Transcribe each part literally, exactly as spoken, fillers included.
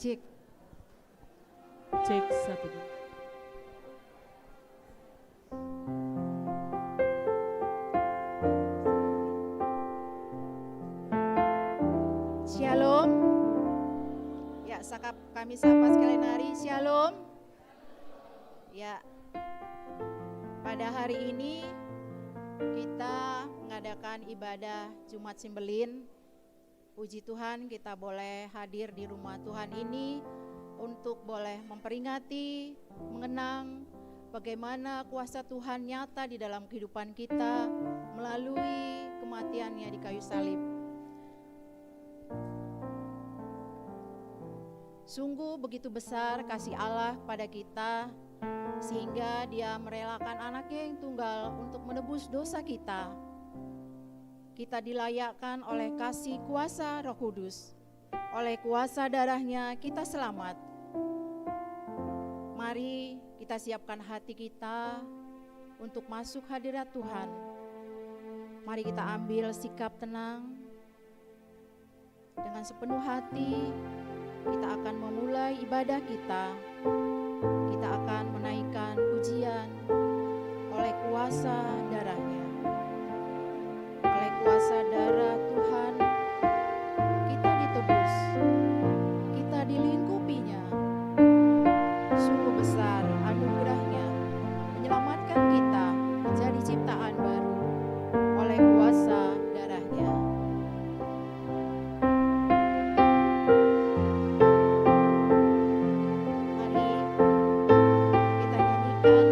Cek. Cek satu, dua. Shalom. Ya, sakap kami sapa sekali nari. Shalom. Ya, pada hari ini kita mengadakan ibadah Jumat Simbelin. Puji Tuhan, kita boleh hadir di rumah Tuhan ini untuk boleh memperingati, mengenang bagaimana kuasa Tuhan nyata di dalam kehidupan kita melalui kematian-Nya di kayu salib. Sungguh begitu besar kasih Allah kepada kita, sehingga Dia merelakan Anak-Nya yang tunggal untuk menebus dosa kita. Kita dilayakkan oleh kasih kuasa Roh Kudus. Oleh kuasa darah-Nya kita selamat. Mari kita siapkan hati kita untuk masuk hadirat Tuhan. Mari kita ambil sikap tenang. Dengan sepenuh hati, kita akan memulai ibadah kita. Kita akan menaikkan pujian oleh kuasa darah-Nya. Oleh kuasa darah Tuhan, kita ditebus, kita dilingkupi-Nya. Sungguh besar anugerah-Nya menyelamatkan kita menjadi ciptaan baru oleh kuasa darah-Nya. Mari kita nyanyikan.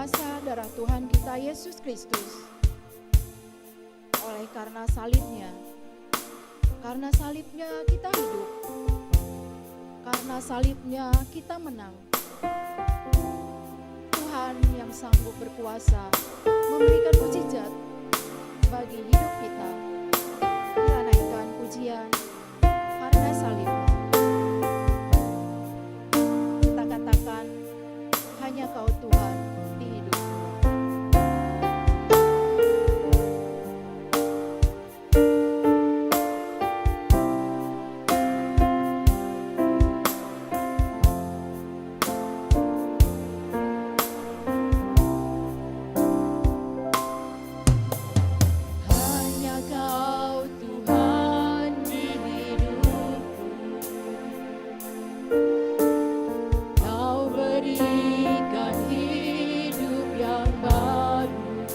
Kuasa darah Tuhan kita Yesus Kristus. Oleh karena salib-Nya, karena salib-Nya kita hidup, karena salib-Nya kita menang. Tuhan yang sanggup berkuasa memberikan mujizat bagi hidup kita. Kita naikkan pujian karena salib. Kita katakan, hanya Kau Tuhan di hidupku. Hanya Kau Tuhan di hidupku. Kau berikan hidup yang baru.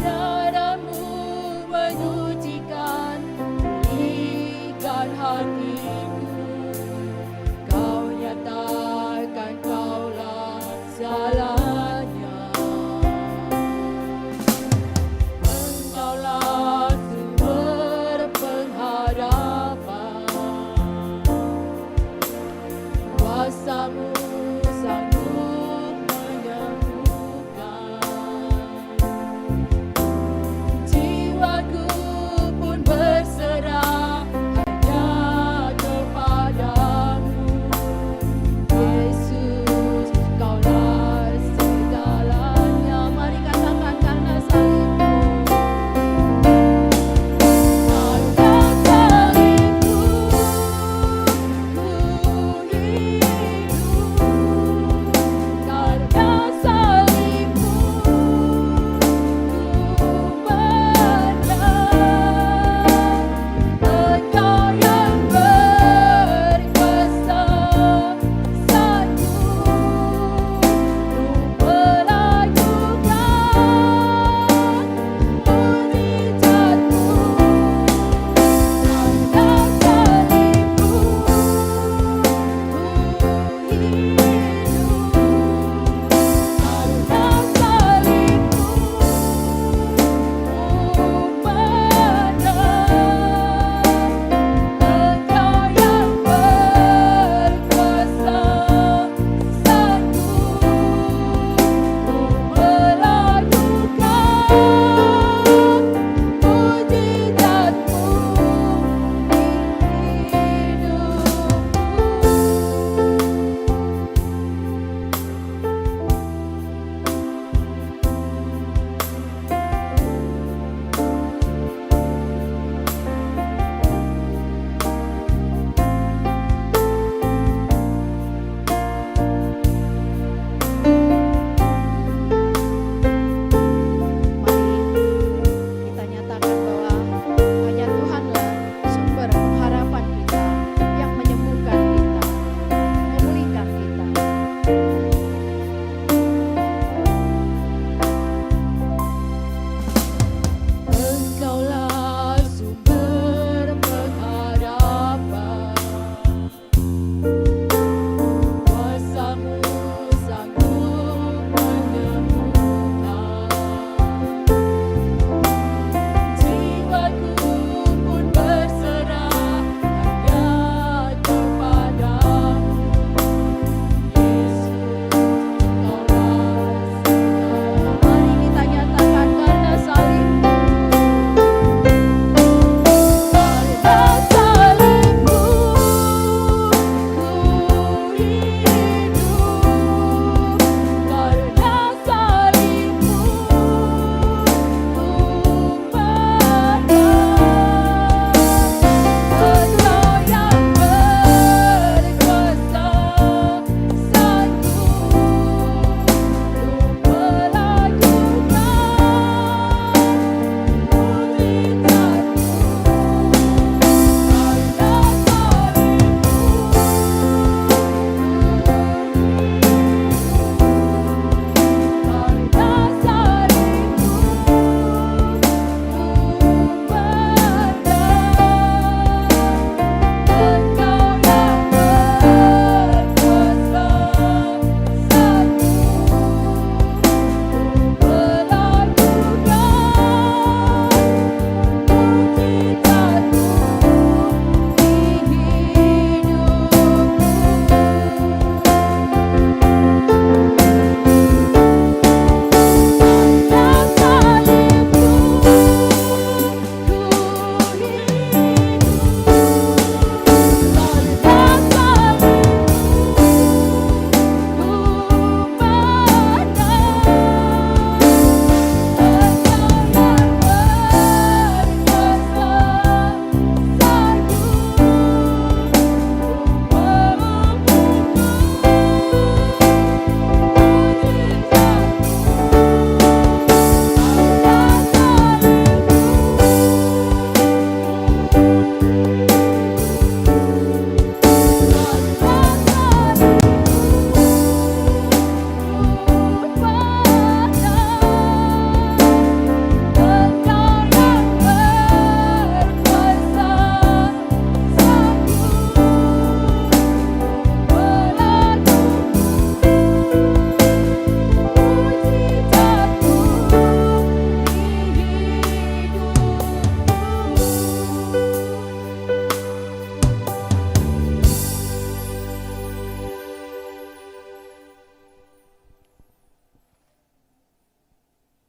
Darah-Mu menyucikan, pulihkan hatiku. Kau nyatakan Kaulah segalanya. Engkaulah sumber pengharapan. Kuasa-Mu sanggup menyembuhkan. Jiwaku pun berserah hanya kepada-Mu. Yesus, Kaulah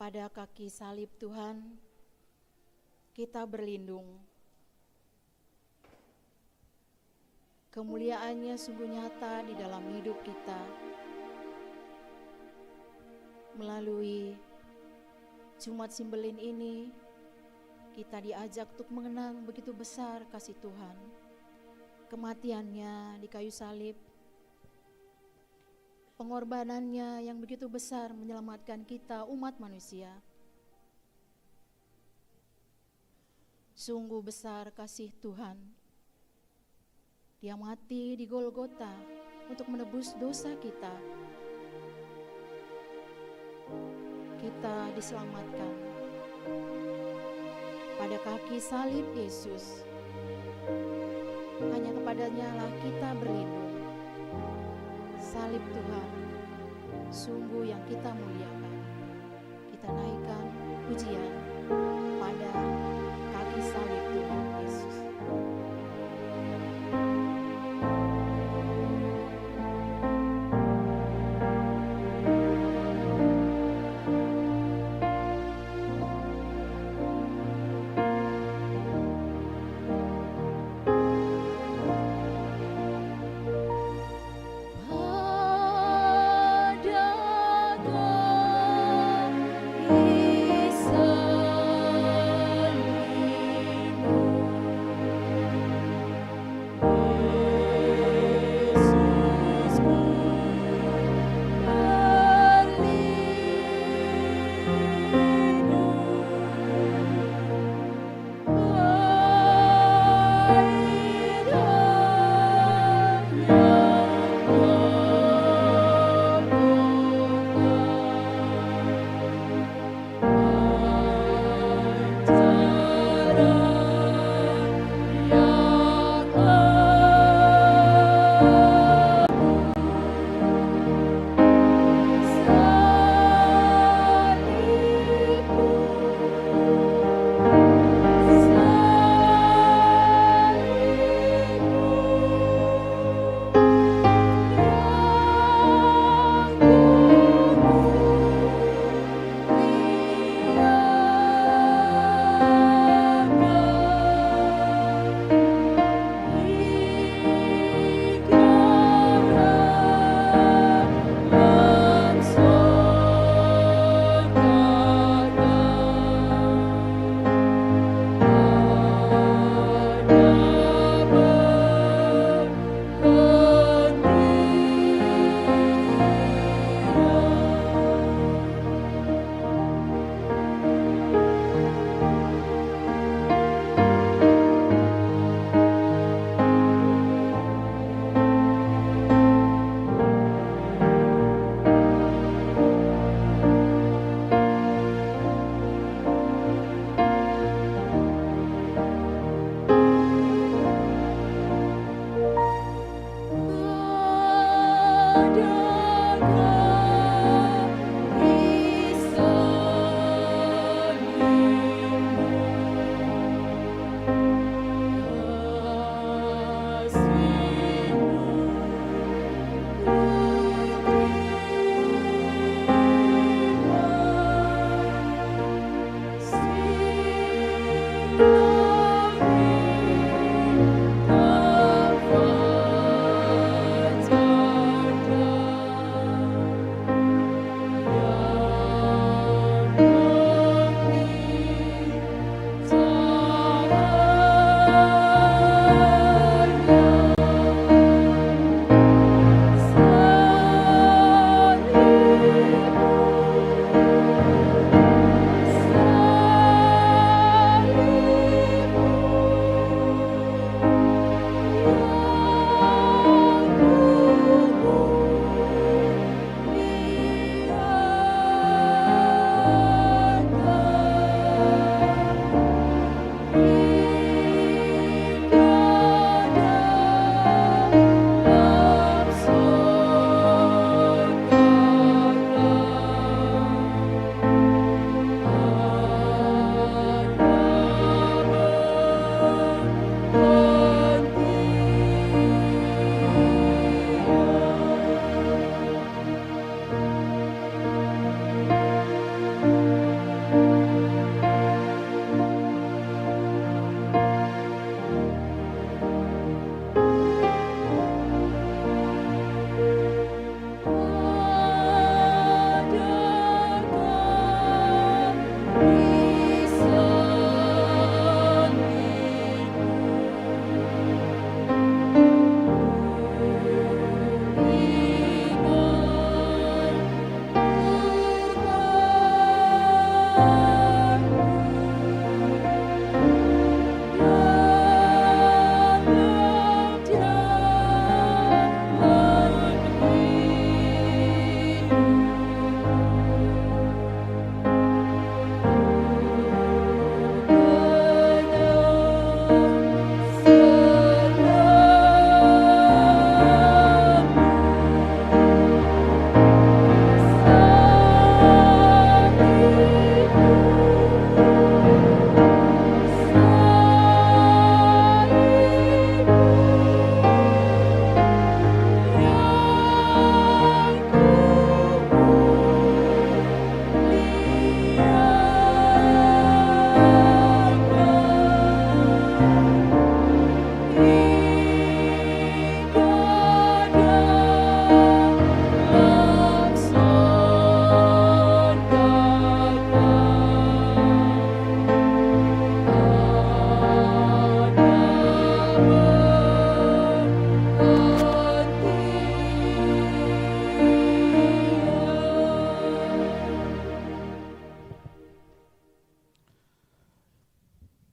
Pada kaki salib Tuhan, kita berlindung. Kemuliaan-Nya sungguh nyata di dalam hidup kita. Melalui Jumat Simbelin ini, kita diajak untuk mengenang begitu besar kasih Tuhan. Kematian-Nya di kayu salib, pengorbanan-Nya yang begitu besar menyelamatkan kita, umat manusia. Sungguh besar kasih Tuhan. Dia mati di Golgota untuk menebus dosa kita. Kita diselamatkan pada kaki salib Yesus. Hanya kepada-Nyalah kita berlindung. Salib Tuhan, sungguh yang kita muliakan. Kita naikkan pujian pada kaki salib Tuhan Yesus.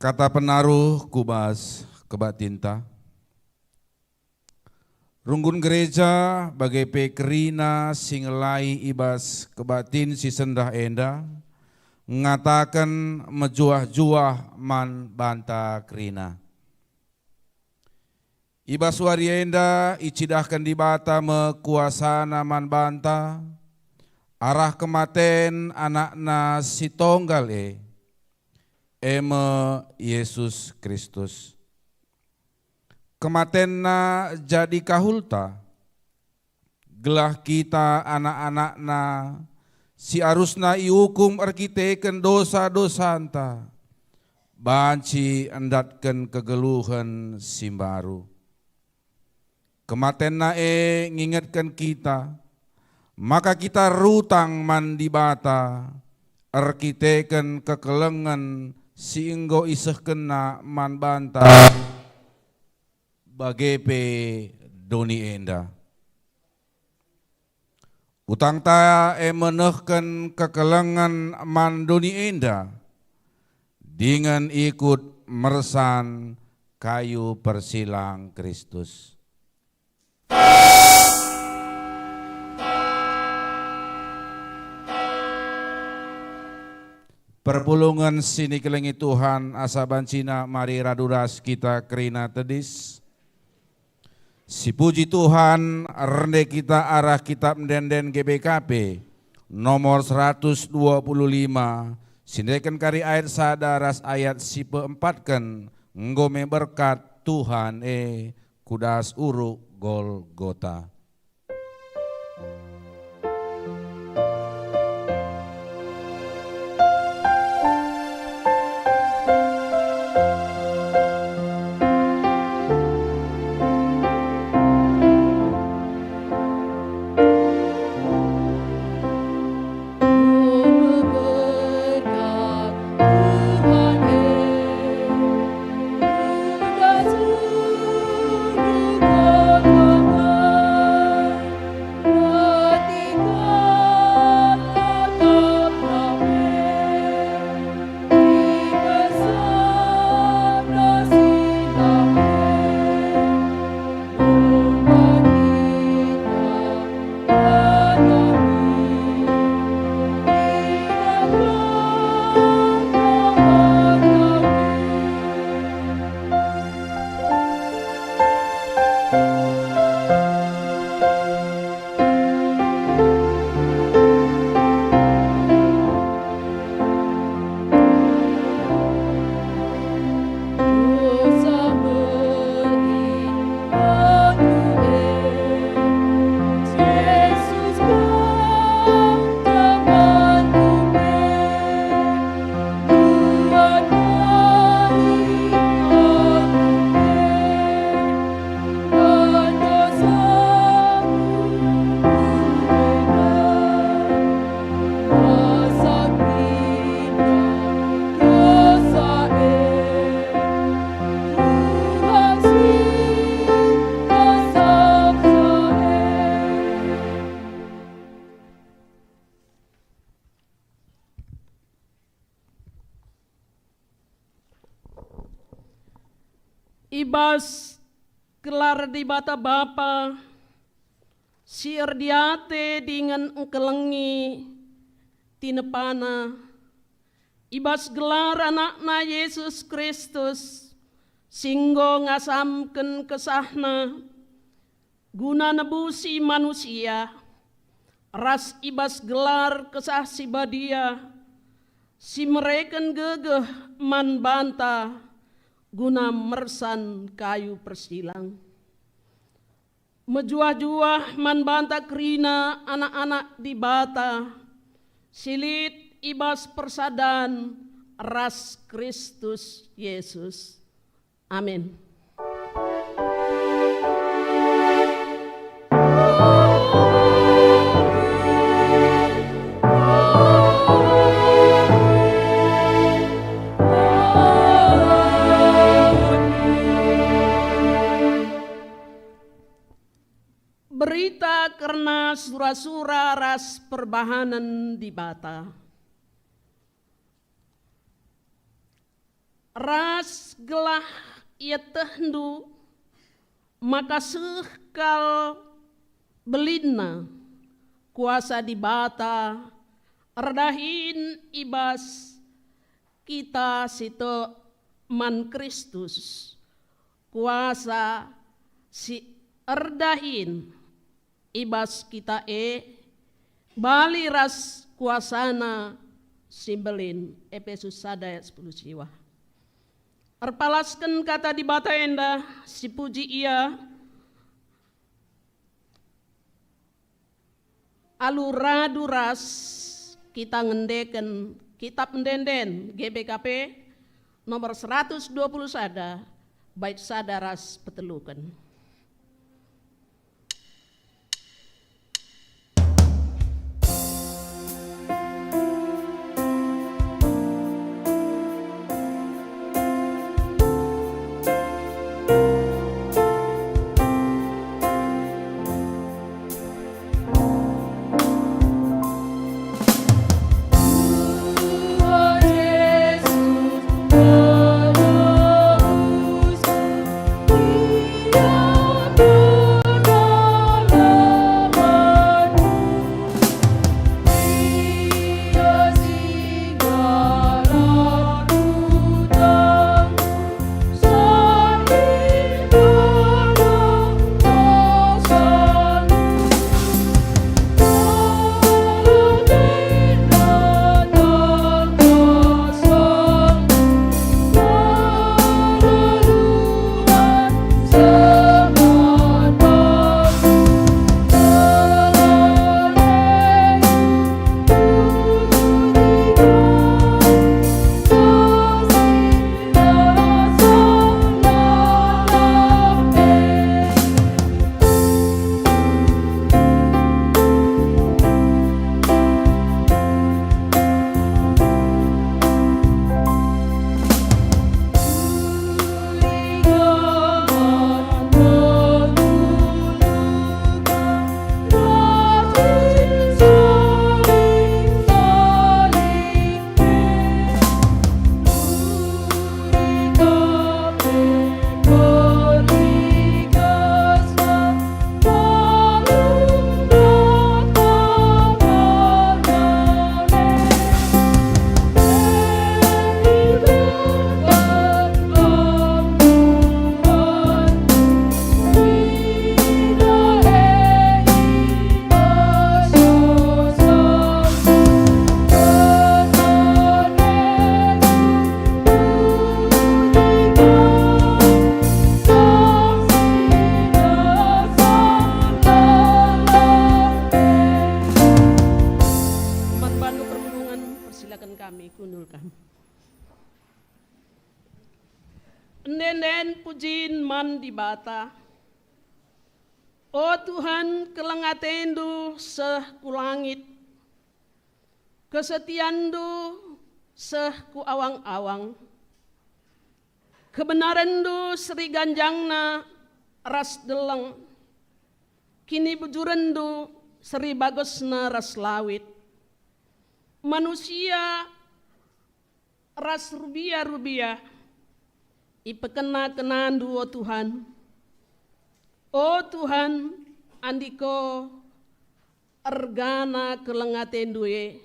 Kata penaruh ku bas kebatinta. Runggun gereja bage pe kerina si ngelai i bas kebatin si sendah enda ngataken mejuah-juah man banta kerina. I bas wari enda icidahken Dibata me kuasaNa man banta arah kematen AnakNa si tonggal e, e me Jesus Kristus. KematenNa jadi kahulta, gelah kita anak-anakNa si arusna iukum erkiteken dosa-dosanta, banci ndatken kegeluhen si mbaru. KematenNa e ngingetken kita maka kita rutang man Dibata erkiteken kekelengen si enggo isehkenNa man banta bage pe doni enda. Utangta e menehken kekelengen man doni enda, dingen ikut mersan kayu persilang Kristus. Perpulungen si nikelengi Tuhan, asa bancina mari radu ras kita kerina tedis. Sipuji Tuhan, rende kita arah Kitab Ende-enden G B K P nomor seratus dua puluh lima, si neken kari ayat sada ras ayat si peempatken, enggo me berkat Tuhan e ku das Uruk Golgota. I bas gelar Dibata Bapa si erdiate dingen engkelengi tinepaNa, i bas gelar AnakNa Jesus Kristus si enggo ngasamken kesahNa guna nebusi manusia, ras i bas gelar Kesah Si Badia si mereken gegeh man banta guna mersan kayu persilang. Mejuah-juah man banta kerina anak-anak Dibata si lit i bas persadan ras Kristus Jesus. Amin. Berita kerna sura-sura ras perbahanen Dibata. ras gelah ietehndu maka seh kal belinna kuasa Dibata erdahin i bas kita si tek man Kristus. Kuasa si erdahin i bas kita e bali ras kuasana si mbelin. Epesus sada ayat sepuluh siwah. Erpalasken kata Dibata enda, sipuji Ia, alu radu ras kita ngendeken Kitap Ende-enden G B K P nomor seratus dua puluh sada, bait sada ras peteluken. Empat bandu perlindungan, persilakan kami kundulkan. Ende-enden pujin man Dibata. O Tuhan, keleng atendu seh ku langit, kesetianNdu seh ku awang-awang. KebenarennDu seri ganjangna ras deleng, kinibujurenNdu seri bagosna ras lawit. Manusia ras rubia-rubia ipekena-kenandu, o Tuhan. O Tuhan, andiko ergana keleng atendu e,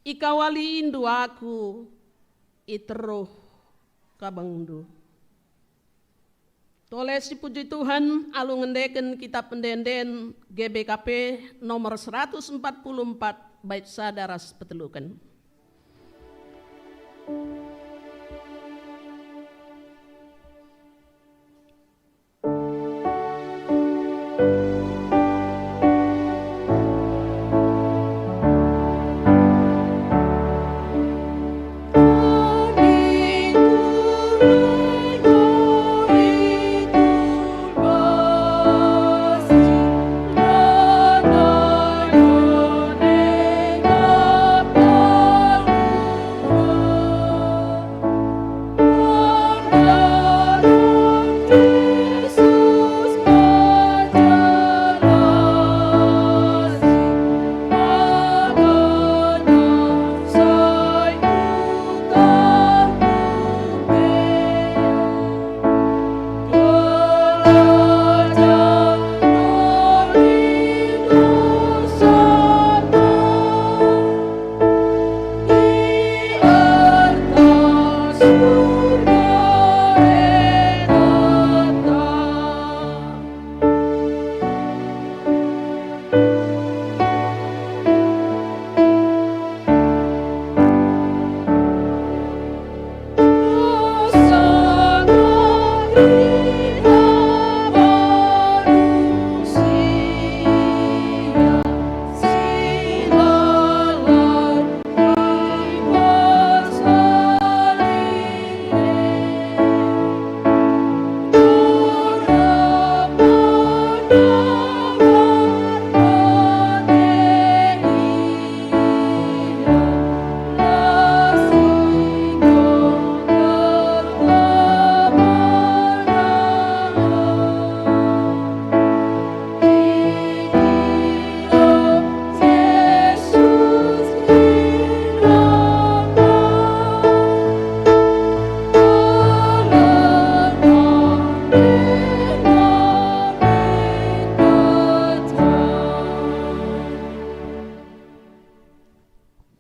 ikawalindu aku i teruh kabengndu. Tole sipuji Tuhan alu ngendeken Kitap Ende-enden G B K P nomor seratus empat puluh empat, bait sada ras peteluken.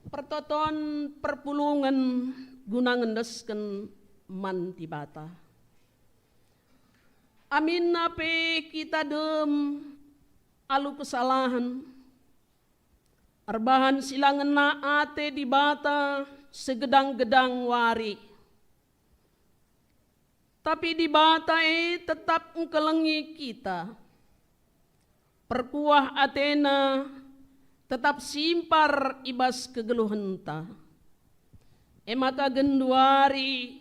Pertoton perpulungen guna ngendesken man Dibata. Aminna pe kita dem alu kesalahen, erbahan si la ngena ate Dibata segedang-gedang wari. Tapi Dibata e tetap engkelengi kita. Perkuah ateNa tetap simpar i bas kegeluhenta. E maka genduari,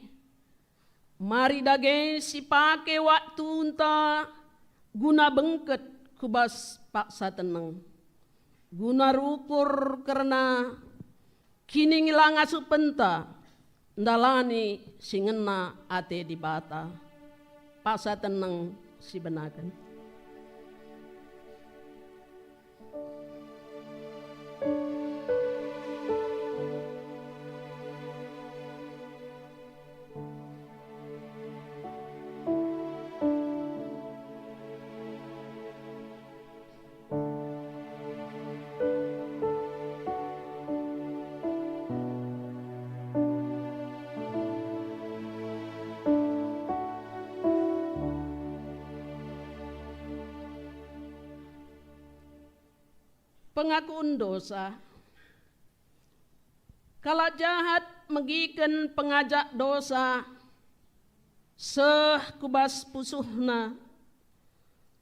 mari dage sipake waktunta guna bengket ku bas paksa teneng, guna rukur kerna kininglasupenta ndalani si ngena ate Dibata. Paksa teneng sibenaken. Pengakun dosa. Kalak jahat megiken pengajak dosa seh ku bas pusuhna,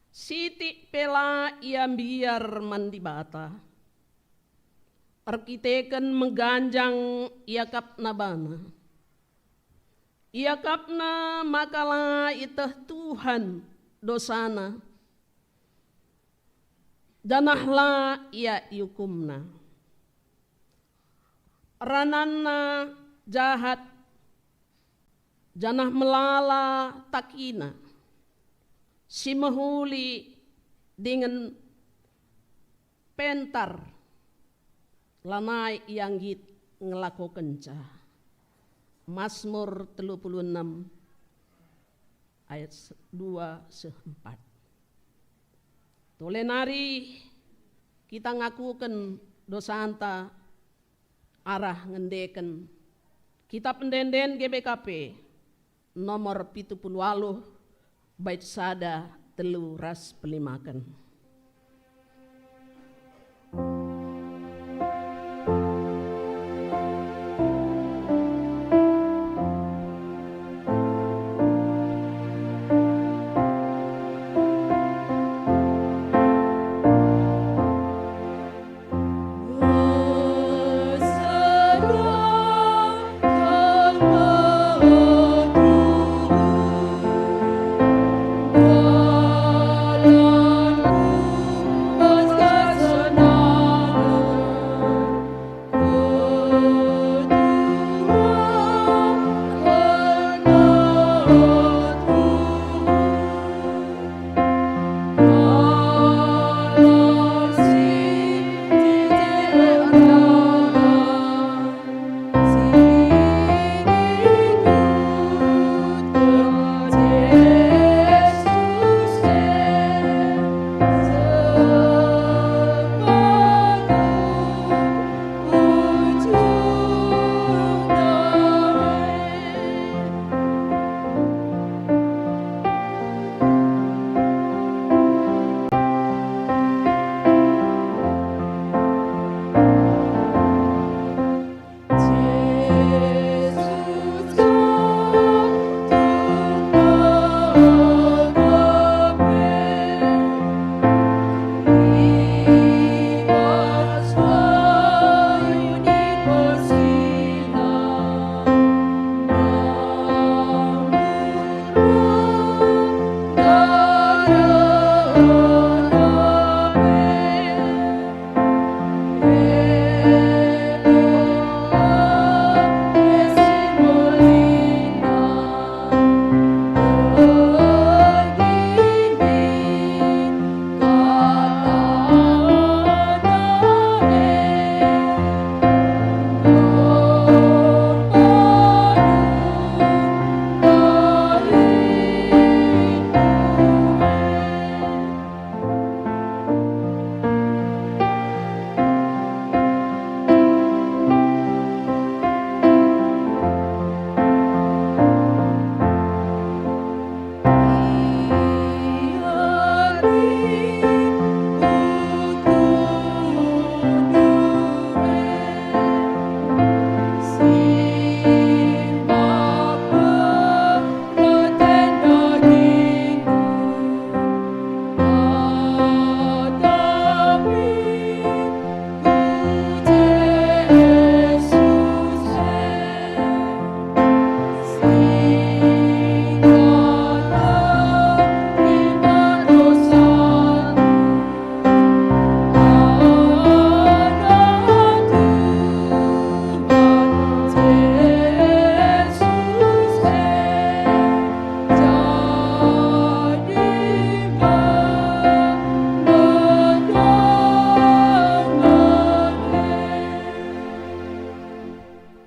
sitik pe la ia mbiar man Dibata. Erkiteken meganjang iakapna bana. Iakapna maka la ieteh Tuhan dosana, janah la ia iukumna. Rananna jahat, janah melala takina, si mehuli dingen pentar, lanai ia nggit ngelakokenca. Masmur telu puluh enam ayat se-, dua seh empat. Tole nari kita ngakuken dosanta arah ngendeken Kitap Ende-enden G B K P nomor pitu puluh waluh, bait sada, telu ras pelimaken.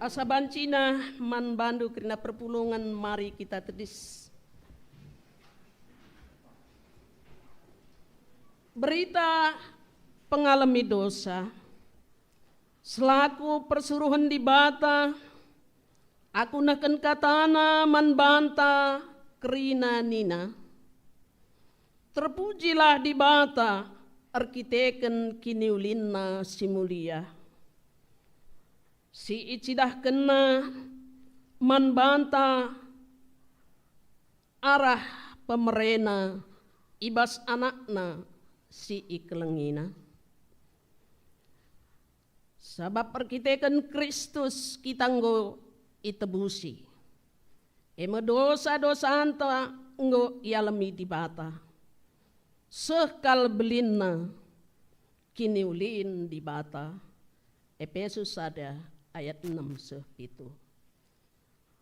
Sabancina man bandu kerina perpulungen, mari kita tedis. Berita pengalemi dosa. Selaku persuruhen Dibata, aku nehken katana man banta kerina nina, "Terpujilah Dibata erkiteken kiniulinNa si mulia, si icidahkenNa man banta arah pemereNa i bas AnakNa si ikelengiNa." Sabap erkiteken Kristus kita enggo itebusi, e me dosa-dosanta enggo ialemi Dibata. Seh kal belinna kiniulin Dibata. Epesus sada ayat enem seh pitu.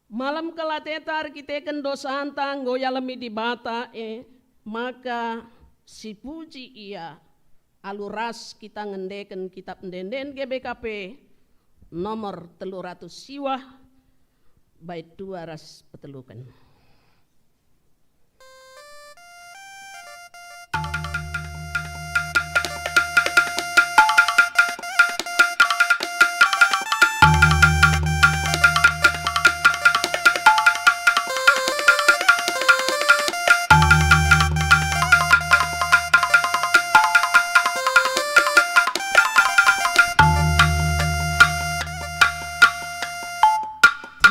Malem kal ateta erkiteken dosanta enggo ialemi Dibata, e maka sipuji Ia alu ras kita ngendeken Kitap Ende-enden G B K P nomor telu ratus siwah, bait dua ras peteluken.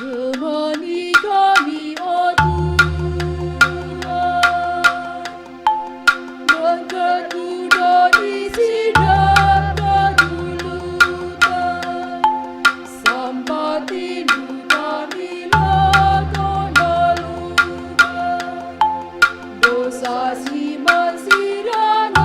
Temani kami, o Tuhan, bengket ku doni si ndai nggeluhken, sampatiNdu kami lako nggeluhken dosa si man si ndangetken.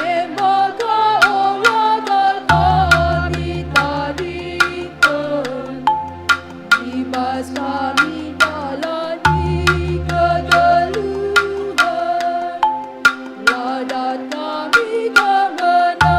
E maka ola kal kami tadingken, i bas kami ndalani kegeluhen, la dat kami kemenangen.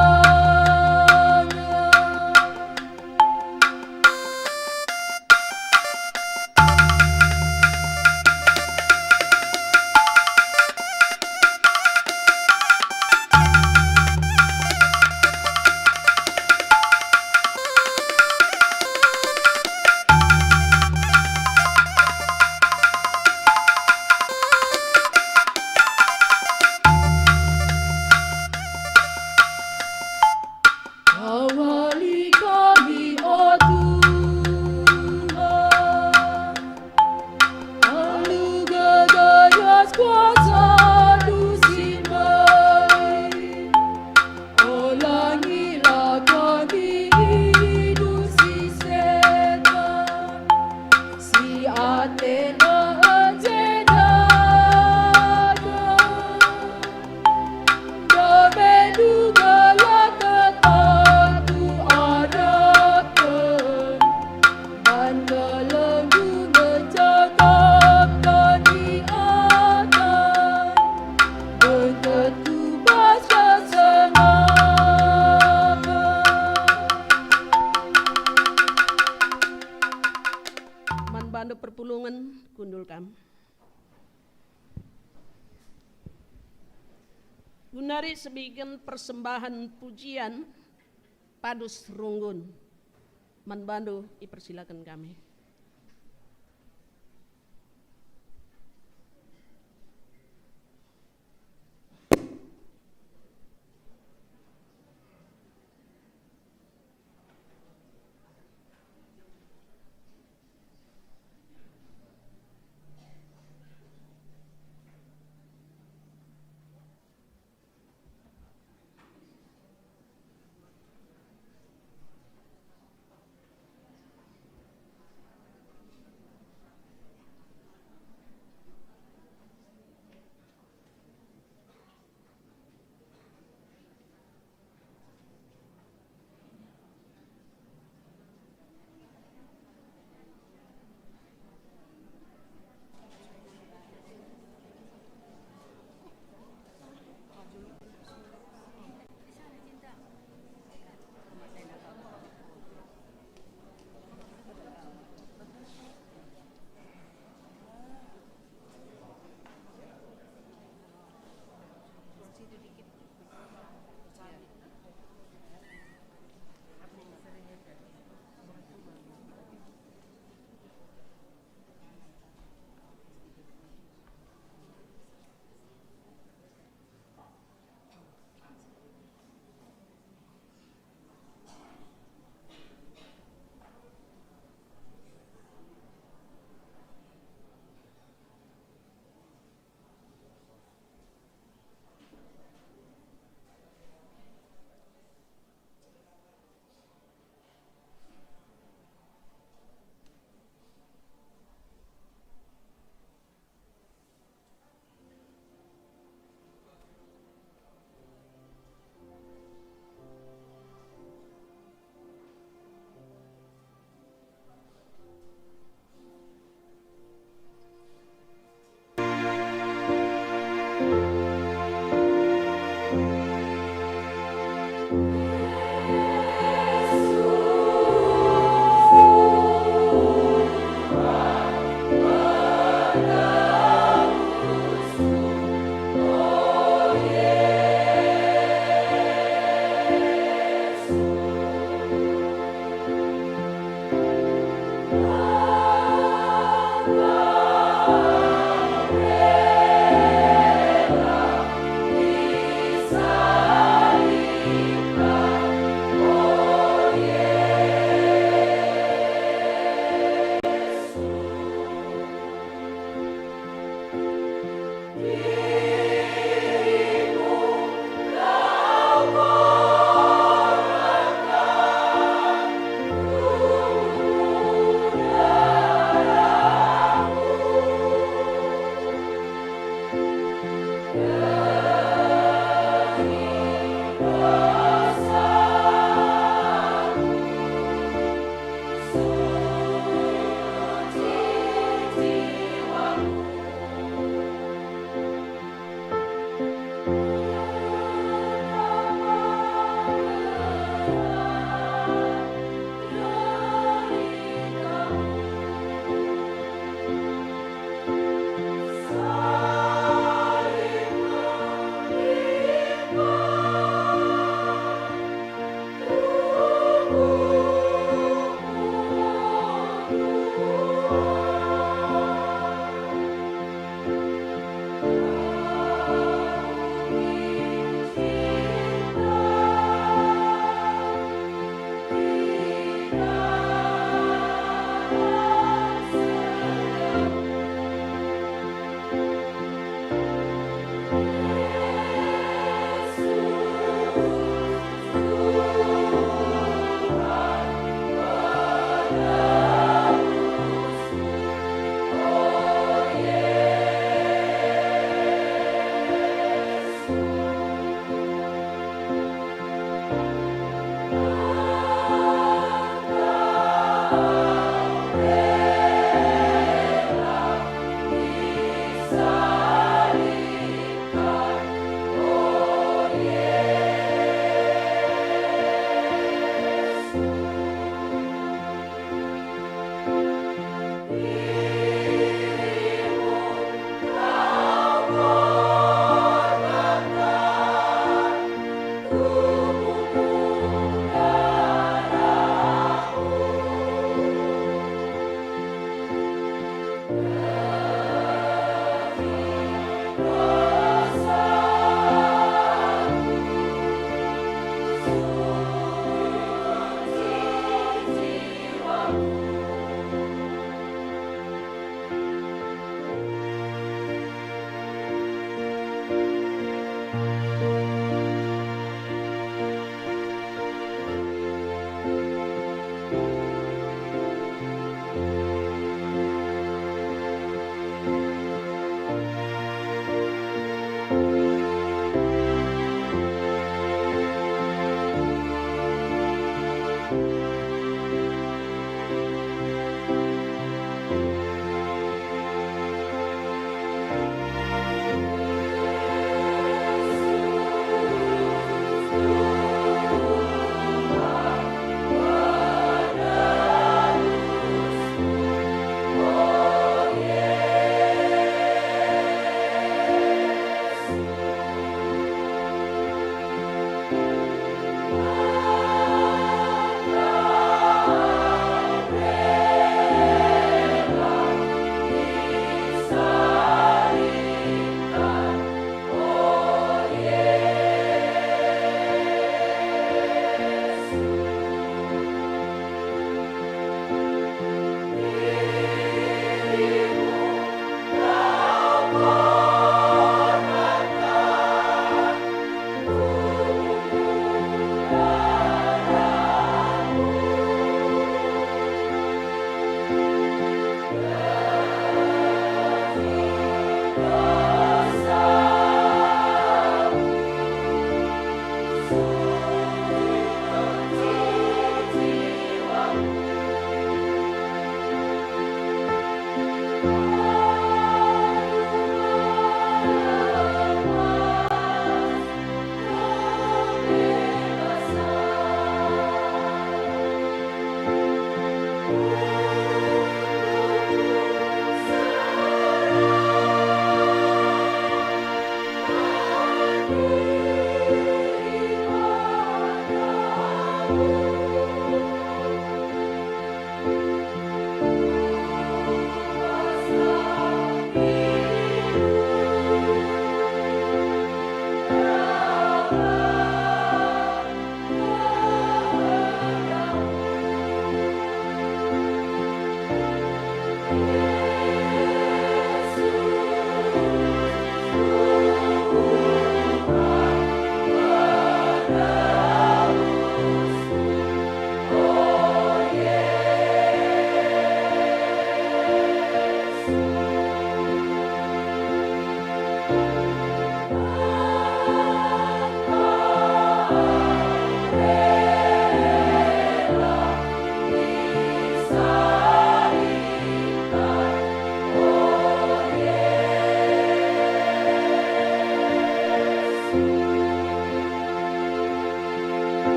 Awali kami, o Tuhan, alu gegayas kuasaNdu si mbelin. Olangilah kami idup si setan, si atena njenjahken. DameNdu gelah tetap kuarapken, dan kelenggu ngecakapken i atangku, bengket ku bas kesenangen. Man bandu perpulungen, kundul kam. Genari sebiken persembahen pujian padus runggun. Man bandu ipersilaken kami.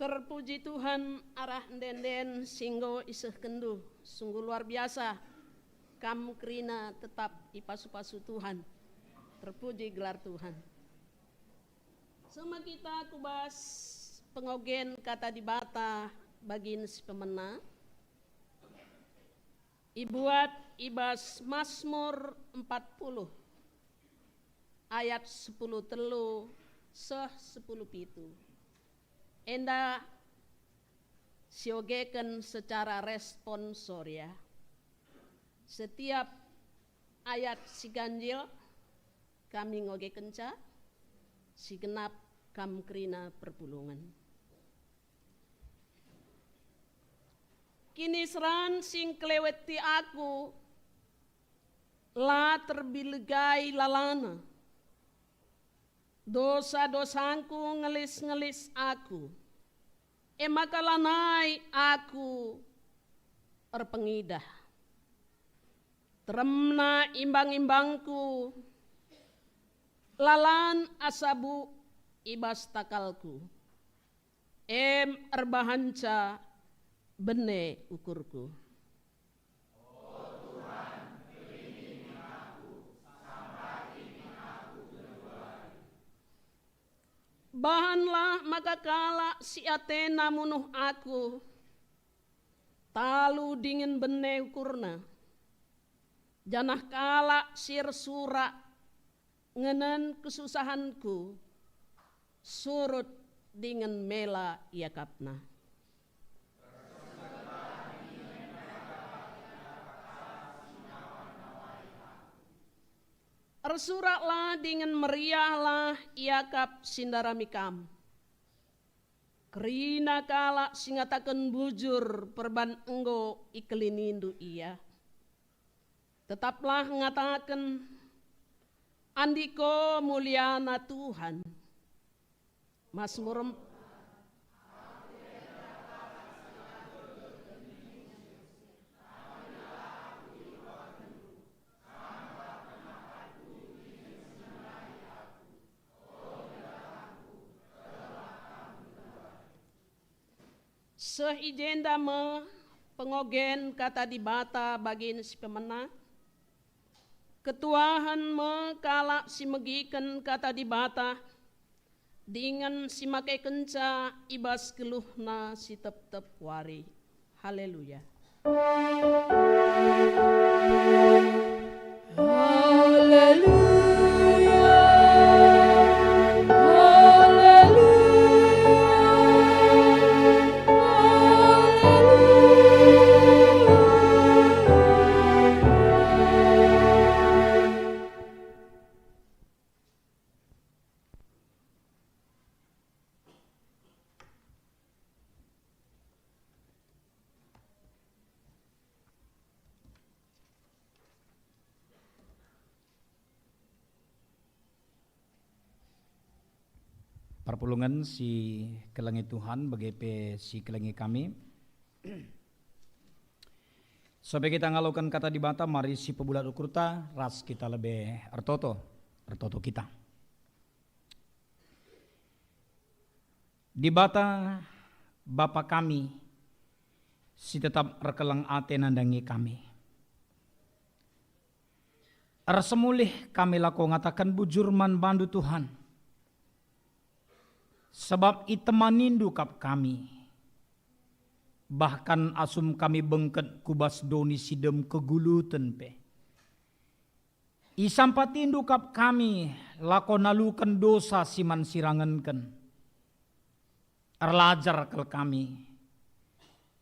Terpuji Tuhan, arah ende-enden si enggo isehkenNdu. Sungguh luar biasa, Kam kerina tetap ipasu-pasu Tuhan. Terpuji gelar Tuhan. Seh me kita ku bas pengogen Kata Dibata bagin si pemena. Ibuat i bas Masmur empat puluh ayat sepuluh telu seh sepuluh pitu. Enda siogeken secara responsoria. Setiap ayat si ganjil kami ngogekenca, si genap kam kerina perpulungen. Kiniseran si ngkeleweti aku la terbilegai lalana. Dosa-dosangku ngelis-ngelis aku, e maka lanai aku erpengidah. Teremna imbang-imbangku, lalan asa buk i bas takalku, em erbahanca bene ukurku. Bahanlah maka kalak si atena munuh aku, talu dingen bene ukurna, janah kalak si ersurak ngenen kesusahanku, surut dingen mela iakapna. Ersuraklah dingen meriahlah iakap si ndarami kam. Kerina kalak si ngataken bujur perban enggo ikelinindu ia. Tetaplah ngataken, "Andiko muliana Tuhan." Masmur em- Seh i jenda me pengogen Kata Dibata bagin si pemena. Ketuahen me kalak si megiken Kata Dibata dingen si makekenca i bas geluhna si tep-tep wari. Haleluya. Haleluya, haleluya, haleluya. Perpulungen si kelengi Tuhan, bage pe si kelengi kami. Sope kita ngaloken Kata Dibata, mari sipebulat ukurta ras kita lebe ertoto. Ertoto kita. Dibata, Bapa kami, si tetap erkeleng ate nandangi kami. Ersemulih kami lako ngataken bujur man bandu, Tuhan, sabap itemanindu kap kami. Bahkan asum kami bengket ku bas doni si dem keguluten pe, isampatindu kap kami lako naluken dosa si man sirangenken. Erlajar kal kami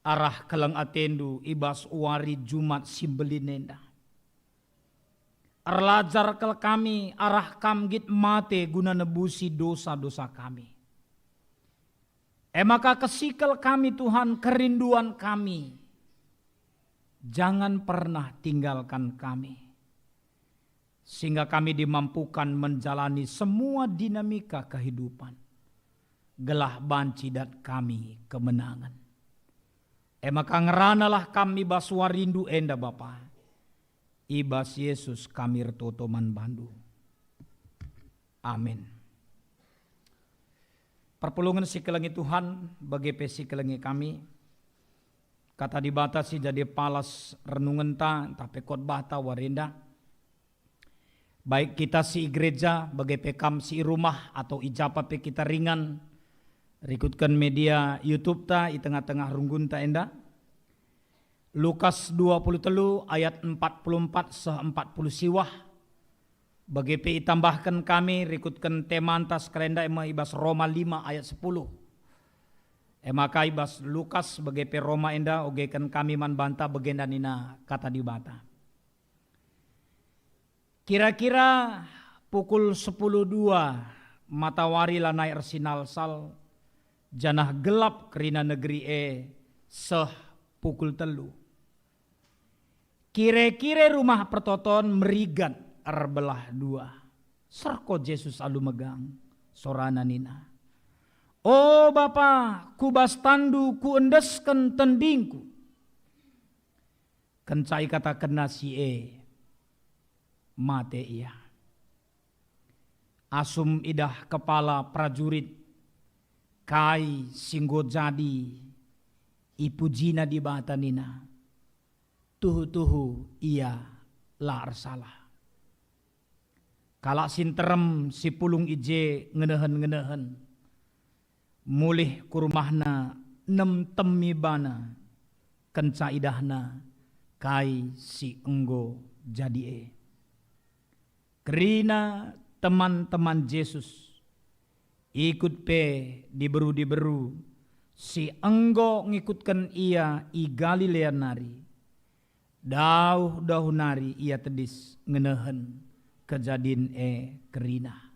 arah keleng atendu i bas wari Jumat si mbelin enda. Erlajar kal kami arah kam nggit mate guna nebusi dosa-dosa kami. E maka kesikel kami, Tuhan, kerinduan kami. Jangan pernah tinggalkan kami, sehingga kami dimampukan menjalani semua dinamika kehidupan, gelah banci dat kami kemenangen. E maka ngeranalah kami bas warindu enda, Bapa. I bas Yesus kami ertoto man bandu. Amin. Perpulungen si kelengi Tuhan, bage pe si kelengi kami. Kata Dibata si jadi palas renungenta, ntah pe khotbahta wari enda. Baik kita si i gereja, bage pe kam si i rumah atau i japa pe kita ringan, rikutken media YouTube-ta i tengah-tengah runggunta enda. Lukas dua puluh telu ayat empat puluh empat seh empat puluh siwah. Bage pe itambahken kami rikutken temanta sekalenda e me i bas Roma lima ayat sepuluh. E maka i bas Lukas bage pe Roma enda ogeken kami man banta, bagenda nina Kata Dibata. Kira-kira pukul sepuluh dua matawari lanai ersinalsal, janah gelap kerina negeri e seh pukul telu. Kire-kire Rumah Pertoton merigat erbelah dua. Serko Jesus alu megang, sorana nina, "O Bapa, ku bas tanNdu kuendesken tendingku." Kenca ikatakenna si e, mate ia. Asum idah kepala prajurit kai si enggo jadi, ipujina Dibata nina, "Tuhu-tuhu ia la ersalah." Kalak si nterem si pulung i je ngenehen-ngenehen, mulih ku rumahna nemtemi bana kenca idahna kai si enggo jadi e. Kerina teman-teman Jesus, ikut pe diberu-diberu si enggo ngikutken Ia i Galilea nari, dauh-dauh nari ia tedis ngenehen kejadin e kerina.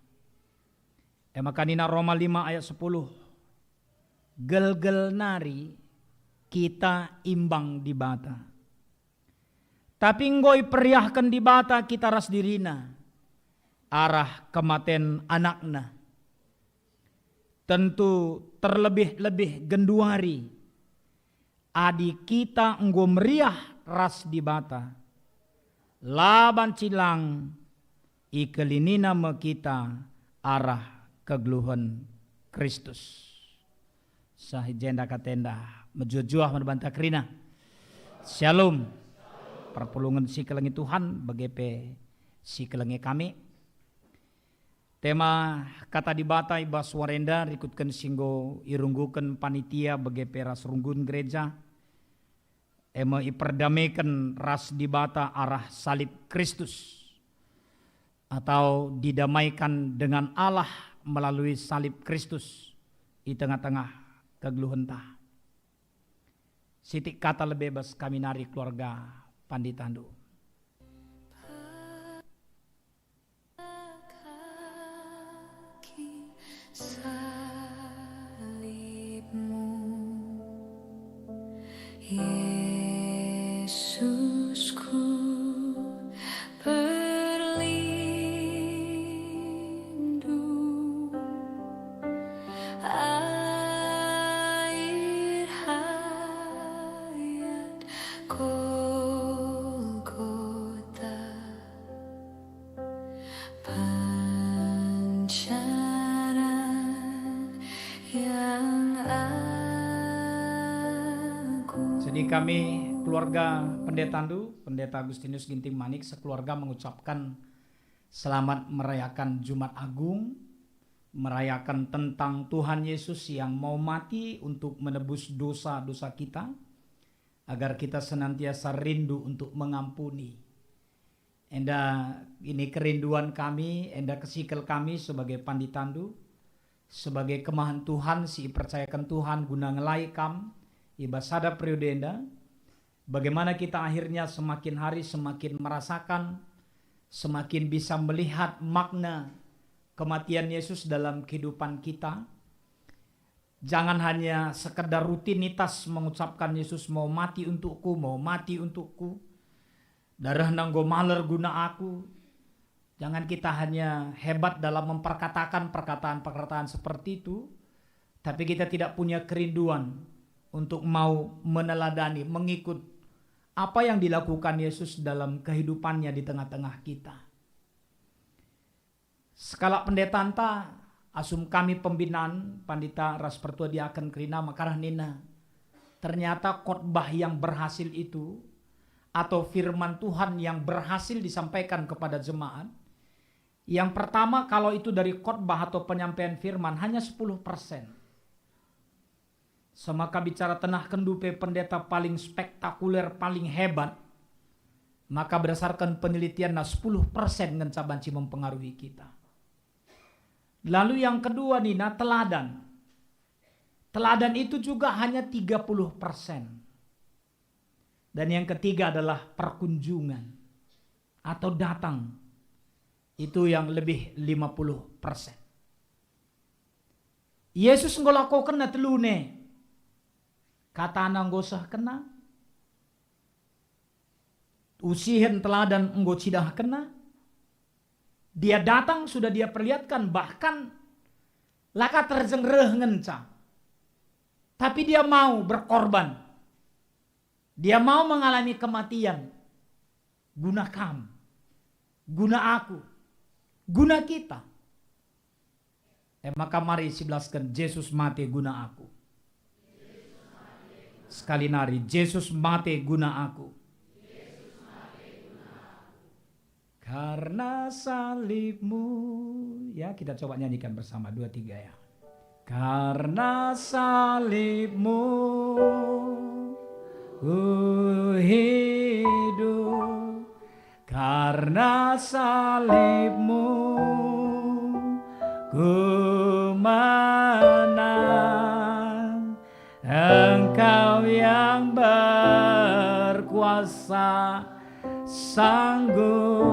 E maka nina Roma lima ayat sepuluh, "Gelgel nari kita imbang Dibata." Tapi enggo iperiahken Dibata kita ras diriNa arah kematen AnakNa. Tentu terlebih-lebih genduari, adi kita enggo meriah ras Dibata, la banci lang ikelinina me kita arah kegeluhen Kristus. Seh i jenda katenda, mejuah-juah man banta kerina. Shalom. Perpulungen si kelengi Tuhan, bage pe si kelengi kami. Tema Kata Dibata i bas wari enda rikutken si enggo irungguken panitia bage pe ras runggun gereja, e me iperdameken ras Dibata arah salib Kristus, atau didamaikan dengan Allah melalui salib Kristus i tengah-tengah kegeluhenta. Sitik kata lebe bas kami nari keluarga panditandu. Kaki salibmu, Yesusku, perlindung air hayat Golgota, pancaran yang agung. Jadi kami keluarga pendetandu, Pendeta Agustinus Ginting Manik, sekeluarga mengucapkan selamat merayakan Jumat Agung, merayakan tentang Tuhan Yesus yang mau mati untuk menebus dosa-dosa kita, agar kita senantiasa rindu untuk mengampuni. Enda ini kerinduan kami, enda kesikel kami sebagai panditandu, sebagai kemahen Tuhan si ipercayaken Tuhan guna ngelai kam i bas sada periode enda, bagaimana kita akhirnya semakin hari semakin merasakan, semakin bisa melihat makna kematian Yesus dalam kehidupan kita. Jangan hanya sekedar rutinitas mengucapkan, "Yesus mau mati untukku, mau mati untukku. Darahna enggo maler guna aku." Jangan kita hanya hebat dalam memperkatakan perkataan-perkataan seperti itu, tapi kita tidak punya kerinduan untuk mau meneladani, mengikut apa yang dilakukan Yesus dalam kehidupannya di tengah-tengah kita. Sekalak pendetanta, asum kami pembinaan, pandita ras pertua diaken kerina maka arah nina, ternyata khotbah yang berhasil itu, atau firman Tuhan yang berhasil disampaikan kepada jemaat, yang pertama, kalau itu dari khotbah atau penyampaian firman, hanya sepuluh persen. Semaka bicara tenahkenndu pe pendeta paling spektakuler, paling hebat, maka berdasarkan penelitianna sepuluh persen ngenca banci mempengaruhi kita. Lalu yang kedua nina teladan. Teladan itu juga hanya tiga puluh persen. Dan yang ketiga adalah perkunjungan atau datang. Itu yang lebih lima puluh persen. Yesus enggo lakokenna telune. KataNa enggo sehkenna. Usihen teladan enggo cidahkenna. Dia datang, sudah Dia perlihatkan, bahkan la ka terjeng reh ngenca. Tapi Dia mau berkorban. Dia mau mengalami kematian guna kam, guna aku, guna kita. E maka mari sibelasken, Jesus mate guna aku. Sekali nari, Jesus mate guna aku. Karena salib-Mu. Ya, kita coba nyanyikan bersama, dua, tiga, ya. Karena salib-Mu, ku hidup. Karena salib-Mu, ku menang. Engkau yang berkuasa, sanggup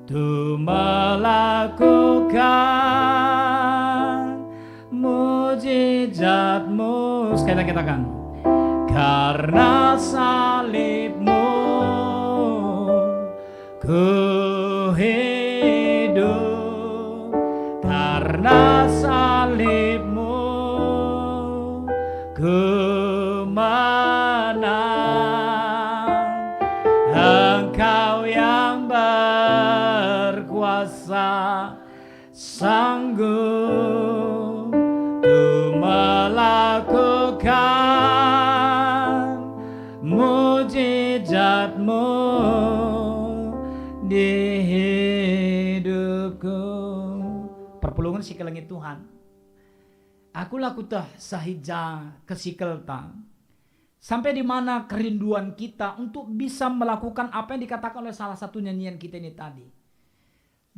tu melakukan mujizat-Mu. Sekali lagi katakan, karena salib-Mu, ku hidup karena salib-Mu, ku menang. Engkau yang berkuasa, sanggup tu melakukan mujizat-Mu di hidupku. Perpulungen si kelengi Tuhan, aku la kueteh sahija kesikelta, sampai di mana kerinduan kita untuk bisa melakukan apa yang dikatakan oleh salah satu nyanyian kita ini tadi.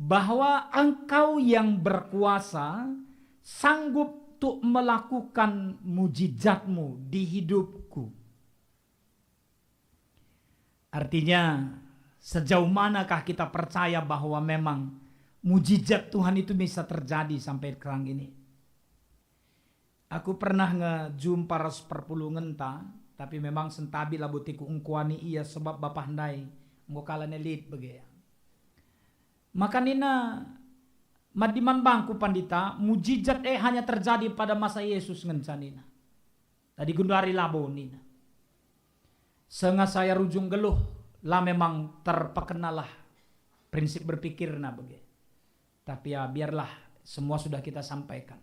Bahwa Engkau yang berkuasa sanggup untuk melakukan mujizat-Mu di hidupku. Artinya, sejauh manakah kita percaya bahwa memang mujizat Tuhan itu bisa terjadi sampai sekarang ini? Aku pernah ngejumpa ras perpulungenta, tapi memang sentabi labo tiku engkuani ia sebab bapah ndai enggo kalana lit bage. Maka nina, "Madiman bangku, Pandita, mujizat e hanya terjadi pada masa Yesus ngenca," nina. Tadi genduari labo nina. Sanga saya rujung geluh, la memang terpekenalah prinsip berpikirna bage. Tapi ya, biarlah semua sudah kita sampaikan.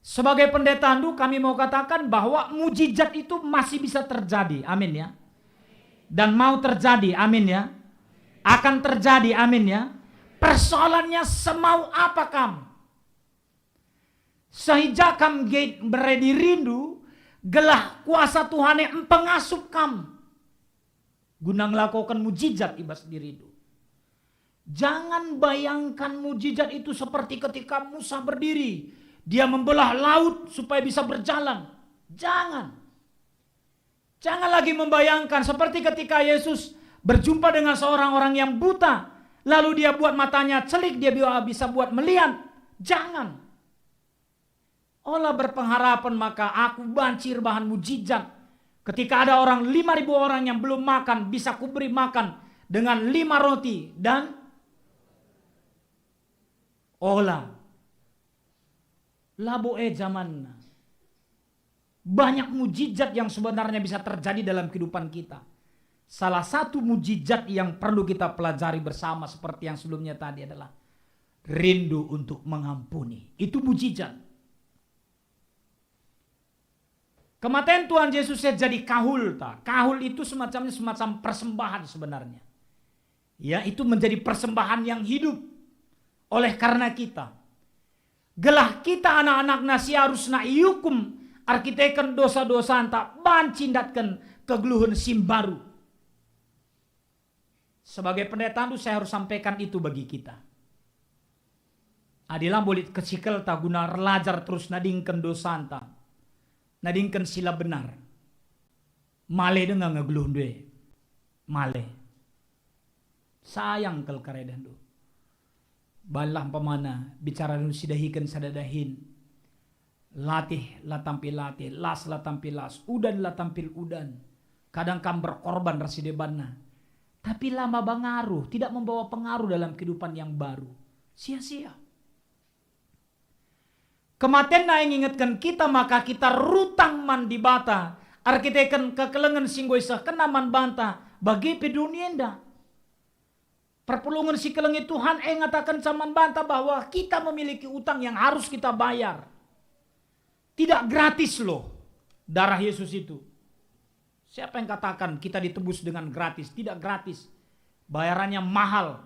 Sebagai pendetandu, kami mau katakan bahwa mujizat itu masih bisa terjadi. Amin ya. Dan mau terjadi. Amin ya. Akan terjadi. Amin ya. Persoalannya semau apa kam. Sehija kam gait mbere dirindu, gelah kuasa Tuhan e mpengasup kam. Guna ngelakoken mujizat i bas dirindu. Jangan bayangkan mujizat itu seperti ketika Musa berdiri, dia membelah laut supaya bisa berjalan. Jangan. Jangan lagi membayangkan seperti ketika Yesus berjumpa dengan seorang orang yang buta, lalu dia buat matanya celik, dia bi-, bisa buat melihat. Jangan. Ola berpengharapan maka aku banci erbahan mujizat. Ketika ada orang lima ribu orang yang belum makan, bisa kuberi makan dengan lima roti dan ola. Labo e jamanna. Banyak mujizat yang sebenarnya bisa terjadi dalam kehidupan kita. Salah satu mujizat yang perlu kita pelajari bersama seperti yang sebelumnya tadi adalah rindu untuk mengampuni. Itu mujizat. Kematen Tuhan Yesus e jadi kahulta. Kahul itu semacamnya semacam persembahan sebenarnya. Ya, itu menjadi persembahan yang hidup oleh karena kita. Gelah kita anak-anakna si arusna iukum Erkiteken dosa-dosanta banci ndatken kegeluhen si mbaru. Sebagai pendetandu, saya harus sampaikan itu bagi kita. Adi la mbue lit kecikelta guna erlajar terus nadingken dosanta, nadingken si la benar, male denga nge geluhndu e. Male. Sayang kal keredahndu. Bahanlah umpamana bicara si dahiken sada dahin. Latih la tampil latih, las la tampil las, udan la tampil udan. Kadang kam berkorban ras si debanna. Tapi la maba ngaruh, tidak membawa pengaruh dalam kehidupan yang baru. Sia-sia. Kematenna e ngingetken kita maka kita rutang man Dibata, erkiteken kekelengen si enggo isehkenNa man banta, bage pe doni enda. Perpulungen si kelengi Tuhan e ngatakenca man banta bahwa kita memiliki utang yang harus kita bayar. Tidak gratis loh darah Yesus itu. Siapa yang katakan kita ditebus dengan gratis? Tidak gratis. Bayarannya mahal.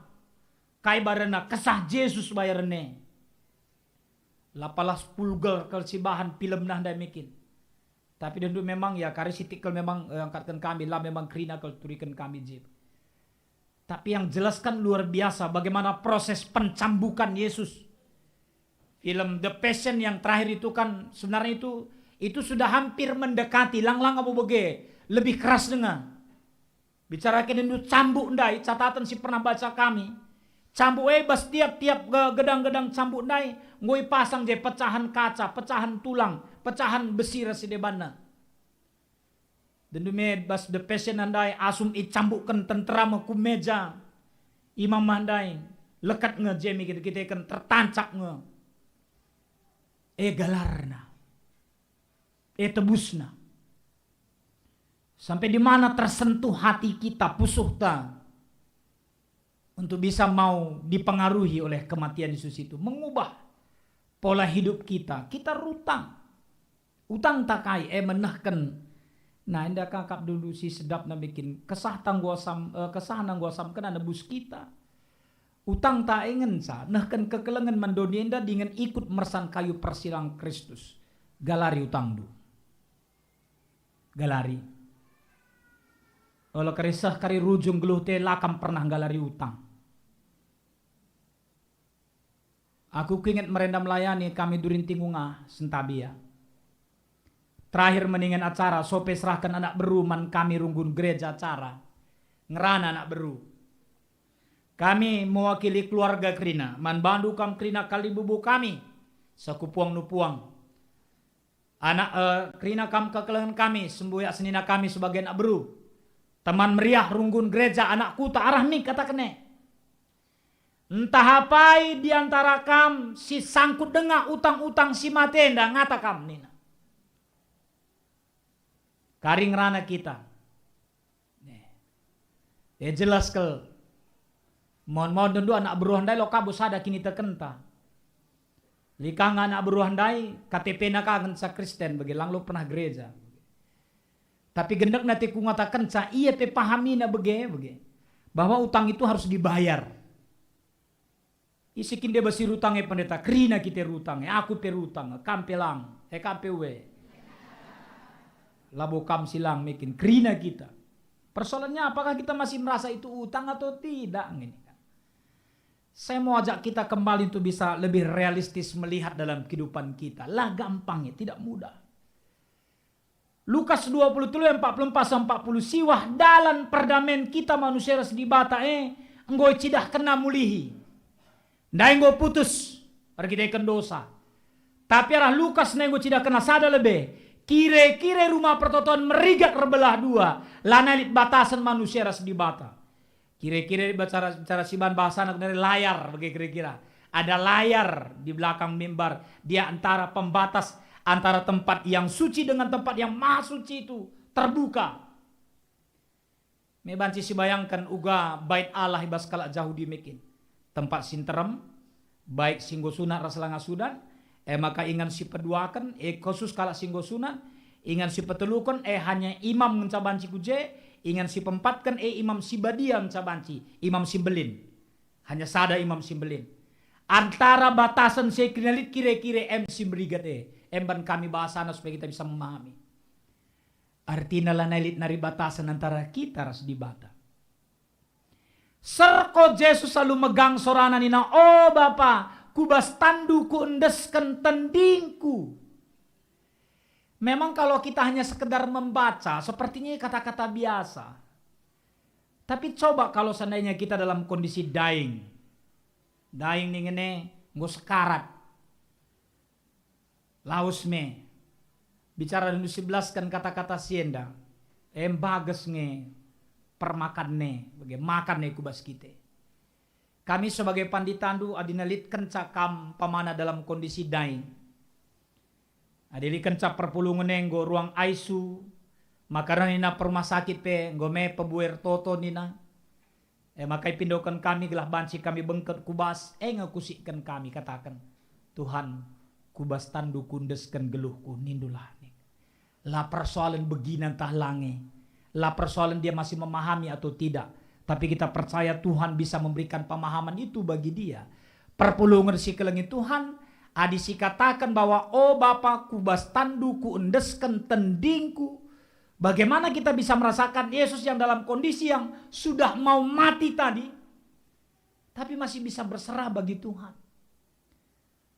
Kai bayaranna? Kesah Jesus bayaranna. La palas pulger kal sibahan filmna ndai mekin. Tapi dendu memang ya kari sitik kal memang, eh, angkatken kami, la memang kerina kal turiken kami je. Tapi yang jelas kan luar biasa bagaimana proses pencambukan Yesus. Film The Passion yang terakhir itu kan sebenarnya itu, itu sudah hampir mendekati, lang-lang abo bage, lebih keras denga. Bicara kene ndu cambuk ndai, catatan si pernah baca kami. Cambuk e bas tiap-tiap ge-, gedang-gedang cambuk ndai, enggo ipasang je pecahan kaca, pecahan tulang, pecahan besi ras si debanna. Dendu me bas The Passion ndai asum icambukken tentera me ku meja imam ndai, leket nge je me kita, kita iken tertancap nge. E galarna. E tebusna. Sampai di mana tersentuh hati kita, pusuhta, untuk bisa mau dipengaruhi oleh kematian Yesus itu, mengubah pola hidup kita. Kita rutang. Utangta kai, e menehken. Nah, enda kakap dulu si sedapna bikin kesah tangguasam, eh, kesahna ngguasamken nebus kita. Utangta e ngenca nehken kekelengen man doni enda dingen ikut mersan kayu persilang Kristus. Galari utangndu. Galari. Ola kari seh kari rujung geluhta e la kam pernah nggalari utang. Aku kuinget merenda melayani kami Durinting Ungah, sentabi ya. Terakhir mendingen acara, sope serahken anak beru man kami runggun gereja acara. Ngerana anak beru. Kami mewakili keluarga kerina, man bandu kam kerina kalibubu kami, sekupuang nupuang. Anak, eh, kerina kam kekelengen kami, sembuyak senina kami sebagai anak beru. Teman meriah runggun gereja anak kuta arah mi kataken e. Ntah apai di antara kam si sangkut denga utang-utang si mate enda ngata kam nina. Kari ngerana kita. Nih. E jelas kal. Mon-mon dendu anak beruah ndai lo kabo sada kinitekenta. Lit ka nge anak beruah ndai, K T P-na ka ngenca Kristen bage, lang lo pernah gereja. Tapi gendekna te kungatakenca, ia pe pahamina bage, bage. Bahwa utang itu harus dibayar. Ise kin deba si rutang e pendeta, kerina kita rutang e, aku pe rutang, kam pe lang, e kam pe we. Labo kam si lang mekin, kerina kita. Persoalannya apakah kita masih merasa itu utang atau tidak? Ngini kan. Saya mau ajak kita kembali untuk bisa lebih realistis melihat dalam kehidupan kita. Lah gampang ya, tidak mudah. Lukas dua puluh telu empat puluh empat sampai empat puluh siwah dalan perdamen kita manusia ras Dibata e enggo icidahkenNa mulihi. Ndai enggo putus erkiteken dosa. Tapi arah Lukas ndai enggo icidahkenNa sada lebe, kire-kire Rumah Pertoton merigat erbelah dua, lanai lit batasen manusia ras Dibata. Kira-kira bicara, bicara siban bahasana dari layar bagi kira-kira. Ada layar di belakang mimbar, di antara pembatas antara tempat yang suci dengan tempat yang maha suci itu terbuka. Me banci sibayangken uga bait Allah i bas kalak Jahudi mekin. Tempat si nterem, baik si enggo sunat ras langa sunat, e maka ingan si peduaken, e khusus kalak si enggo sunat, ingan si peteluken, e hanya imam ngenca banci ku je, ingan si peempatken, e imam si badia ngenca banci, imam si mbelin. Hanya sada imam si mbelin. Antara batasen si kerina lit kire-kire em si merigat e, Emban kami bahasana supaya kita bisa memahami. Artina lanai lit nari batasen antara kita ras Dibata. Serko Jesus alu megang sorana nina, "O Bapa, ku bas tanNdu kuendesken tendingku." Memang kalau kita hanya sekedar membaca, sepertinya kata-kata biasa. Tapi coba kalau seandainya kita dalam kondisi dying. Dying ningen e enggo sekarat. Lawes me. Bicara ndu sibelasken kata-kata si enda, e mbages nge permakan e, bage makan e ku bas kita. Kami sebagai panditandu, adi lit kenca kam umpamana dalam kondisi dying, adi lit kenca perpulungen e enggo ruang I C U, maka nina permasakit pe enggo me pebue ertoto nina, E maka ipindoken kami gelah banci kami bengket ku bas, e nge kusikken kami kataken, "Tuhan, ku bas tanNdu kuendesken geluhku," nindulah ning. La persoalen begina ntah la nge, la persoalen dia masih memahami atau tidak, tapi kita percaya Tuhan bisa memberikan pemahaman itu bagi dia. Perpulungen si kelengi Tuhan, adi sikataken bahwa, "O Bapa, ku bas tanNdu kuendesken tendingku," Bagaimana kita bisa merasakan Yesus yang dalam kondisi yang sudah mau mati tadi, tapi masih bisa berserah bagi Tuhan?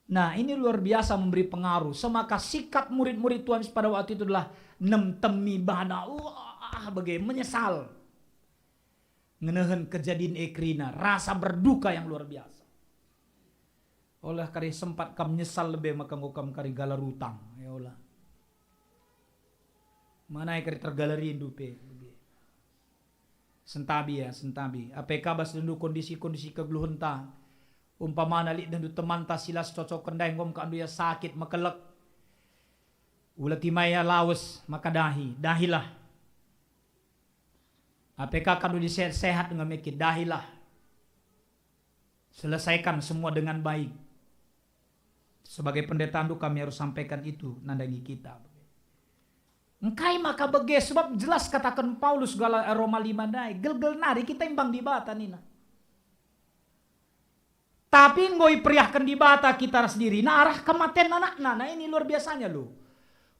Nah, ini luar biasa memberi pengaruh. Semaka sikap murid-murid Tuhan Yesus pada waktu itu adalah nemtemi bana, wah, bage, menyesal. Ngenehen kejadin e kerina, rasa berduka yang luar biasa. Ola kari sempat kam nyesal lebe maka enggo kam kari galar utang, ya ola. Mana kari tergalarindu pe. Sentabi ya, sentabi. Ape ka bas dendu kondisi-kondisi kegeluhenta. Umpamana lit dendu temanta si la sicocoken ndai, enggo me ka ndu ia sakit, mekelek. Ulati mai ia lawes, maka dahi, dahilah. Ape ka kam ndu disehat-sehat nge mekit, dahilah. Selesaikan semua dengan baik. Sebagai pendetandu kami harus sampaikan itu nandangi kita. Engkai maka bage? Sebab jelas kataken Paulus gala Roma lima ndai, gelgel nari kita imbang Dibata nina. Tapi enggo iperiahken Dibata kita ras dirina arah kematen anakna. Nah, ini luar biasanya loh.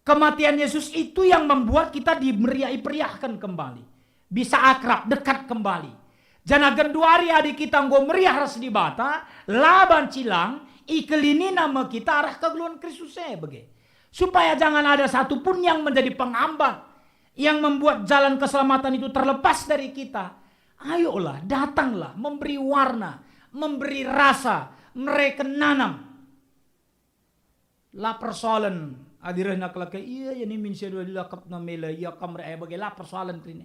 Kematian Yesus itu yang membuat kita dimeriah, iperiahken kembali. Bisa akrab, dekat kembali. Janah genduari adi kita enggo meriah ras Dibata, la banci lang, ikelinina me kita arah kegeluhen Kristus e bage. Supaya jangan ada satu pun yang menjadi penghambat, yang membuat jalan keselamatan itu terlepas dari kita. Ayolah, datanglah, memberi warna, memberi rasa, mereken nanam. La persoalen adi rehna keleke, ia, ia nimin si adi lakapna mela, ia kam re bage, la persoalen kerina.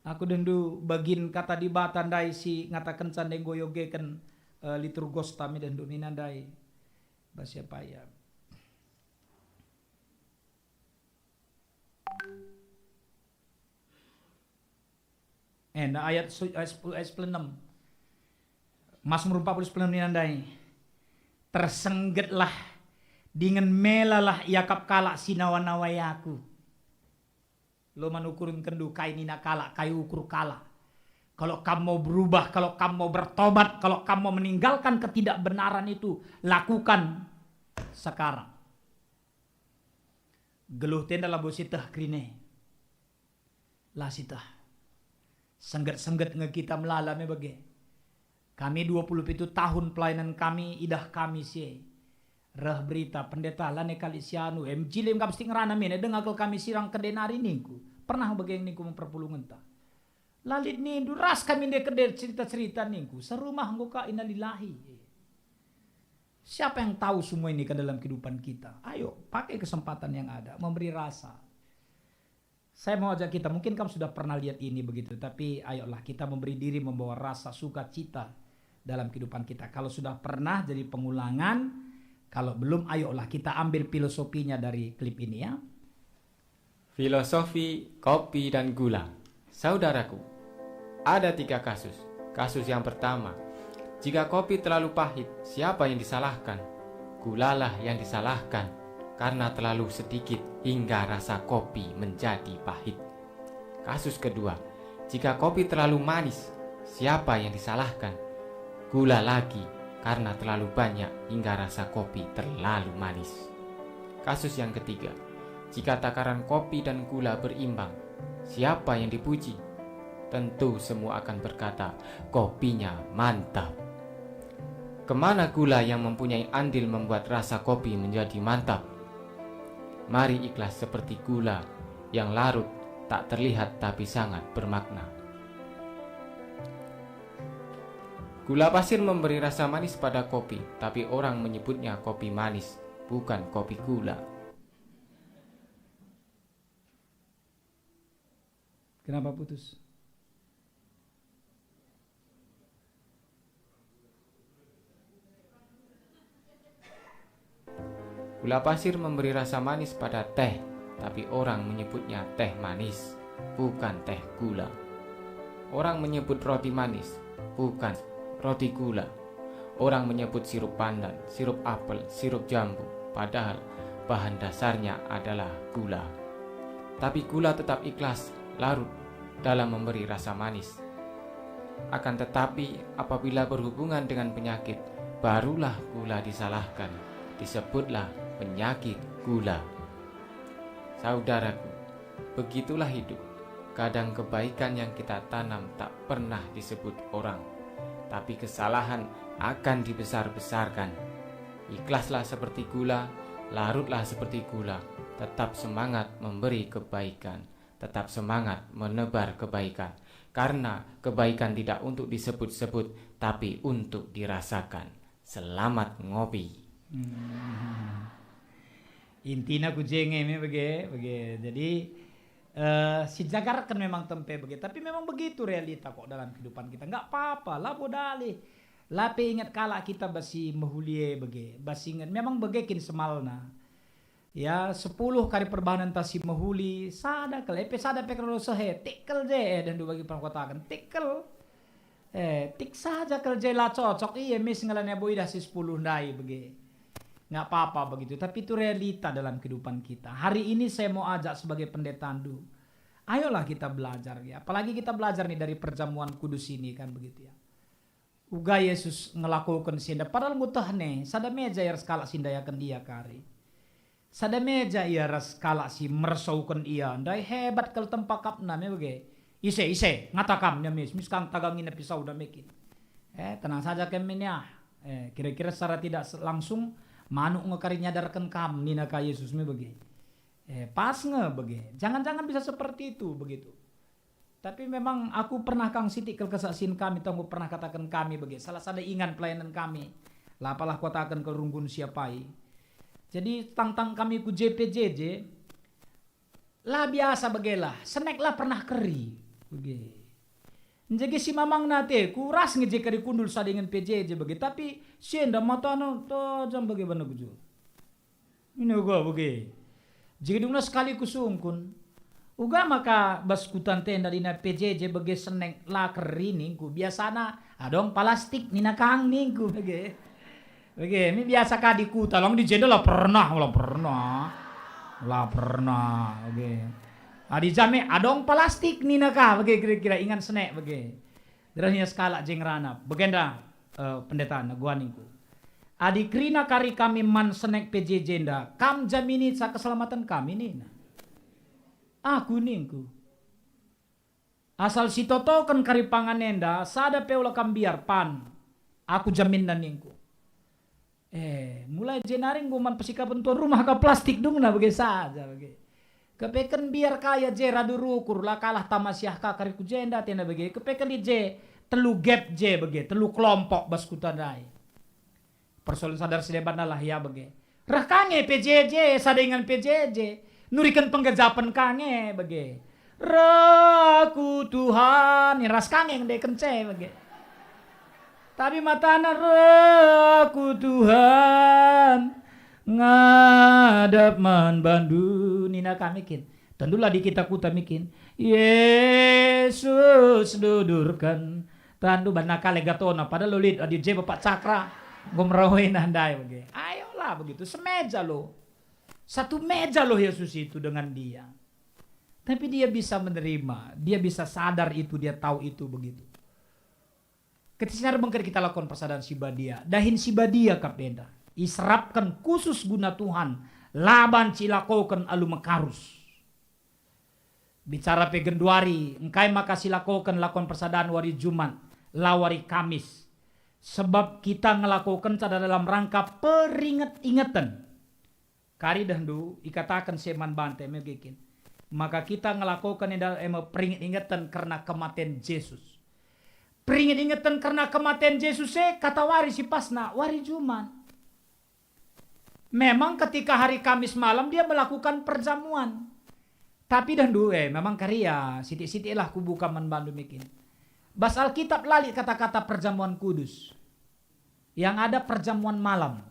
Aku dendu bagin kata Dibata ndai si ngatakenca ndai enggo iogeken, eh, liturgosta me dendu nina ndai. Bas siapa ia? Enda ayat su-, ayat sepuluh, ayat sepuluh enam. Mazmur empat puluh sepuluh enam nina ndai, "Tersenggetlah, dingen melalah iakap kalak si nawa-nawai aku." Lo man ukurkenndu kai nina kalak, kai ukur kalak. Kalau kam mau berubah, kalau kam mau bertobat, kalau kam mau meninggalkan ketidakbenaran itu, lakukan sekarang. Geluh tenda labo sieteh kerina. La sieteh. Sengget-sengget nge kita melala me bage. Kami dua puluh pitu tahun pelayanan kami, idah kami si e. Reh berita, "Pendeta, lanai kali si anu, M J lem kam sting ngerana mene, denga kal kami sirang kende nari," ningku. Pernah bage ningku memperpulungenta. La lit nindu, ras kami nde kende cerita-cerita ningku. Serumah enggo ka innalillahi. Siapa yang tahu semua ini ke dalam kehidupan kita? Ayo, pakai kesempatan yang ada, memberi rasa. Saya mau ajak kita, mungkin kamu sudah pernah lihat ini begitu, tapi ayolah kita memberi diri membawa rasa sukacita dalam kehidupan kita. Kalau sudah pernah jadi pengulangan, kalau belum, ayolah kita ambil filosofinya dari klip ini ya. Filosofi kopi dan gula. Saudaraku, ada tiga kasus. Kasus yang pertama, jika kopi terlalu pahit, siapa yang disalahkan? Gulalah yang disalahkan, karena terlalu sedikit hingga rasa kopi menjadi pahit. Kasus kedua, jika kopi terlalu manis, siapa yang disalahkan? Gula lagi, karena terlalu banyak hingga rasa kopi terlalu manis. Kasus yang ketiga, jika takaran kopi dan gula berimbang, siapa yang dipuji? Tentu semua akan berkata, "Kopinya mantap." Kemana gula yang mempunyai andil membuat rasa kopi menjadi mantap? Mari ikhlas seperti gula yang larut, tak terlihat tapi sangat bermakna. Gula pasir memberi rasa manis pada kopi, tapi orang menyebutnya kopi manis, bukan kopi gula. Kenapa putus? Gula pasir memberi rasa manis pada teh, tapi orang menyebutnya teh manis, bukan teh gula. Orang menyebut roti manis, bukan roti gula. Orang menyebut sirup pandan, sirup apel, sirup jambu, padahal bahan dasarnya adalah gula. Tapi gula tetap ikhlas larut dalam memberi rasa manis. Akan tetapi, apabila berhubungan dengan penyakit, barulah gula disalahkan, disebutlah penyakit gula. Saudaraku, begitulah hidup. Kadang kebaikan yang kita tanam tak pernah disebut orang, tapi kesalahan akan dibesar-besarkan. Ikhlaslah seperti gula, larutlah seperti gula, tetap semangat memberi kebaikan. Tetap semangat menebar kebaikan, karena kebaikan tidak untuk disebut-sebut, tapi untuk dirasakan. Selamat ngopi. Hmm. Intina ku je nge me bage, bage. Jadi, eh, sijagarken memang tempe bage, tapi memang begitu realita kok dalam kehidupan kita. Nggak apa-apa, labo dalih. La pe inget kalak kita bas si mehuli e bage, bas si inget, memang bage kin semalna. Ya, sepuluh kari perbahanenta si mehuli, sada kal, e pe sada pe kal sehe, tik kal je, eh, dahndu bagi perkotaken, tik kal. Eh, tik saja kal je la cocok, iya, mis ngelana bo idah si sepuluh ndai bage. Nggak apa-apa begitu, tapi itu realita dalam kehidupan kita. Hari ini saya mau ajak sebagai pendetandu, ayolah kita belajar, ya. Apalagi kita belajar nih dari perjamuan kudus ini, kan begitu, ya. Uga Yesus ngelakoken si enda, padahal ngutehna, sada meja ia ras kalak si ndayaken ia kari. Sada meja ia ras kalak si mersauken ia, ndai hebat kal tempa akapna me bage. "Ise, ise, ngata kam, nia mis, mis kang tagangi na pisauda me kin. Eh, tenang saja kam me nia." Eh, kira-kira secara tidak se-, langsung, "Manuk nge kari nyadarken kam," nina ka Yesus me bage. Eh, pas nge bage. Jangan-jangan bisa seperti itu, begitu. Tapi memang aku pernah kang sitik kal kesaksian kami, tong pernah kataken kami bage, salah sada ingan pelayanan kami, la apalah kuataken kal runggun si apai. Jadi tangtang kami ku J P J J, la biasa bage lah, senek la pernah keri. Bage. Njege si mamangna ateku, ras nge je kari kundul sada ingan P J J bage, tapi si enda matana tajam bage bana ku je. Nina uga bage. Jadi dungna sekali kusungkun. Uga maka bas kuta enda nina P J J bage senek la keri ningku. Biasana adong palastik nina kang ningku bage. Bage, mi biasa ka di kuta, long di jenda la pernah, la pernah. La pernah, bage. Adi jame adong palastik nina ka bage kira-kira ingan senek bage. Derasnya sekalak je ngerana. Bagenda, eh, pendeta, neguaningku. Adi kerina kari kami man senek P J J enda, kam jamini sa keselamatan kami nina. Aku ningku. Asal sitotoken kari pangan enda, sada pe ola kam mbiar pan. Aku jaminna ningku. Eh, mulai jenari enggo man pesikapen tuan rumah ka plastik dungna bage saja bage. Kepeken mbiar ka ia je radu rukur, la kalah tamasiah ka kari ku jenda tena bage. Kepeken i je telu gap je bage, telu kelompok bas kuta ndai. Persoalan sadar si deban lah ia bage. Reh ka nge P J J, sada ingan P J J. Nuriken penggejapen ka nge bage. Reh aku Tuhan, ras ka nge ngendeken ce bage. Tapi matana reh aku Tuhan, ngadap man bandu nina kami kin. Tentulah di kita kuta mikin. Yesus dudurken tandu bana kale gatona, padahal lo lit adi je Bapak Cakra, enggo merawena ndai bage. Ayolah begitu, semeja lo. Satu meja lo Yesus itu dengan dia. Tapi dia bisa menerima, dia bisa sadar itu, dia tahu itu begitu. Kentisina bengket kita lakon persadan si badia, dahin si badia kap enda. Iserapken khusus guna Tuhan, la banci ilakoken alu mekarus. Bicara pe genduari, engkai maka silakoken lakon persadan wari Jumat, la wari Kamis? Sebab kita ngelakokenca dalam rangka peringet-ingeten. Kari dehndu ikataken si e man banta e me gia kin. Maka kita ngelakoken enda e me peringet-ingeten kerna kematen Jesus. Peringet-ingeten kerna kematen Jesus e kata wari si pasna, wari Jumat. Memang ketika hari Kamis malam dia melakukan perjamuan. Tapi dehndu, eh, memang kari ya, sitik-sitiklah kubuka man bandu me kin. Bas Alkitab la lit kata-kata perjamuan kudus. Yang ada perjamuan malam.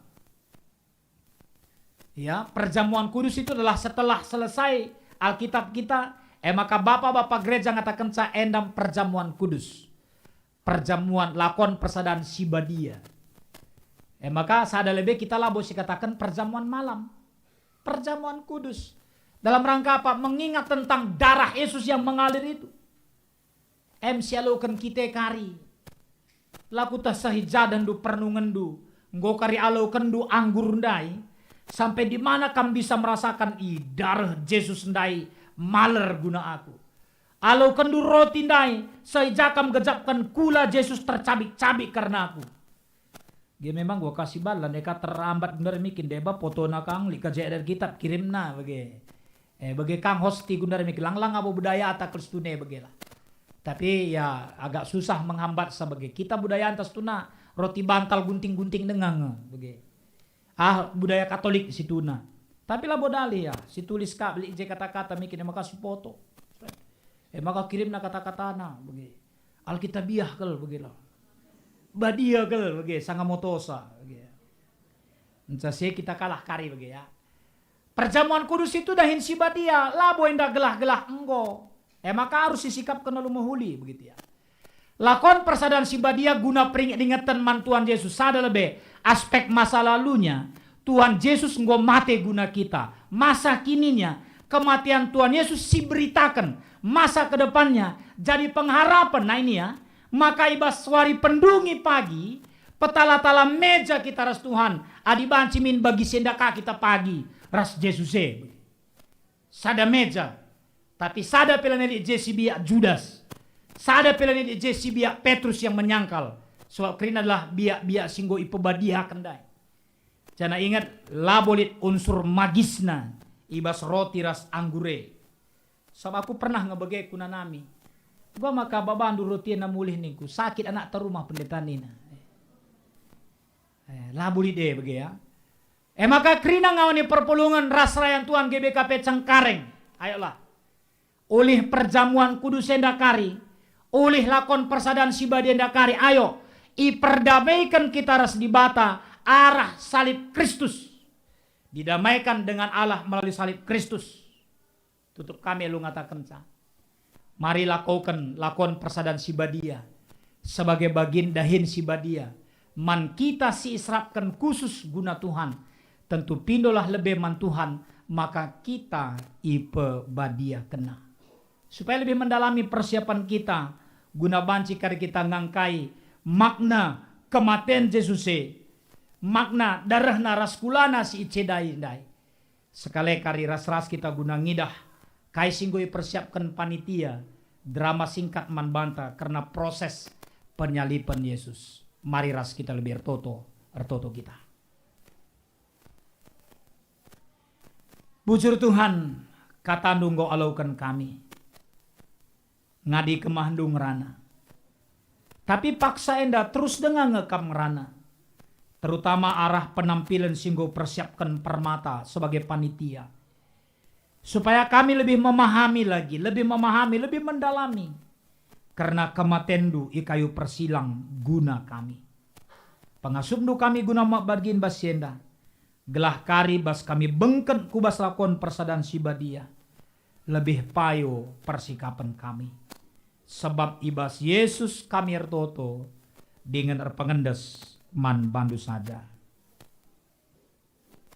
Ya, perjamuan kudus itu adalah setelah selesai Alkitab kita, eh, maka bapa-bapa gereja ngatakenca enda perjamuan kudus. Perjamuan lakon persadan si badia. Eh, maka sada lebe kita labo sikataken perjamuan malam. Perjamuan kudus. Dalam rangka apa? Mengingat tentang darah Yesus yang mengalir itu. Em sialoken kita kari. La kueteh seh i ja dehndu pernungenndu, enggo kari alokenndu anggur ndai, sampai di mana kam bisa merasakan i dareh Jesus ndai maler guna aku. Alokenndu roti ndai, seh i ja kam gejapken kula Jesus tercabik-cabik kerna aku. Ge memang gua kasih balan, eka terambat gundar mikin deba fotona kang lit ka je dari kitab kirimna bage. Eh, bage kang hosti gundar mikin lang-lang abo budaya ata Kristune bage lah. Tapi ya agak susah menghambat sa bage. Kita budaya antas tuna roti bantal gunting-gunting dengang bage. Ah, budaya Katolik situna. Tapi labo dalih ya, situlis kap lit je kata-kata mikin maka sipoto. Eh, maka kirimna kata-katana bage. Alkitabiah kal bage lah. Badia kal bage, sanga motosa bage. Nca se kita kalah kari bage ya. Perjamuan kudus itu dahin si badia, labo enda gelah-gelah enggo. E maka arus isikapken alu mehuli begitu ya. Lakon persadan si badia guna peringet-ingeten man Tuhan Jesus sada lebe aspek masa lalunya. Tuhan Jesus enggo mate guna kita. Masa kininya, kematian Tuhan Yesus siberitaken masa ke depannya jadi pengharapen. Nah ini ya, maka i bas wari pendungi pagi, petala-tala meja kita ras Tuhan, adi banci min bagi si enda ka kita pagi ras Jesus e. Sada meja, tapi sada pe lanai lit je si biak Judas, sada pe lanai lit je si biak Petrus yang menyangkal, sebab kerina adalah biak-biak si enggo ipebadiaken ndai. Janah inget, labo lit unsur magisna i bas roti ras anggur e. Sabap aku pernah nge bage kunanami. Enggo maka babandu roti ena mulih ningku, sakit anakta rumah pendeta nina. Eh, labo lit e bage ya. E maka kerina ngawan i perpulungen ras serayan Tuhan G B K P Cengkareng. Ayolah. Ulih perjamuan kudus enda kari, ulih lakon persadan si badia enda kari, ayo, iperdamaiken kita ras Dibata arah salib Kristus. Didamaikan dengan Allah melalui salib Kristus. Tutup kami alu ngatakenca. Mari lakoken lakon persadan si badia sebagai bagin dahin si badia man kita si iserapken khusus guna Tuhan. Tentu pindolah lebe man Tuhan, maka kita ipebadiakenNa. Supaya lebih mendalami persiapan kita guna banci kari kita ngangkai makna kematen Jesus e, makna darehNa ras kulana si icedai ndai. Sekaleka ras-ras kita guna ngidah kai si enggo ipersiapken panitia drama singkat man banta kerna proses penyaliben Yesus. Mari ras kita lebih ertoto, ertoto kita. Bujur Tuhan, kataNdu enggo aloken kami. Ngadi kemahndu ngerana. Tapi paksa enda terus denga nge kam ngerana, terutama arah penampilen si enggo persiapken Permata sebagai panitia, supaya kami lebih memahami lagi, lebih memahami, lebih mendalami kerna kematenndu i kayu persilang guna kami. Pengasupndu kami guna mabagin bas si enda, gelah kari bas kami bengket ku bas lakon persadan si badia, lebih payo persikapen kami. Sebab i bas Yesus kami ertoto dingen erpengendes man bandu saja.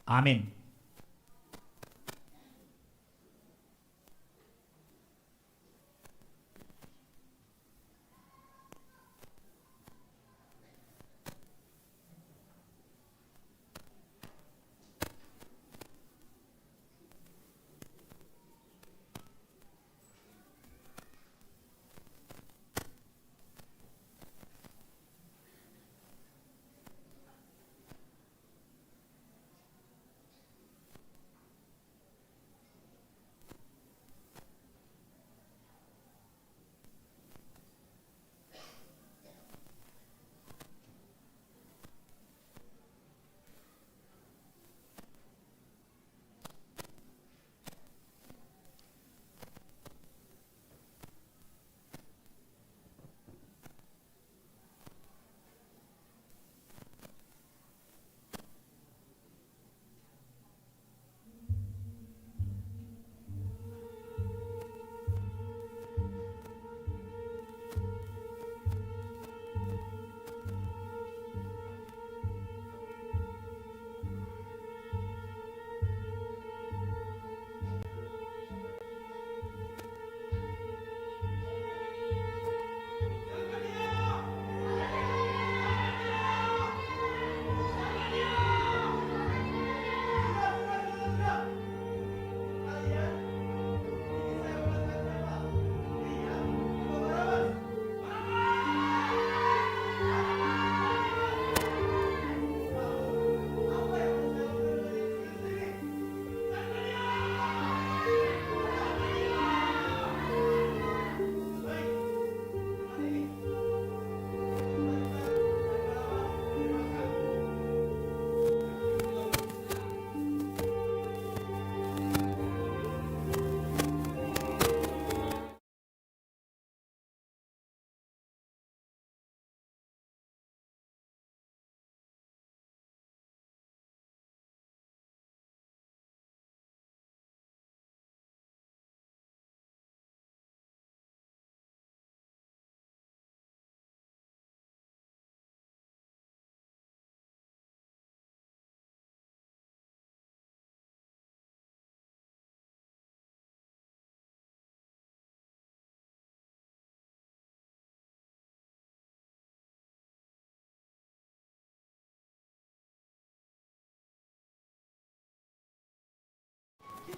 Amin.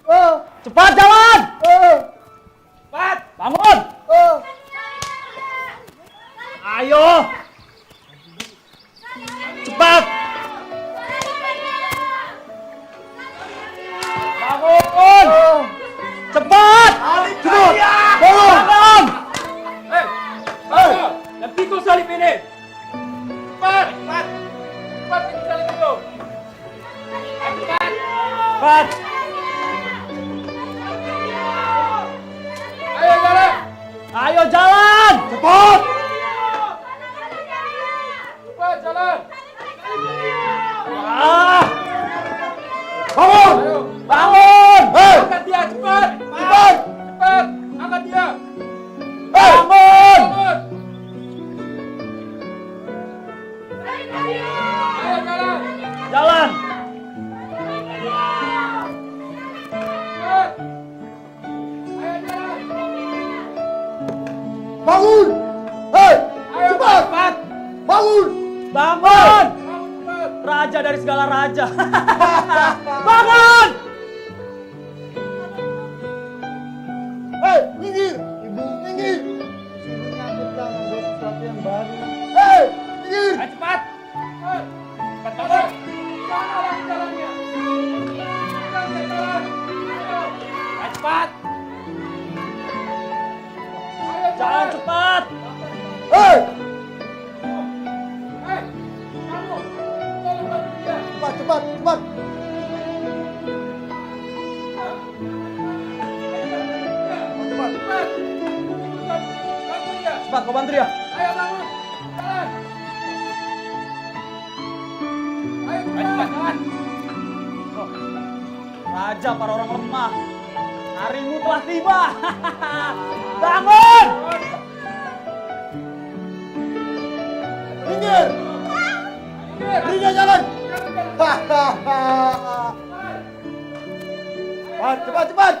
Eh. Cepat jalan! Eh. Cepat! Bangun! Eh. Ayo! Cepat! Bangun! Cepat! Cepat! Bangun! Hei! Bangun! Dan pikul salib ini! Cepat! Cepat! Cepat pikul salib itu! Cepat! Cepat! Ayo jalan! Ayo jalan! Cepat! Cepat jalan! Ah! Bangun! Ayo. Bangun! Hei! Angkat dia, cepat! Cepat! Cepat! Angkat dia! Hei! Bangun! Bangun! Ayo, jalan! Jalan! Cepat! Bangun! Hei, cepat! Bangun! Bangun! Raja dari segala raja. Bangun! Hei, minggir! Ibu, minggir! Suruhnya kerja membuat sesuatu yang baru. Hei, minggir! Ayo, cepat! Cepat, cepat. Ayo, cepat. Jalan cepat. Hei! Cepat, cepat, cepat. Cepat, cepat. Cepat, kau bantu dia. Ayo, bangun. Jalan. Ayo, cepat, jalan. Raja para orang lemah. Harimu telah tiba. Bangun. Minggir. Minggir. Beri dia jalan. Cepat, cepat, cepat.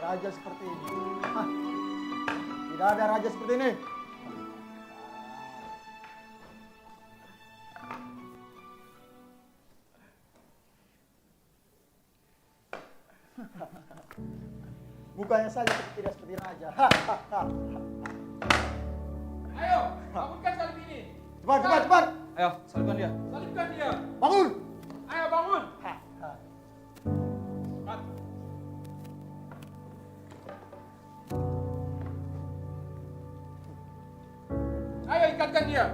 Raja seperti ini. Hah. Tidak ada raja seperti ini. Mukanya saja seperti, tidak seperti raja. Ayo, bangunkan salib ini. Cepat, cepat, cepat. Ayo, salibkan dia. Salibkan dia. Bangun. Ayo, bangun. Ayo, ikatkan dia.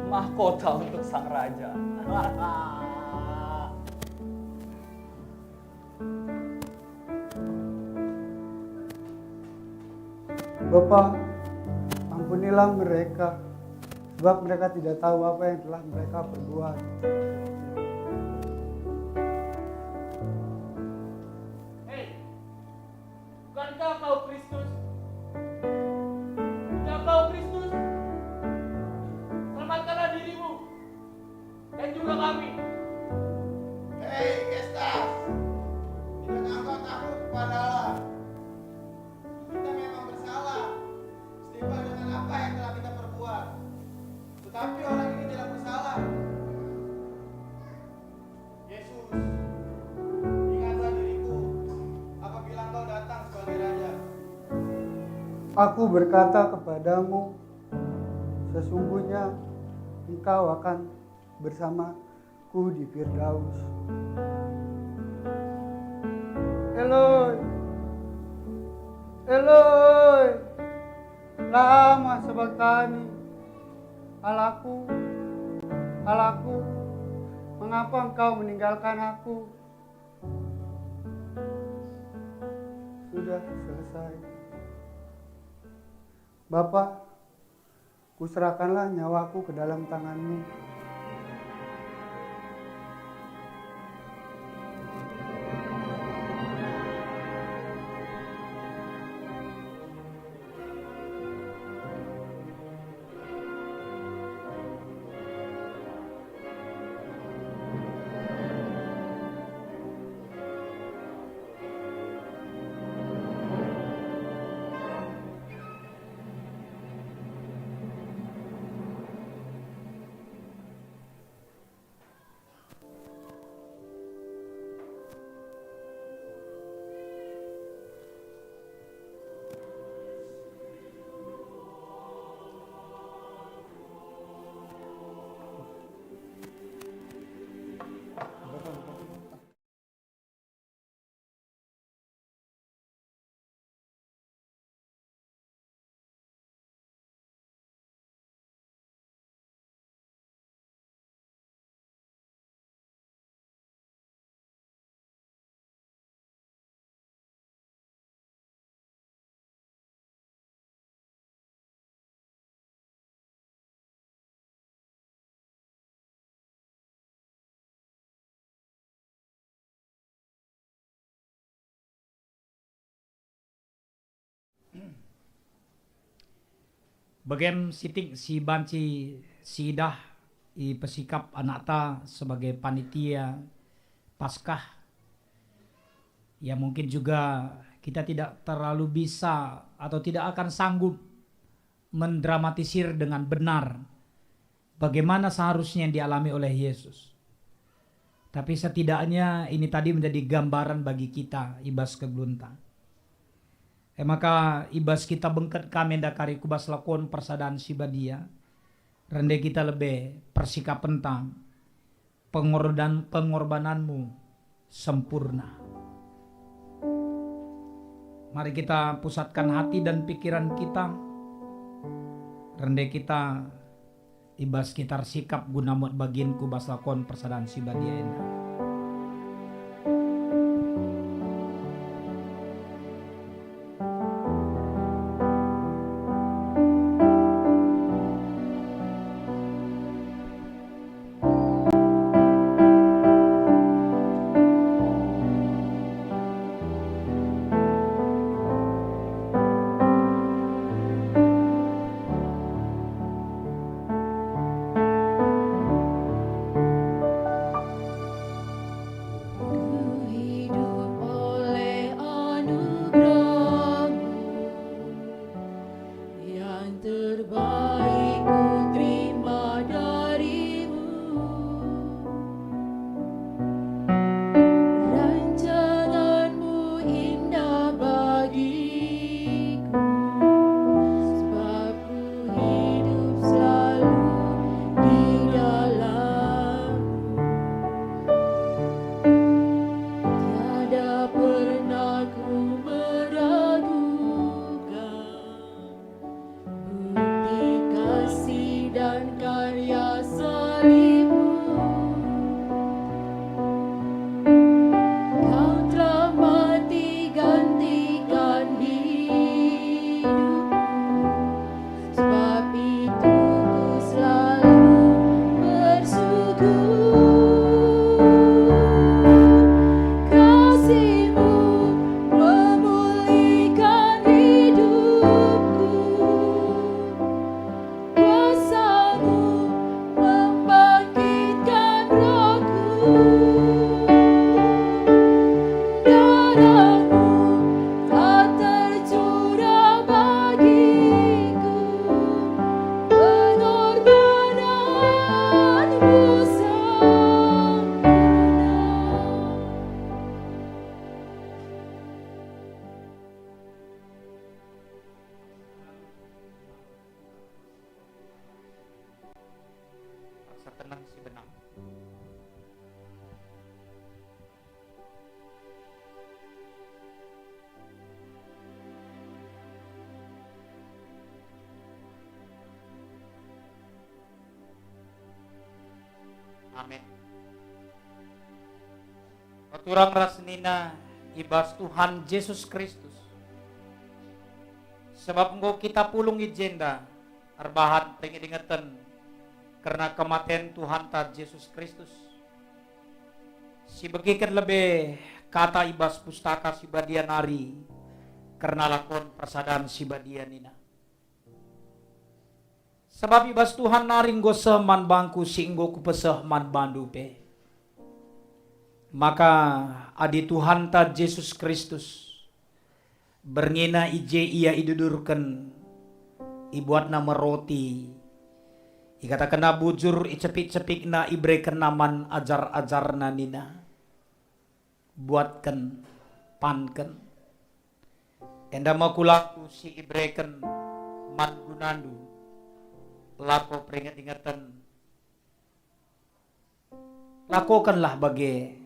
Mahkota untuk sang raja. Bapa, ampunilah mereka, sebab mereka tidak tahu apa yang telah mereka perbuat. Hei, bukankah kau Kristus? Jika kau Kristus, selamatkanlah dirimu dan juga kami. Hei, Kestas, tidak engkau takut kepada Allah? Kita memang bersalah setimpal dengan apa yang telah kita perbuat. Tetapi orang ini tidak bersalah. Yesus, ingatlah diriku apabila Engkau datang sebagai Raja. Aku berkata kepadamu, sesungguhnya Engkau akan bersamaku di Firdaus. Eloi, Eloi, lama sabachthani. Allahku, Allahku, mengapa Engkau meninggalkan aku? Sudah selesai. Bapa, kuserahkanlah nyawaku ke dalam tangan-Mu. Bagem sitik si banci siidah ipesikap anakta sebagai panitia Paskah, ya mungkin juga kita tidak terlalu bisa atau tidak akan sanggup mendramatisir dengan benar bagaimana seharusnya yang dialami oleh Yesus. Tapi setidaknya ini tadi menjadi gambaran bagi kita i bas kegeluhenta. E maka, i bas kita bengket kami enda kari ku bas lakon persadan si badia, rende kita lebe persikapenta, pengorban-, pengorbananmu sempurna. Mari kita pusatkan hati dan pikiran kita, rende kita i bas kita ersikap guna muat bagin ku bas lakon persadan si badia enda. Kuhidup oleh anugerah-Mu, yang terbaik kuterima dari-Mu. Rancangan-Mu indah bagiku, sebab ku hidup selalu di dalam-Mu. Tiada pernah ku meragukan bukti kasih dan karya salib-Mu. Kau telah mati gantikan hidupku. Sebab itu ku selalu bersyukur. Kasih-Mu memulihkan hidupku. Kuasa-Mu membangkitkan rohku. Darah-Mu telah tercurah bagiku, pengorbanan-Mu sempurna. Rasa tenang si benam. Amin. Peturang ras senina i bas Tuhan Jesus Kristus. Sebab enggo kita pulung i jenda erbahan peringet-ingeten kerna kematen Tuhanta Jesus Kristus. Sibegiken lebe kata i bas Pustaka Si Badia nari kerna lakon persadan si badia nina, "Sabap i bas Tuhan nari enggo seh man bangku si enggo kupeseh man bandu pe." Maka adi Tuhanta Jesus Kristus, berngiNa i je Ia idudurken, ibuatNa me roti, ikatakenNa bujur, icepik-cepikNa, iberekenNa man ajar-ajarNa nina, "Buatken, panken. Enda me kulangKu si ibereken man gunandu. Lako peringet-ingeten, lakokenlah bage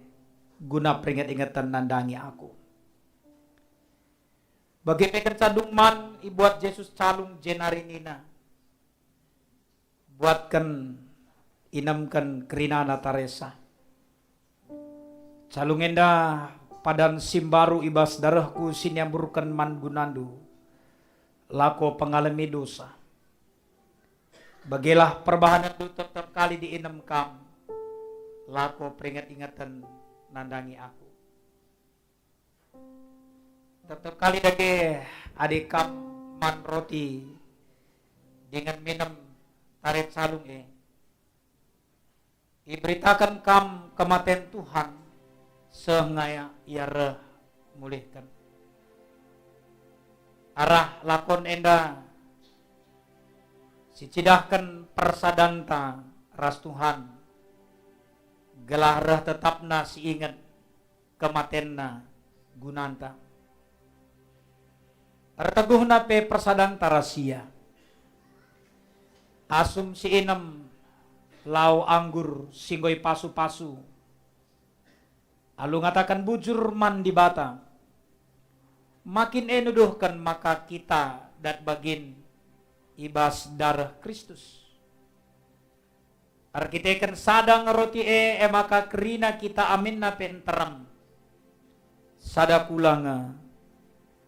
guna peringet-ingeten nandangi Aku." Bage pe kenca dung man, ibuat Jesus calung jenari nina, "Buatken, inemken kerinana taresa. Calung enda padan si mbaru i bas darehKu si niamburken man gunandu. Lako pengalemi dosa. Bagelah perbahanenndu tep-tep kali diinem kam. Lako peringet-ingeten nandangi Aku." Tep-tep kali dage adi kam man roti, dingen minem tare calung e. Iberitaken kam kematen Tuhan, seh nga Ia reh mulihken. Arah lakon enda sicidahken persadanta ras Tuhan, gelah reh tetapna si inget kematenNa gunanta. Erteguhna pe persadanta ras Ia. Asum si inem lau anggur si enggo ipasu-pasu, alu ngataken bujur man Dibata, makin e nuduhken maka kita dat bagin i bas dareh Kristus. Erkiteken sada nge roti e, e maka kerina kita aminna pe nterem. Sada kula nge,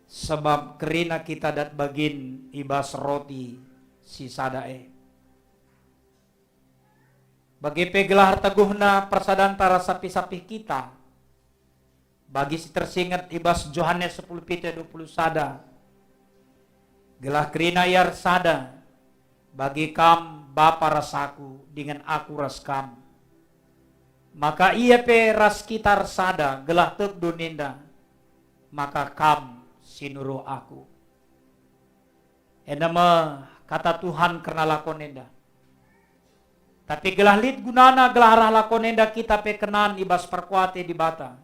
sabap kerina kita dat bagin i bas roti si sada e. Bage pe gelah erteguhna persadanta ras sapih-sapih kita, bagi si tersinget i bas Johanes sepuluh pitu dua puluh sada, gelah kerina ia ersada, bagi kam Bapa ras Aku, dingen Aku ras kam. Maka ia pe ras kita ersada, gelah tek doni enda, maka kam si nuruh Aku. Enda me kata Tuhan kerna lakon enda. Tapi gelah lit gunana gelah arah lakon enda kita pe kenan i bas perkuah ate Dibata.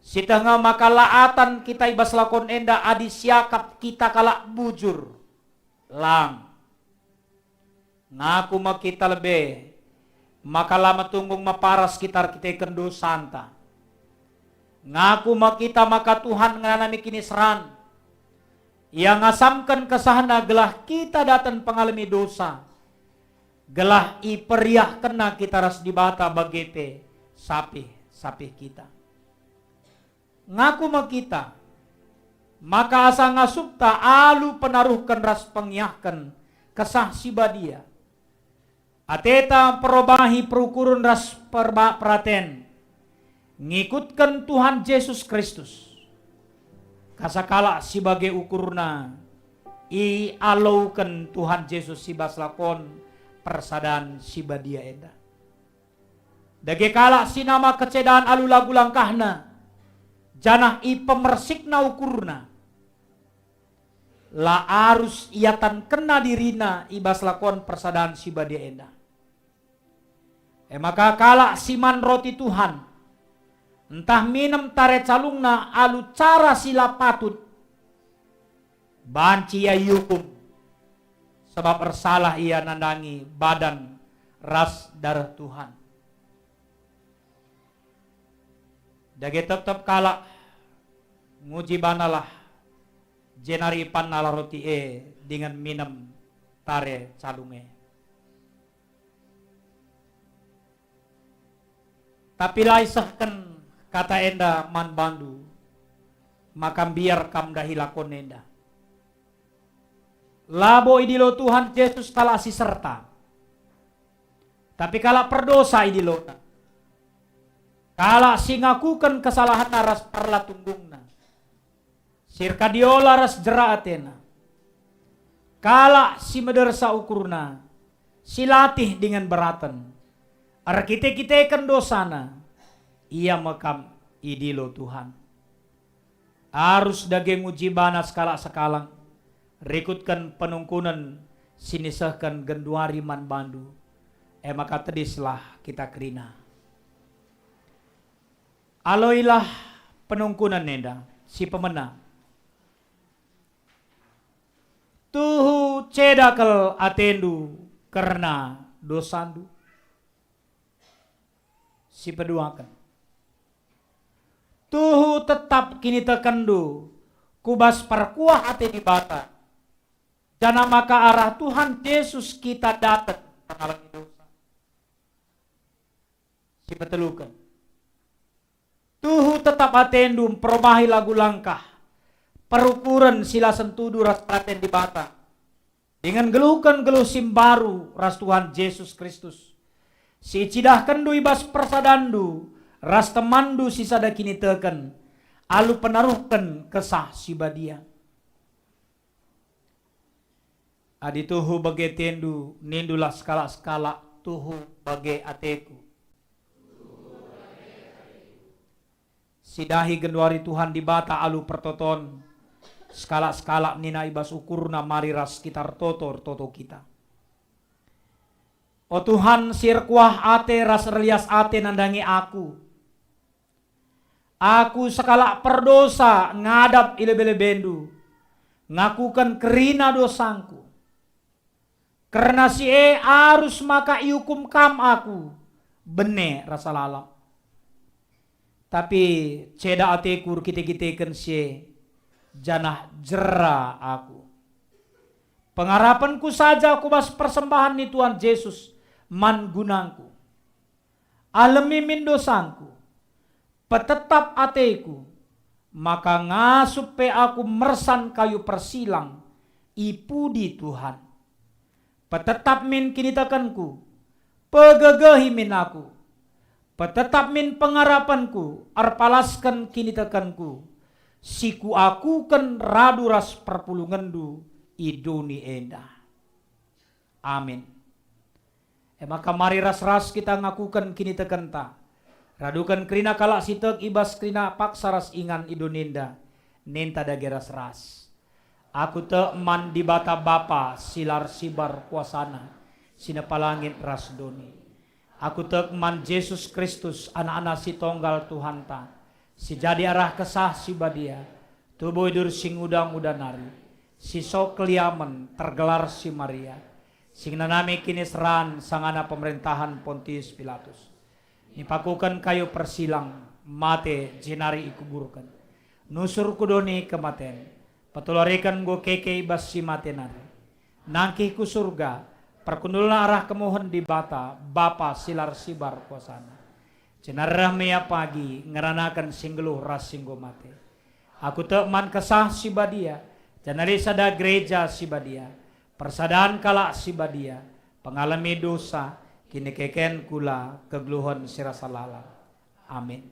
Sieteh nge maka la atan kita i bas lakon enda adi siakap kita kalak bujur. Lang. Ngaku me kita lebe, maka la metunggung me paras kita erkiteken dosanta. Ngaku me kita maka Tuhan ngenanami kiniseran. Ia ngasamken kesahNa gelah kita daten pengalemi dosa, gelah iperiahkenNa kita ras Dibata bage pe sapih-sapih kita. Ngaku me kita, maka asa ngasupta alu penaruhken ras pengiahken Kesah Si Badia. Ateta mperobahi perukuren ras perba-, peraten, ngikutken Tuhan Jesus Kristus. Kasa kalak si bage ukurna, ialoken Tuhan Jesus i bas lakon persadan si badia enda. Dage kalak si nama kecedan alu lagu langkahna, janah ipemersikna ukurna, la arus iatankenna dirina i bas lakon persadan si badia enda. E maka kalak si man roti Tuhan, ntah minem tare calungna alu cara si la patut, banci ia iukum, sabap ersalah ia nandangi badan ras dareh Tuhan. Dage tep-tep kalak nguji banalah, jenari ipannalah roti e dingen minem tare calung e. Tapi la isehken kata enda man bandu, maka mbiar kam ndahi lakon enda. Labo idilo Tuhan Jesus kalak si serta, tapi kalak perdosa idilona. Kalak si ngakuken kesalahenna ras perlatunggungna, si erkadiola ras jera atena. Kalak si medersa ukurna, si latih dingen beraten. Erkite-kiteken dosana, ia me kam idilo Tuhan. Arus dage nguji bana sekalak-sekalak, rikutken penungkunen si nisehken genduari man bandu, e maka tedislah kita kerina. Aloilah penungkunen enda si pemena. Tuhu ceda kal atendu kerna dosandu. Si peduaken. Tuhu tetap kinitekenndu ku bas perkuah ate Dibata, janah maka arah Tuhan Jesus kita daten pengalemi dosa. Si peteluken. Tuhu tetap atendu mperobahi lagu langkah, perukuren si la sentudu ras peraten Dibata, dingen nggeluhken geluh si mbaru ras Tuhan Jesus Kristus, si icidahkenndu i bas persadanndu ras temanndu si sada kiniteken, alu penaruhken Kesah Si Badia. Adi tuhu bage atendu, nindulah sekalak-sekalak, "Tuhu bage ateku." Sidahi genduari Tuhan Dibata alu pertoton, sekalak-sekalak nina i bas ukurna, mari ras kita ertoto, ertoto kita. O Tuhan, si erkuah ate ras erlias ate nandangi aku. Aku sekalak perdosa ngadap i lebe-lebendu, ngakuken kerina dosangku. Kerna si e arus maka iukum Kam aku, bene rasa lalap. Tapi ceda ateku erkite-kiteken si e, janah jera aku. Pengarapenku saja ku bas persembahen ni Tuhan Jesus man gunangku. Alemi min dosangku, petetap ateku, maka ngasup pe aku mersan kayu persilang i pudi Tuhan. Petetap min kinitekenku, pegegehi min aku. Petetap min pengarapenku, erpalasken kinitekenku, si kuakuken radu ras perpulungenndu i doni enda. Amin. E maka mari ras-ras kita ngakuken kinitekenta. Raduken kerina kalak si tek i bas kerina paksa ras ingan i doni enda, ninta dage ras-ras. Aku tek man Dibata Bapa si la ersibar kuasaNa, si nepa langit ras doni. Aku tek man Jesus Kristus, Anakna si Tonggal Tuhanta, si jadi arah Kesah Si Badia, tubuh idur si nguda-nguda nari, si sok keliamen, tergelar si Maria, si ngenanami kiniseran sangana pemerentahen Pontius Pilatus. Ipakuken kayu persilang, mate, jenari ikuburken. Nusur ku doni kematen, petulariken enggo keke i bas si mate nari. Nangkih ku Surga, perkundulna arah kemuhen Dibata, Bapa si la ersibar kuasaNa. Jenari reh me Ia pagi, ngeranaken si nggeluh ras si enggo mate. Aku tek man Kesah Si Badia, janah lit sada Gereja Si Badia, persadan kalak si badia, pengalemi dosa, kinekeken kula, kegeluhen si rasa lalap. Amin.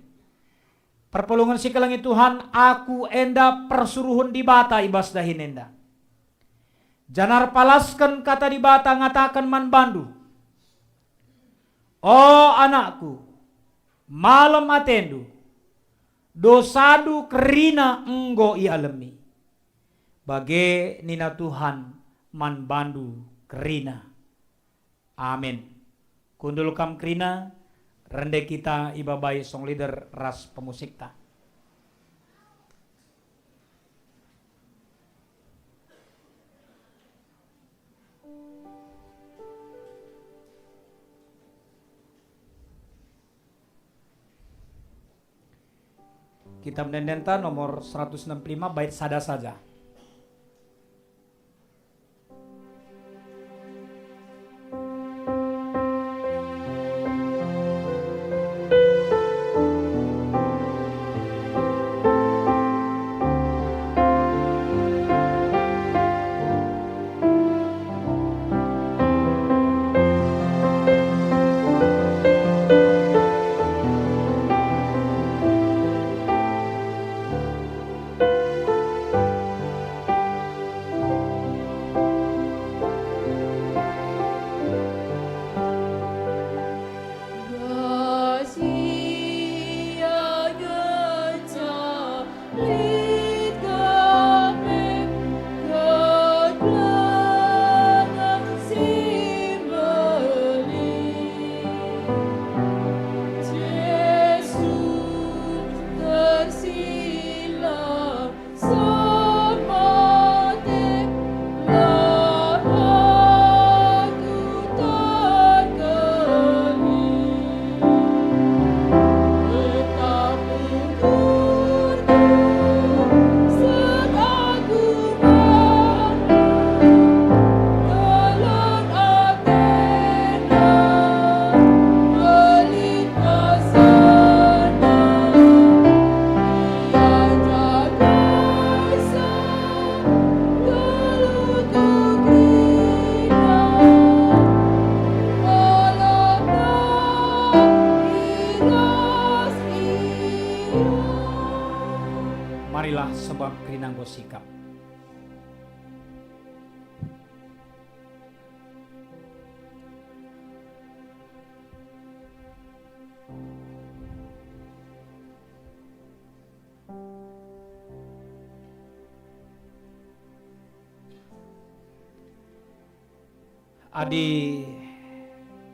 Perpulungen si kelengi Tuhan, aku enda persuruhen Dibata i bas dahin enda. Janah erpalasken Kata Dibata ngataken man bandu, "O anakku, malem atendu, dosandu kerina enggo ialemi." Bage nina Tuhan man bandu kerina. Amin. Kundul kam kerina, rende kita ibabai song leader ras pemusikta. Kitab Ende-endenta nomor seratus enam puluh lima, bait sada saja. Marilah sebab kerina enggo sikap. Adi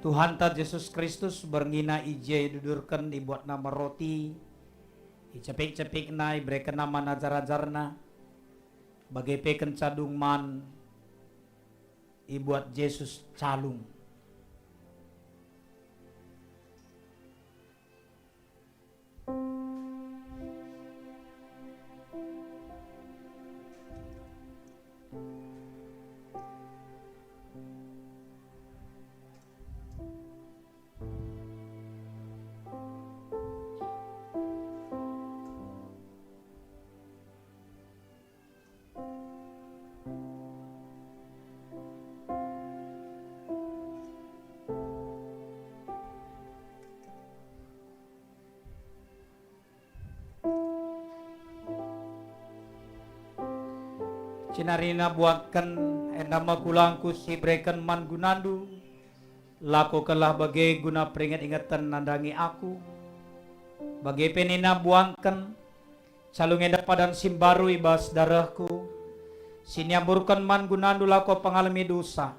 Tuhanta Jesus Kristus berngina i je idudurken, ibuatna me roti, icepik-cepikna, iberekenna man ajar-ajarna, bage pe kenca dung man, ibuat Jesus calung. Jenari nina, "Buatken, enda me kulangku si ibereken man gunandu, lakokenlah bage guna peringet-ingeten nandangi aku." Bage pe nina, "Buatken, calung enda padan si mbaru i bas darehku, si niamburken man gunandu lako pengalemi dosa.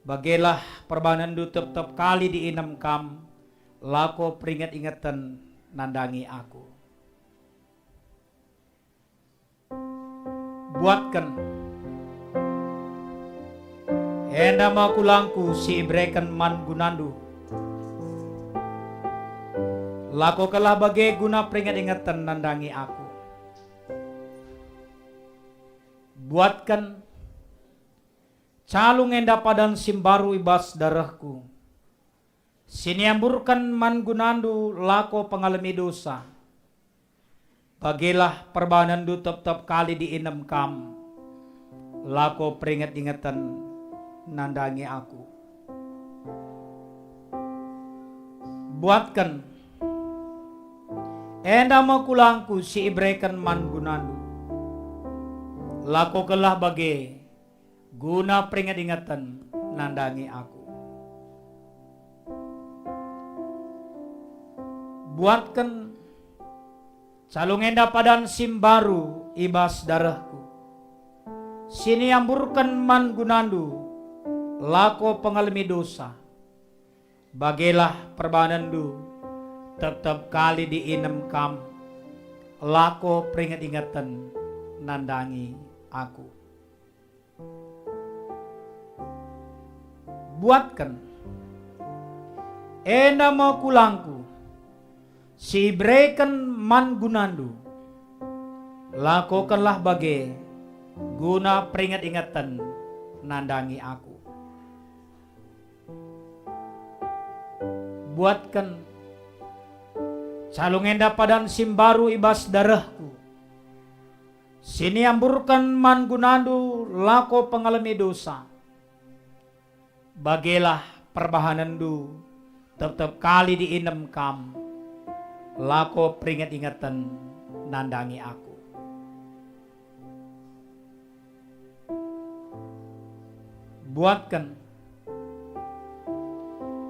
Bagelah perbahanenndu tep-tep kali diinem kam, lako peringet-ingeten nandangi aku." Buatken, enda me kulangku si ibereken man gunandu. Lakokenlah bage guna peringet-ingeten nandangi aku. Buatken, calung enda padan si mbaru i bas darehku, si niamburken man gunandu lako pengalemi dosa. Bagelah perbahanenndu tep-tep kali diinem kam, lako peringet-ingeten nandangi aku. Buatken, enda me kulangku si ibereken man gunandu. Lakokenlah bage, guna peringet-ingeten nandangi aku. Buatken, calung enda padan si mbaru i bas darehku, si niamburken man gunandu lako pengalemi dosa. Bagelah perbahanenndu tep-tep kali diinem kam, lako peringet-ingeten nandangi aku. Buatken, enda me kulangku, si ibereken man gunandu. Lakokenlah bage, guna peringet-ingeten nandangi aku. Buatken, calung enda padan si mbaru i bas darehku, si niamburken man gunandu lako pengalemi dosa. Bagelah perbahanenndu tep-tep kali diinem kam, lako peringet-ingeten nandangi aku. Buatken,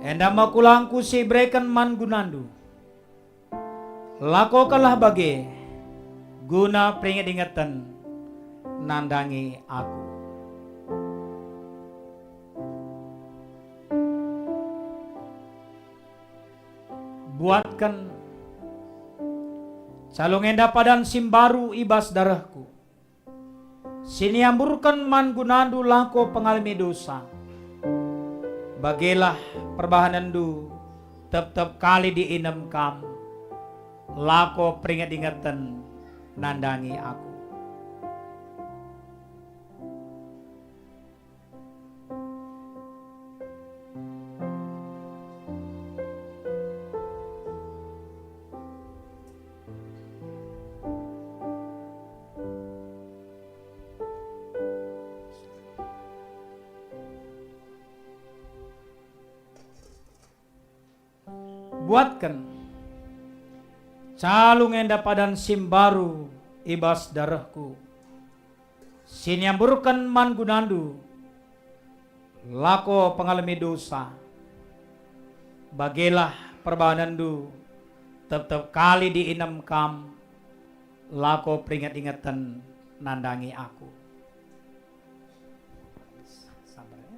enda me kulangku si ibereken man gunandu. Lakokenlah bage, guna peringet-ingeten nandangi aku. Buatken, calung enda padan si mbaru i bas darehku, si niamburken man gunandu lako pengalemi dosa. Bagelah perbahanenndu tep-tep kali diinem kam, lako peringet-ingeten nandangi aku. Buatken, calung enda padan si mbaru i bas darehku, si niamburken man gunandu, lako pengalemi dosa. Bagelah perbahanenndu tep-tep kali diinem kam, lako peringet-ingeten nandangi aku. Sabar, ya.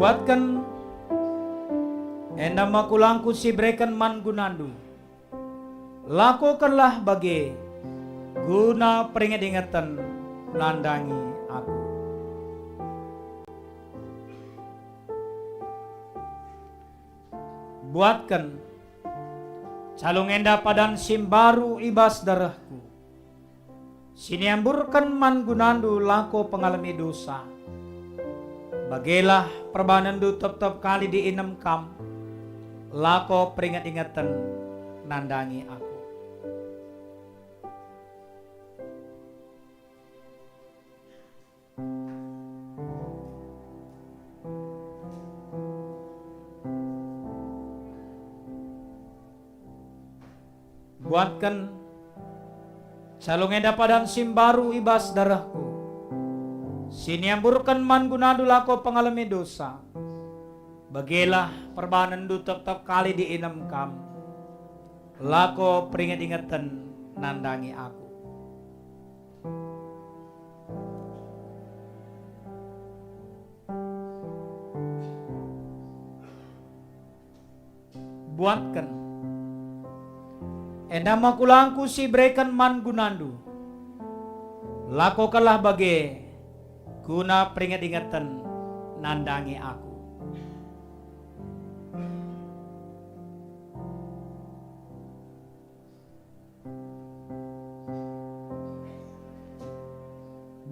Buatken, enda me kulangku si ibereken man gunandu. Lakokenlah bage guna peringet-ingeten nandangi aku. Buatken, calung enda padan si mbaru i bas darehku, si niamburken man gunandu lako pengalemi dosa. Bagelah perbahanenndu tep-tep kali diinem kam, lako peringet-ingeten nandangi aku. Buatken, calung enda padan si mbaru i bas darehku, si niamburken man gunandu lako pengalemi dosa. Bagelah perbahanenndu tep-tep kali diinem kam, lako peringet-ingeten nandangi aku. Buatken, enda me kulangku si ibereken man gunandu. Lakokenlah bage guna peringet-ingeten nandangi aku.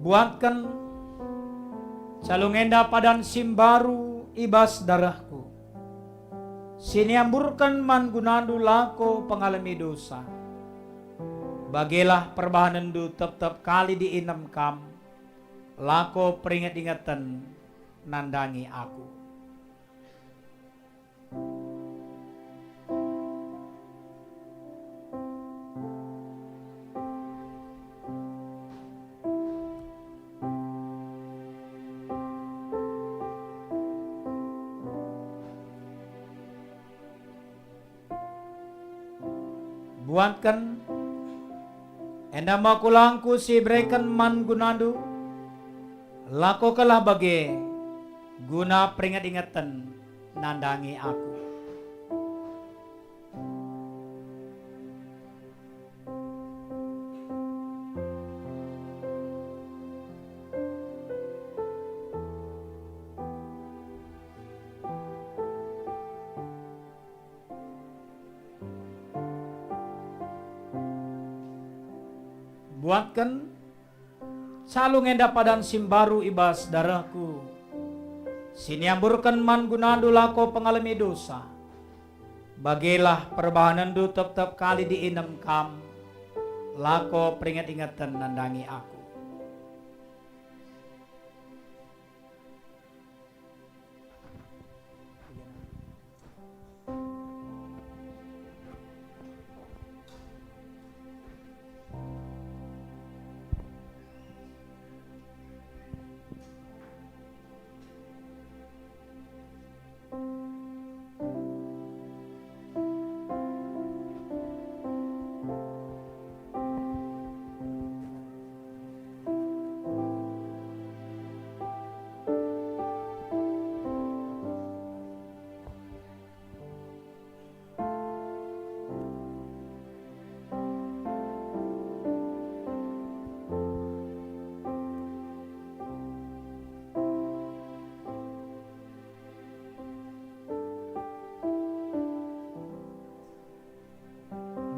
Buatken, calung enda padan si mbaru i bas darehku, si niamburken man gunandu lako pengalemi dosa. Bagelah perbahanenndu tep-tep kali diinem kam, lako peringet-ingeten nandangi aku. Buatken, enda me kulangku si ibereken man gunandu, lakokenlah bage guna peringet-ingeten nandangi aku. Buatken, calung enda padan si mbaru i bas darehku, si niamburken man gunandu lako pengalemi dosa. Bagelah perbahanenndu tep-tep kali diinem kam, lako peringet-ingeten nandangi aku.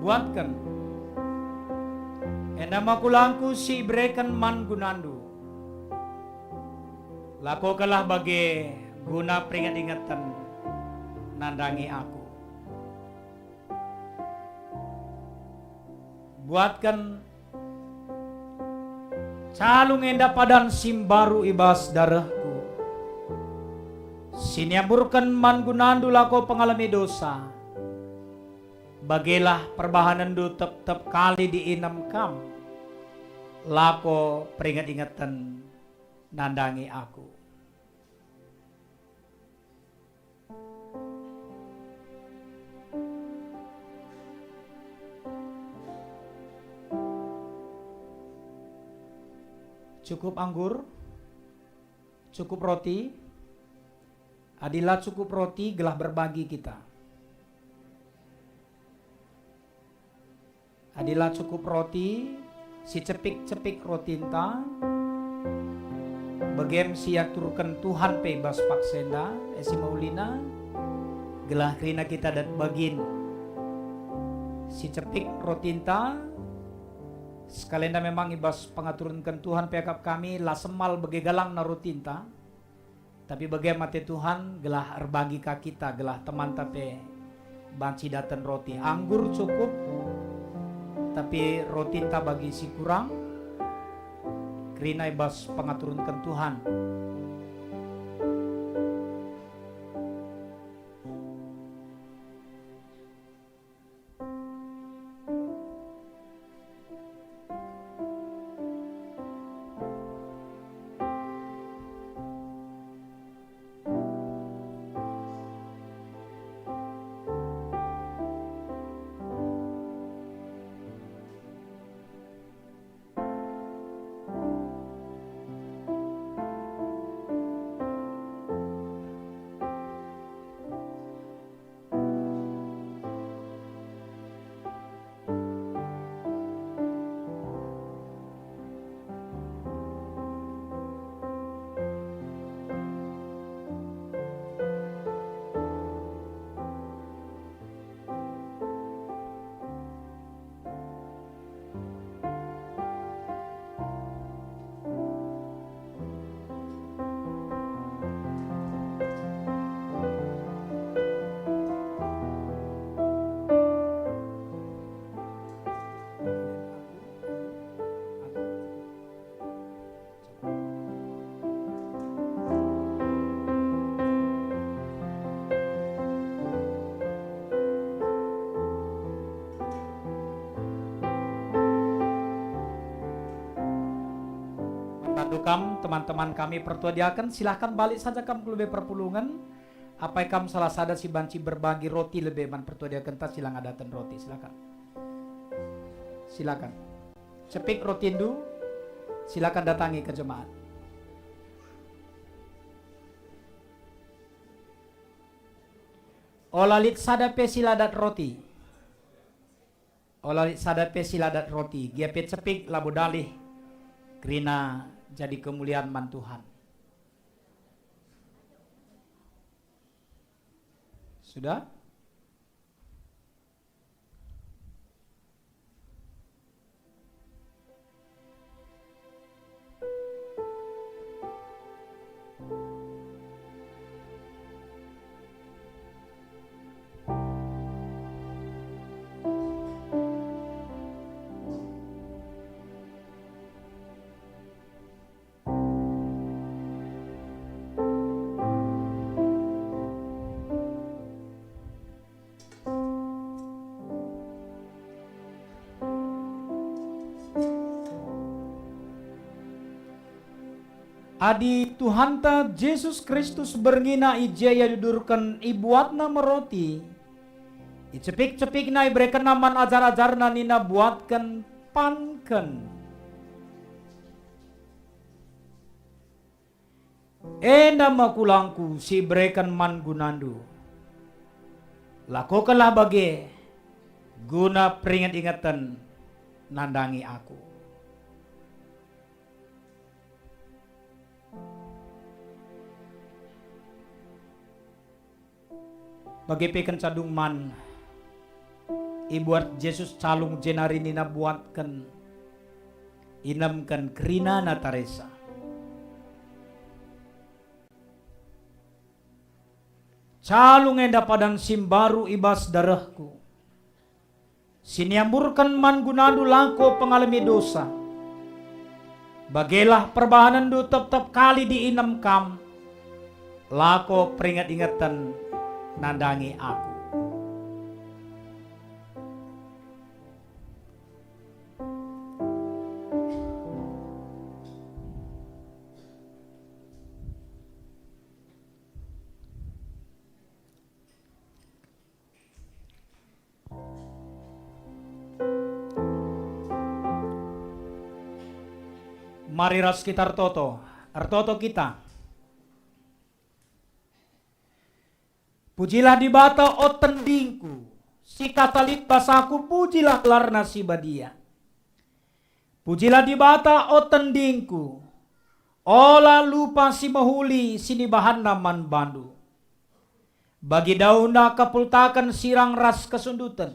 Buatken. Enda me kulangku si ibereken man gunandu. Lakokenlah bage guna peringet-ingeten nandangi aku. Buatken, calung enda padan si mbaru i bas darehku, si niamburken man gunandu lako pengalemi dosa. Bagelah perbahanenndu tep-tep kali diinem kam, lako peringet-ingeten nandangi aku. Cukup anggur, cukup roti, Adi la cukup roti, gelah berbagi kita. Adi la cukup roti, sicepik-cepik rotinta, bage me si iaturken Tuhan pe i bas paksa enda, e si mehulina, gelah kerina kita dat bagin. Sicepik rotinta, sekalenda memang i bas pengaturenken Tuhan pe akap kami, la semal bage galangna rotinta, tapi bage me ate Tuhan, gelah erbagi ka kita, gelah temanta pe banci daten roti. Anggur cukup, tapi rotinta bagi si kurang, kerina i bas pengaturenken Tuhan. Bandu kam, teman-teman kami pertua diaken, silahkan balik saja kam ku lebe perpulungen. Apai kam salah sada si banci berbagi roti lebe man pertua diakenta si la ngadaten roti, silahkan. Silahkan. Cepik rotindu, silahkan datangi ke jemaat. Ola lit sada pe si la dat roti. Ola lit sada pe si la dat roti, gia pe cepik labo dalih kerina jadi kemulian man Tuhan. Sudah? Adi Tuhanta Jesus Kristus berngina i je iadudurken, ibuatna me roti, icepik-cepikna iberekenna man ajar-ajarna nina, "Buatken, panken. Enda me kulangku si ibereken man gunandu. Lakokenlah bage guna peringet-ingeten nandangi aku." Bage pe kenca dung man, ibuat Jesus calung jenari nina, "Buatken, inemken, kerina nataresa. Calung enda padan si mbaru i bas darehku, si niamburken man gunandu lako pengalemi dosa. Bagelah perbahanenndu tep-tep kali diinem kam, lako peringet-ingeten nandangi aku." Mari ras kita ertoto. Ertoto kita. Pujilah Dibata, o tendingku, si kata lit basaku, pujilah gelarNa si badia. Pujilah Dibata, o tendingku, ola lupa si mehuli si nibahanNa man bandu. Bagi dauhna kepultaken sirang ras kesunduten,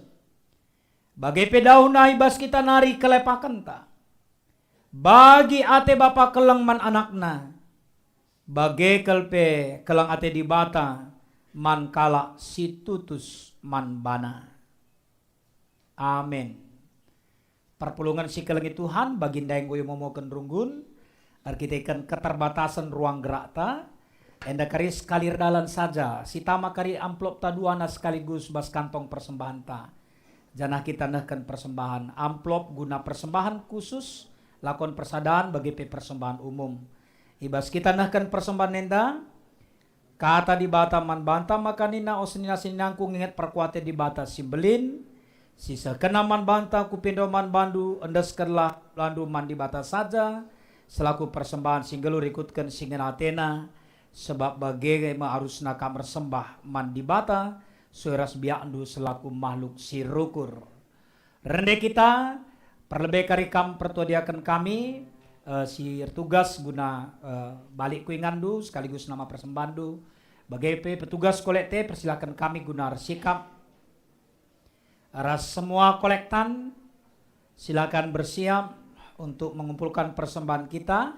bage pe dauhna i bas kita nari kelepakenta. Bagi ate bapa keleng man anakna, bage kal pe keleng ate Dibata man kalak si tutus man baNa. Amin. Perpulungen si kelengi Tuhan, bagi ndai enggo imomoken runggun, erkiteken keterbatasen ruang gerakta, enda kari sekali erdalan saja, sitama kari amplopta duana sekaligus bas kantong persembahenta. Janah kita nehken persembahan amplop guna persembahan khusus, lakon persadan bage pe persembahan umum. I bas kita nehken persembahan enda, kata Dibata man banta maka nina, "O senina-seninangku, nginget perkuaten Dibata si mbelin, si sehkenNa man banta, kupindo man bandu, endeskenlah landu man Dibata saja, selaku persembahan si nggeluh rikutken si ngena ateNa, sebab bage me arusna kam ersembah man Dibata, sue ras biakndu selaku mahluk si rukur." Rende kita, perlebe kari kam pertua diaken kami, eh, si ertugas guna, eh, balik ku inganndu sekaligus nama persembahndu. Bage pe petugas kolekte persilaken kami guna ersikap. Ras semua kolektan, silakan bersiap untuk mengumpulkan persembahan kita.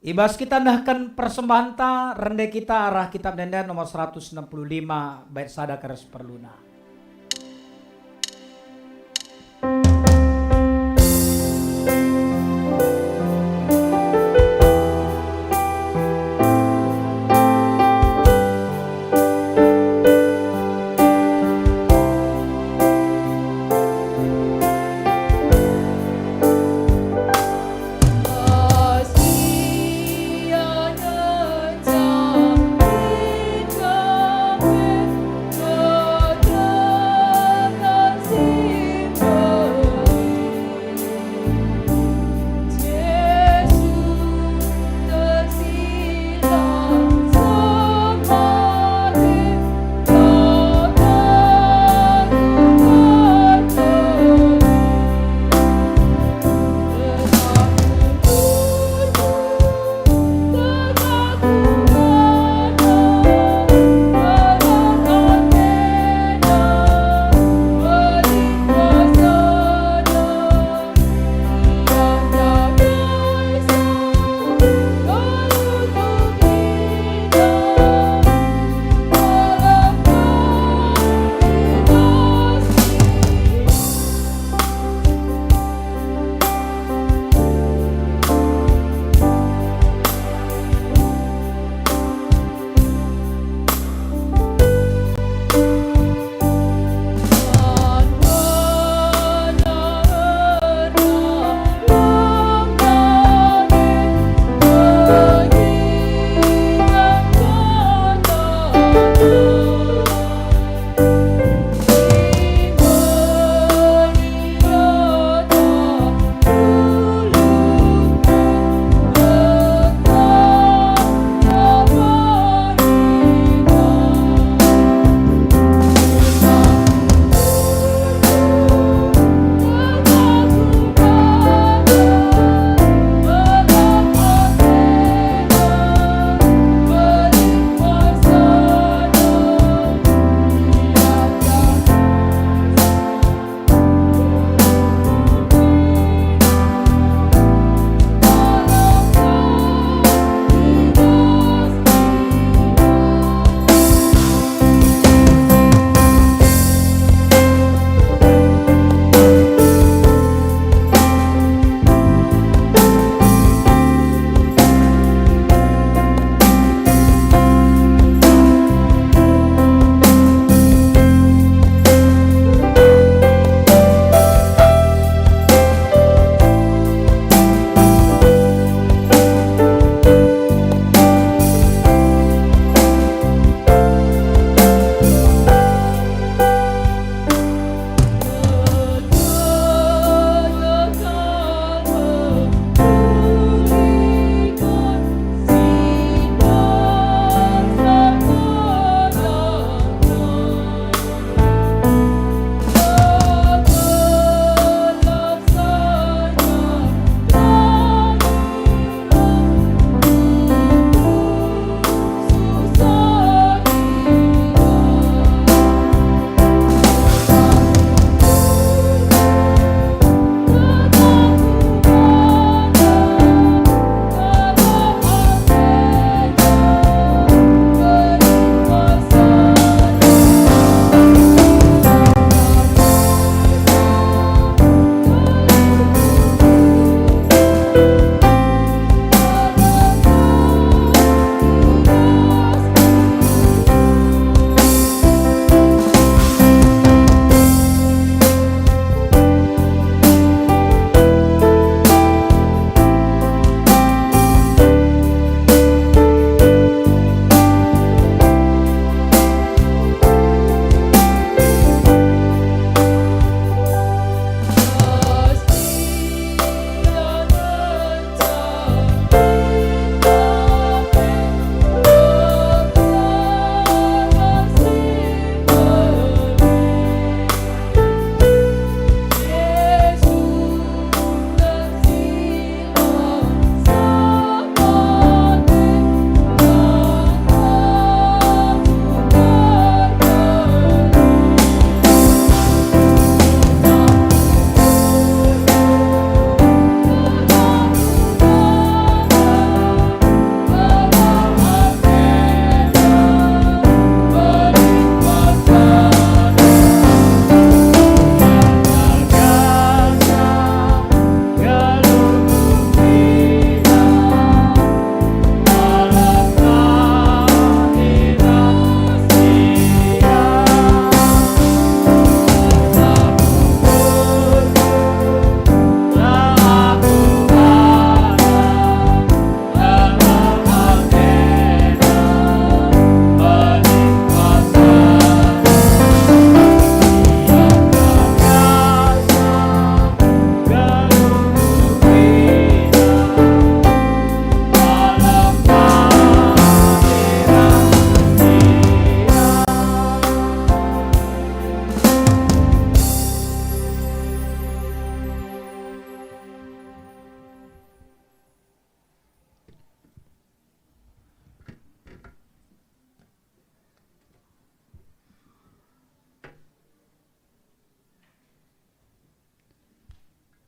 I bas kita nehken persembahenta, rende kita arah Kitab Ende-enden nomor seratus enam puluh lima, bait sada kari si perluna.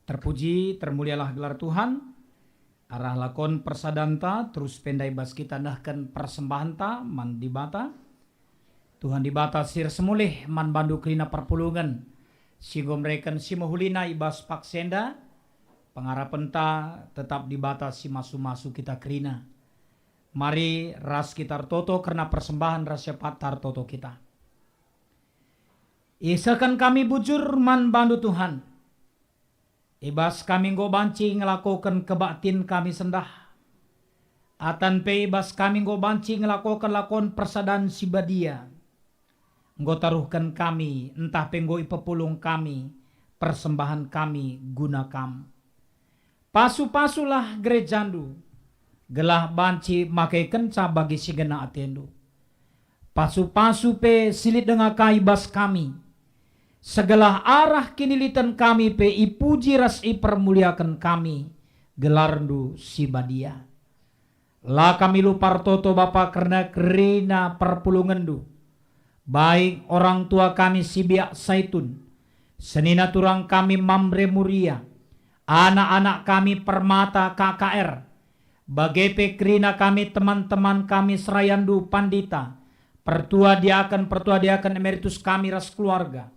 Terpuji, termulialah gelar Tuhan. Arah lakon persadanta, terus pe ndai bas kita nehken persembahenta man Dibata. Tuhan Dibata si ersemulih man bandu kerina perpulungen, si enggo mereken si mehulina i bas paksa enda, pengarapenta tetap Dibata si masu-masu kita kerina. Mari ras kita ertoto kerna persembahen ras siapatta ertoto kita. Isehken kami bujur man bandu Tuhan. I bas kami enggo banci ngelakoken kebaktin kami sendah. Atan pe i bas kami enggo banci ngelakoken lakon persadan si badia. Enggo taruhken kami, ntah pe enggo ipepulung kami, persembahen kami guna Kam. Pasu-pasulah gerejandu, gelah banci makekenca bagi si ngena atendu. Pasu-pasu pe si lit denga ka i bas kami, segelah arah kiniliten kami pe ipuji ras ipermuliaken kami gelarndu si badia. La kami lupa ertoto Bapa kerna kerina perpulungenndu, baik orang tua kami si biak Saitun, senina turang kami Mamre Muria, anak-anak kami Permata K K R, bage pe kerina kami teman-teman kami serayandu Pandita, pertua diaken, pertua diaken emeritus kami ras keluarga,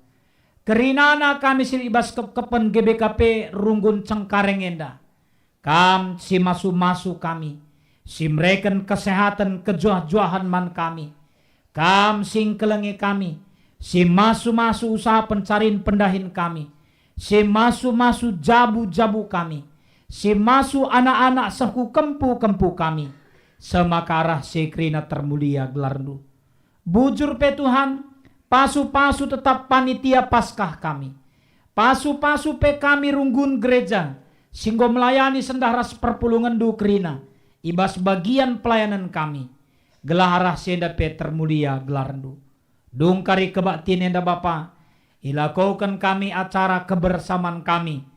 kerinana kami si i bas kepkepen G B K P Runggun Cengkareng enda. Kam si masu-masu kami, si mereken kesehaten kejuah-juahen man kami. Kam si ngkelengi kami, si masu-masu usaha pencarin pendahin kami, si masu-masu jabu-jabu kami, si masu anak-anak seh ku kempu-kempu kami, seh maka arah si kerina termulia gelarNdu. Bujur pe Tuhan, pasu-pasu tetap panitia Paskah kami. Pasu-pasu pe kami runggun gereja, si enggo melayani sendah ras perpulungenNdu kerina, i bas bagian pelayanen kami. Gelah arah si enda pe termulia gelarNdu. Dung kari kebaktin enda Bapa, ilakoken kami acara kebersaman kami.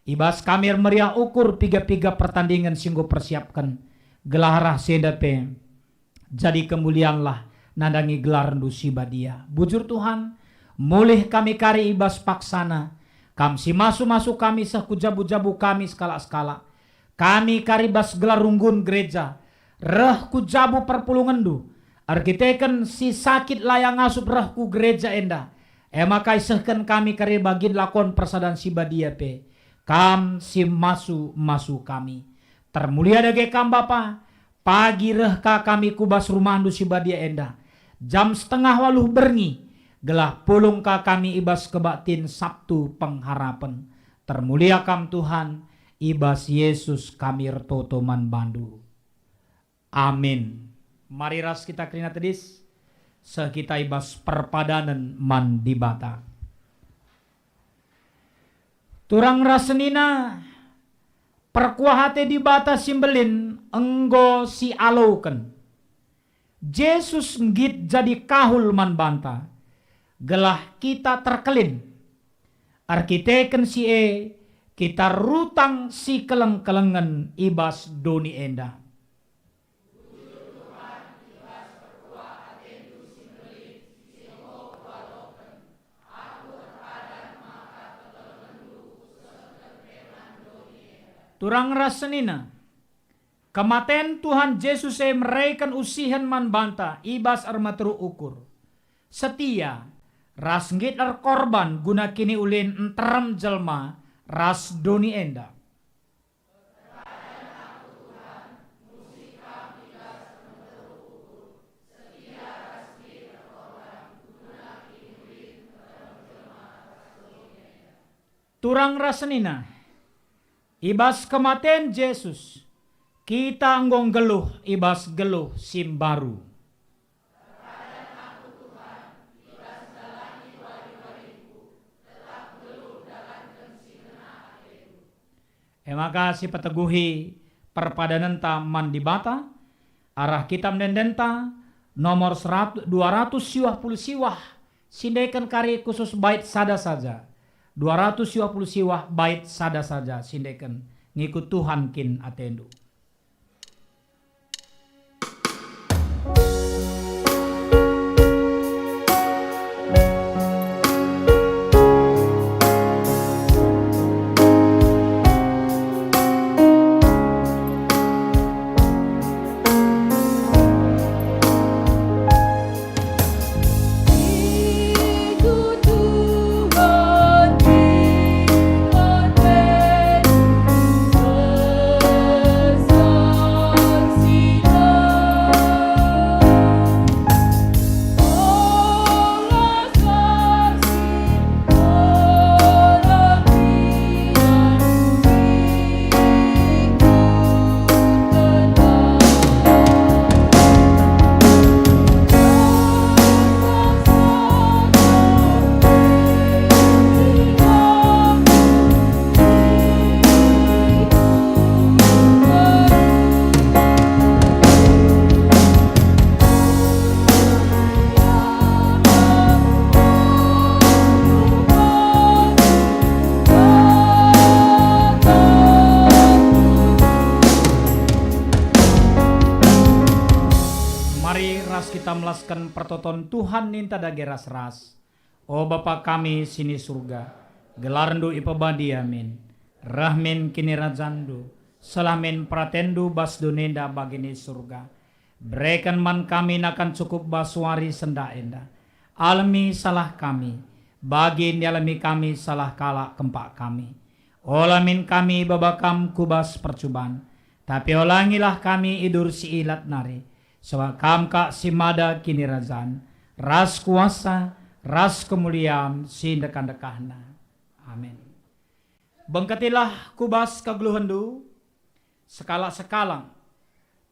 I bas kami ermeriah ukur piga-piga pertandingen si enggo persiapken. Gelah arah si enda pe jadi kemulianlah nandangi gelarNdu si badia. Bujur Tuhan, mulih kami kari i bas paksana, Kam si masu-masu kami seh ku jabu-jabu kami sekalak-sekalak. Kami kari bas gelar runggun gereja, reh ku jabu perpulungenNdu, erkiteken si sakit la ia ngasup reh ku gereja enda, e maka isehken kami kari bagin lakon persadan si badia pe, Kam si masu-masu kami. Termulia dage Kam Bapa, pagi reh ka kami ku bas rumahNdu si badia enda, jam setengah waluh berngi, gelah pulung ka kami i bas kebaktin Sabtu Pengharapen. Termulia Kam Tuhan, i bas Yesus kami ertoto man baNdu. Amin. Mari ras kita kerina tedis, seh kita i bas perpadanen man Dibata. Turang ras senina, perkuah ate Dibata si mbelin enggo sialoken. Jesus nggit jadi kahul man banta, gelah kita terkelin. Erkiteken si e, kita rutang si keleng-kelengen i bas doni enda. Turang ras senina, kematen Tuhan Jesus e mereken usihen man banta i bas ermeteruk ukur, setia, ras nggit erkorban guna kiniulin nterem jelma ras doni enda. Turang ras senina, i bas kematen Jesus, kita enggo nggeluh i bas geluh si mbaru. E maka sipeteguhi perpadanenta man Dibata, arah kitab ende-endenta nomor seratus, dua ratus siwah puluh siwah, sindeken kari khusus bait sada saja. Dua ratus siwah puluh siwah bait sada saja sindeken, ngikut Tuhan kin atendu. melasken pertoton Tuhan ninta dage ras-ras. O Bapa kami si ni Surga, gelarNdu ipebadia min, reh min kinirajanNdu, seh min peratenNdu bas doni enda bagi ni Surga. Bereken man kami nakan cukup bas wari sendah enda. Alemi salah kami, bagi nialemi kami salah kalak kempak kami. Ola min kami ibaba Kam ku bas percuban, tapi olangilah kami i bas si ilat nari, sabap Kam kap si mada kinirajan, ras kuasa, ras kemulian si ndekah-ndekahna. Amin. Bengketilah ku bas kegeluhenNdu, sekalak-sekalak,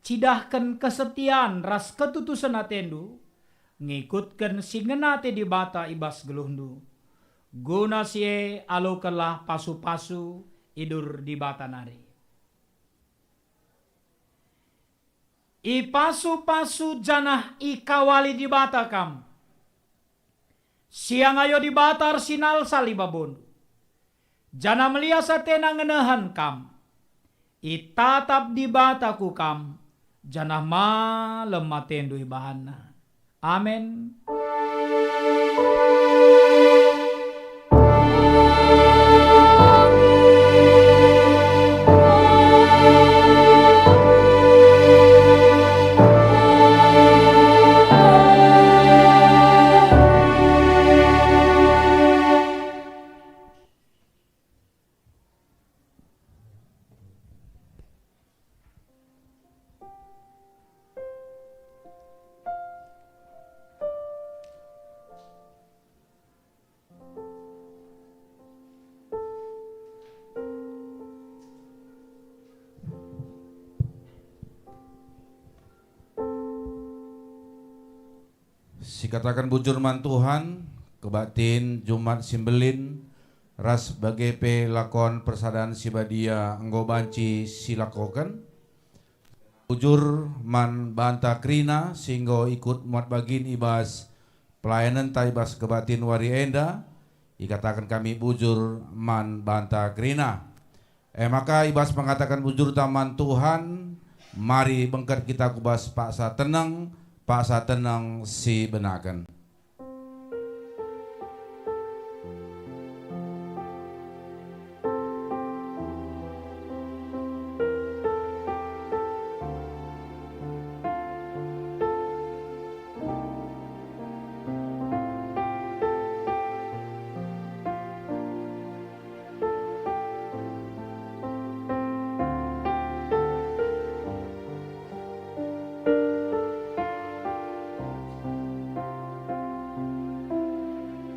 cidahken kesetian ras ketutusen atendu, ngikutken si ngena ate Dibata i bas geluhndu, guna si e alokenlah pasu-pasu i bas Dibata nari. Ipasu-pasu janah ikawali Dibata kam. Siangayo Dibata ersinalsal i babondu, janah melias atena ngenehen kam. Itatap Dibata ku kam, janah malem atendu ibahanNa. Amen. Sikataken bujur man Tuhan, kebaktin Jumat si Mbelin, ras bage pe lakon persadan si badia enggo banci silakoken. Bujur man banta kerina si enggo ikut muat bagin i bas pelayanenta i bas kebaktin wari enda, ikataken kami bujur man banta kerina. E maka, i bas pengataken bujurta man Tuhan, mari bengket kita ku bas paksa teneng, paksa teneng si benaken.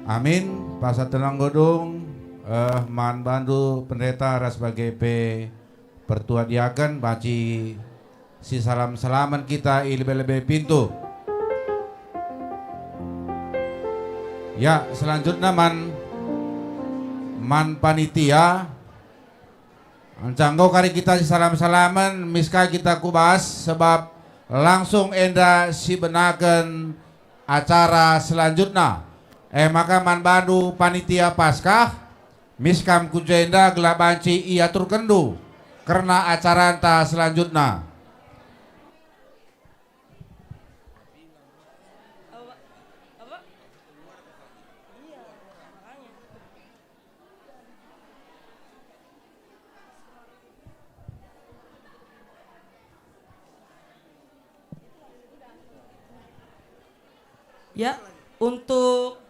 Amin. Paksa teneng enggo dung, eh, man bandu pendeta ras bage pe pertua diaken, banci sisalam-salamen kita i lebe-lebe pintu. Ya, selanjutna man, man panitia. Anca enggo kari kita sisalam-salamen, mis ka kita ku bas, sebab langsung enda sibenaken acara selanjutna. E maka man bandu panitia Paskah, mis kam ku jenda gelah banci iaturkenndu kerna acaranta selanjutna. Ya, untuk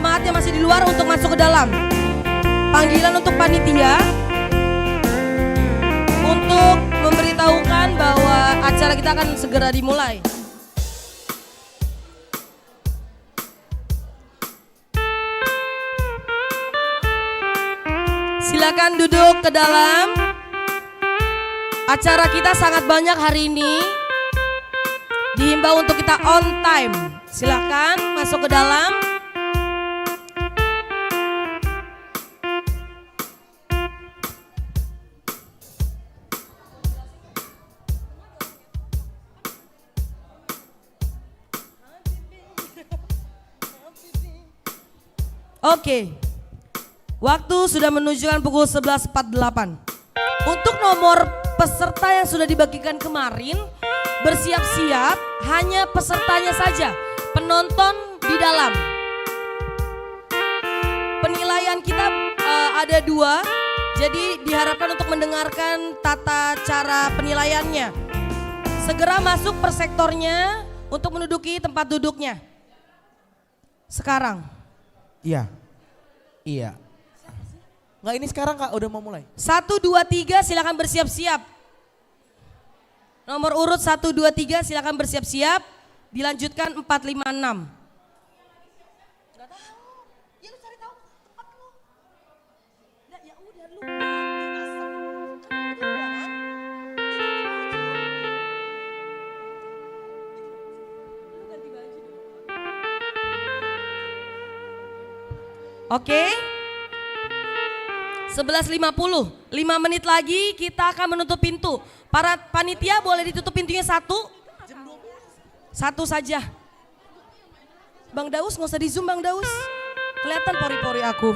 jemaat yang masih di luar untuk masuk ke dalam. Panggilan untuk panitia untuk memberitahukan bahwa acara kita akan segera dimulai. Silakan duduk ke dalam. Acara kita sangat banyak hari ini. Dihimbau untuk kita on time. Silakan masuk ke dalam. Oke. Waktu sudah menunjukkan pukul sebelas empat delapan. Untuk nomor peserta yang sudah dibagikan kemarin, bersiap-siap, hanya pesertanya saja, penonton di dalam. Penilaian kita, eh, ada dua, jadi diharapkan untuk mendengarkan tata cara penilaiannya. Segera masuk per sektornya untuk menduduki tempat duduknya. Sekarang. Iya. Iya. Nggak, ini sekarang, Kak, udah mau mulai. Satu, dua, tiga, silakan bersiap-siap. Nomor urut satu, dua, tiga, silakan bersiap-siap. Dilanjutkan empat, lima, enam. Nggak tahu. Ya, lu cari tahu tempat lu. Nggak, ya udah, lu ganti asal. Kan lu dua, kan? Jadi lu maju. Lu ganti baju dulu. Oke. Sebelas lima puluh. Lima menit lagi kita akan menutup pintu. Para panitia, boleh ditutup pintunya satu? Satu saja. Bang Daus, nggak usah di-zoom, Bang Daus. Kelihatan pori-pori aku.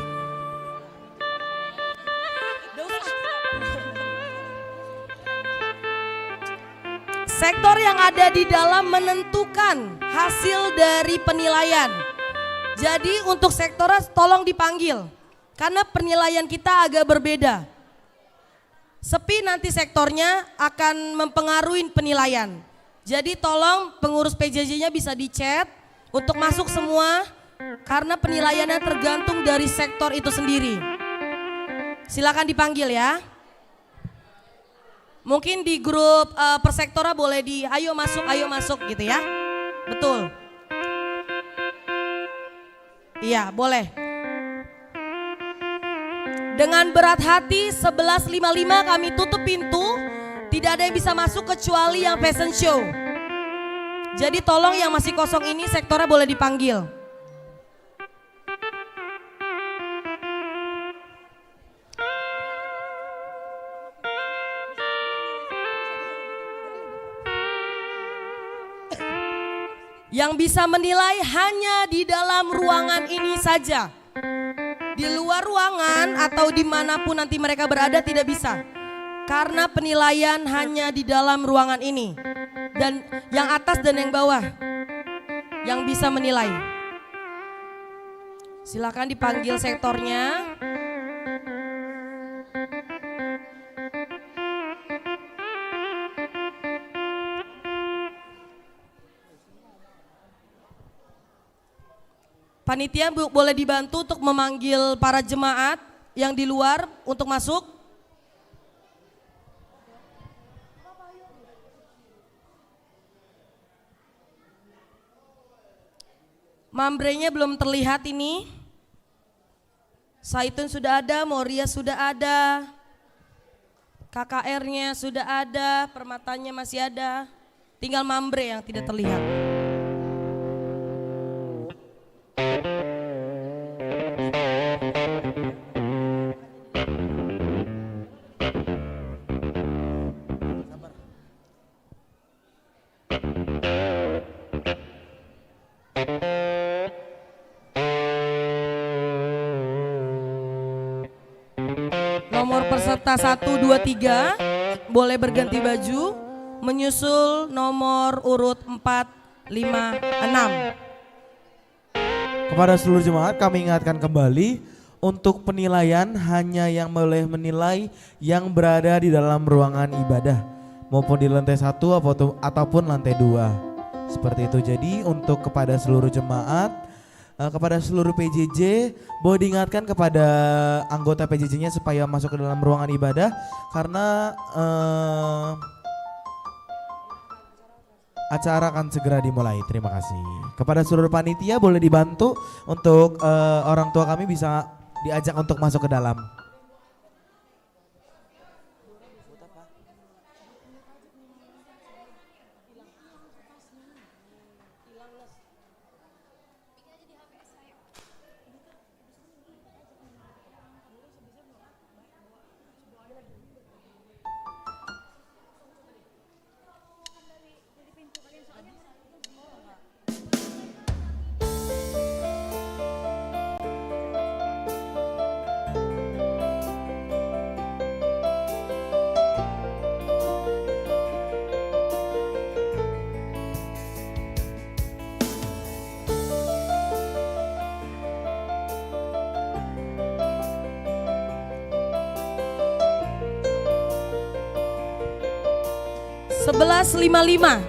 Sektor yang ada di dalam menentukan hasil dari penilaian. Jadi, untuk sektor, tolong dipanggil, karena penilaian kita agak berbeda. Sepi nanti sektornya akan mempengaruhi penilaian. Jadi, tolong pengurus P J J-nya bisa di-chat untuk masuk semua, karena penilaiannya tergantung dari sektor itu sendiri. Silakan dipanggil, ya. Mungkin di grup, eh, persektora boleh di, "Ayo masuk, ayo masuk," gitu, ya. Betul. Iya, boleh. Dengan berat hati, sebelas lima lima kami tutup pintu. Tidak ada yang bisa masuk kecuali yang fashion show. Jadi, tolong yang masih kosong ini sektornya boleh dipanggil. Yang bisa menilai hanya di dalam ruangan ini saja. Di luar ruangan atau dimanapun nanti mereka berada tidak bisa. Karena penilaian hanya di dalam ruangan ini. Dan yang atas dan yang bawah yang bisa menilai. Silakan dipanggil sektornya. Panitia, Bu, boleh dibantu untuk memanggil para jemaat yang di luar untuk masuk? Mambrenya belum terlihat ini. Saitun sudah ada, Moria sudah ada, K K R-nya sudah ada, Permatanya masih ada. Tinggal Mambre yang tidak terlihat. Nomor peserta satu, dua, tiga boleh berganti baju, menyusul nomor urut empat, lima, enam. Kepada seluruh jemaat, kami ingatkan kembali, untuk penilaian hanya yang boleh menilai yang berada di dalam ruangan ibadah, maupun di lantai satu apo-, ataupun lantai dua. Seperti itu. Jadi, untuk kepada seluruh jemaat, Eh, kepada seluruh P J J, boleh diingatkan kepada anggota P J J-nya supaya masuk ke dalam ruangan ibadah, karena, eh, acara akan segera dimulai. Terima kasih. Kepada seluruh panitia, boleh dibantu untuk, eh, orang tua kami bisa diajak untuk masuk ke dalam. Sebelas lima lima.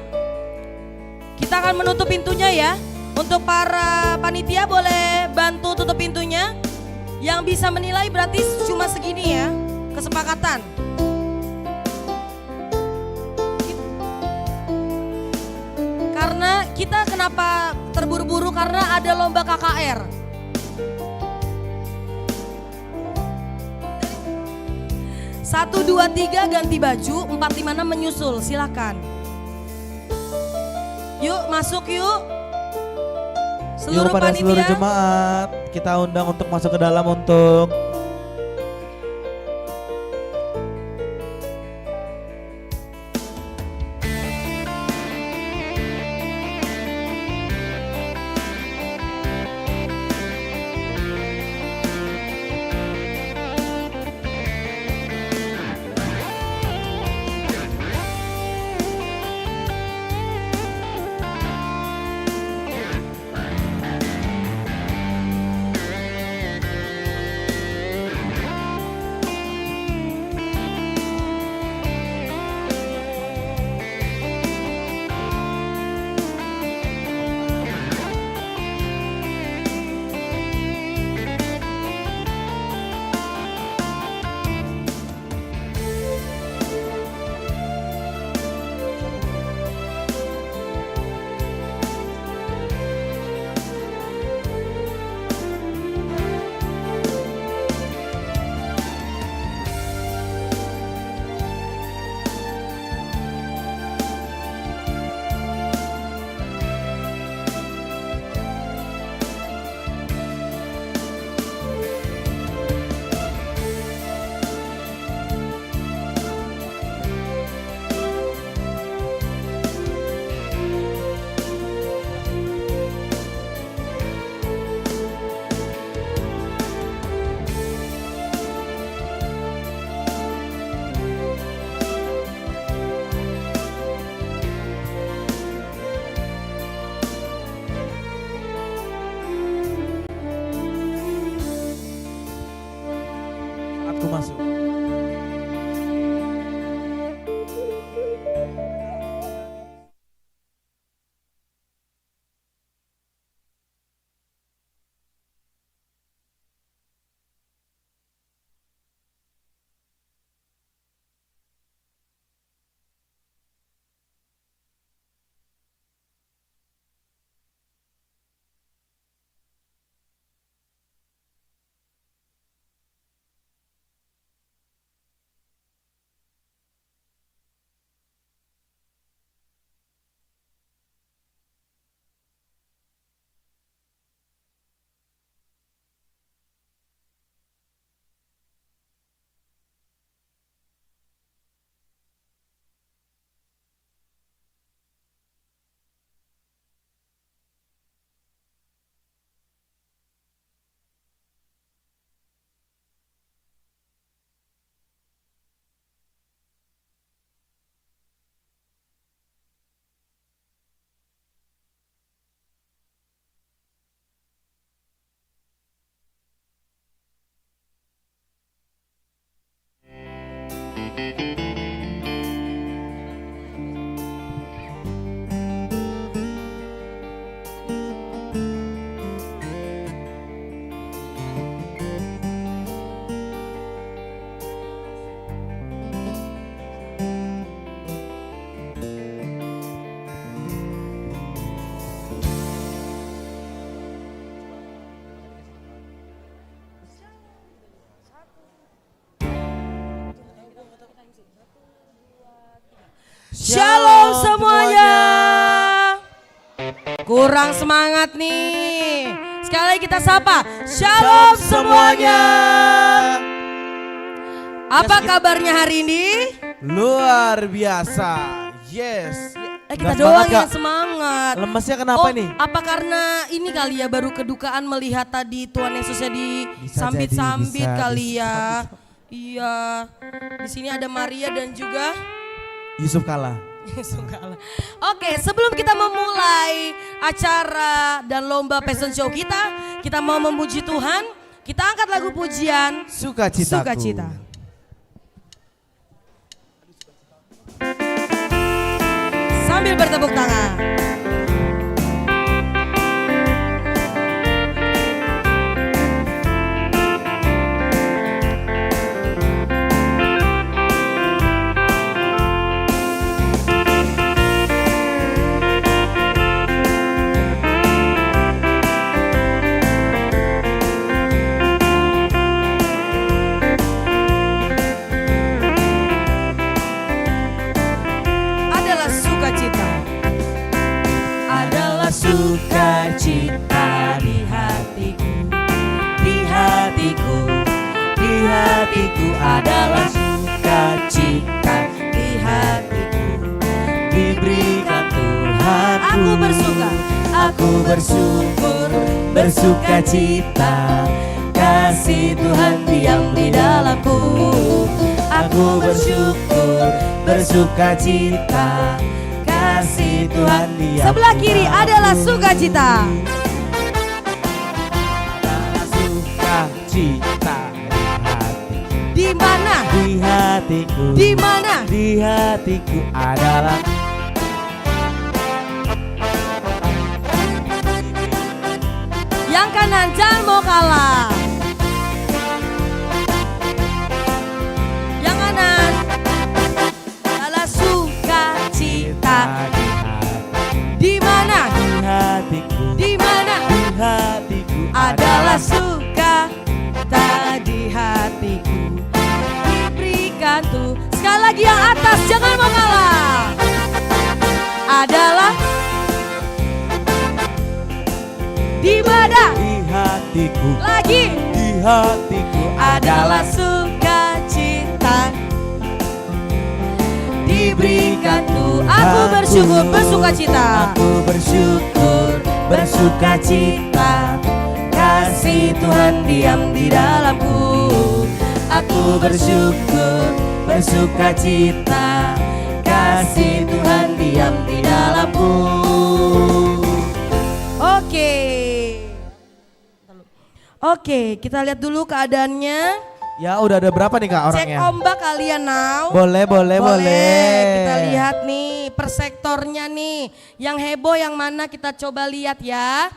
Kita akan menutup pintunya, ya. Untuk para panitia, boleh bantu tutup pintunya. Yang bisa menilai berarti cuma segini, ya. Kesepakatan. Karena kita kenapa terburu-buru? Karena ada lomba K K R. Satu, dua, tiga, ganti baju, empat, lima, enam menyusul, silakan. Yuk, masuk yuk. Seluruh panitia. Yuk, pada seluruh jemaat, kita undang untuk masuk ke dalam untuk Shalom semuanya. Kurang semangat nih. Sekali lagi kita sapa. Shalom semuanya. Apa kabarnya hari ini? Luar biasa. Yes. Eh, kita doang yang semangat. Lemesnya kenapa nih? Oh, apa karena ini kali ya, baru kedukaan melihat tadi Tuhan Yesusnya disambit-sambit kali ya. Iya, di sini ada Maria dan juga Yusuf Kala. Yusuf Kala. Oke, sebelum kita memulai acara dan lomba fashion show kita, kita mau memuji Tuhan. Kita angkat lagu pujian Sukacitaku. Sukacita. Sambil bertepuk tangan. Adalah sukacita. Adalah sukacita di hatiku, di hatiku, di hatiku adalah sukacita di hatiku. Diberikan Tuhan. Aku bersuka. Aku bersyukur, bersukacita. Kasih Tuhan diam di dalamku. Aku bersyukur, bersukacita. Kasih Tuhan diam. Sebelah kiri adalah sukacita. Sukacita di hati. Di mana? Di hatiku. Di mana? Di hatiku adalah. Yang kanan, jangan mau kalah. Yang kanan. Adalah sukacita. Di mana? Di hatiku. Di mana? Di hatiku. Adalah sukacita di hatiku. Diberikan Tuhan. Sekali lagi yang atas, jangan mau kalah. Adalah di mana? Di hatiku. Lagi. Di hatiku adalah sukacita. Diberikan Tuhan. Aku bersyukur, bersukacita. Aku bersyukur, bersukacita. Kasih Tuhan diam di dalamku. Aku bersyukur, bersukacita. Kasih Tuhan diam di dalamku. Oke. Oke, kita lihat dulu keadaannya. Ya, udah ada berapa nih, Kak, orangnya? Cek ombak kalian now. Boleh, boleh, boleh. Kita lihat nih per sektornya nih. Yang heboh yang mana, kita coba lihat ya.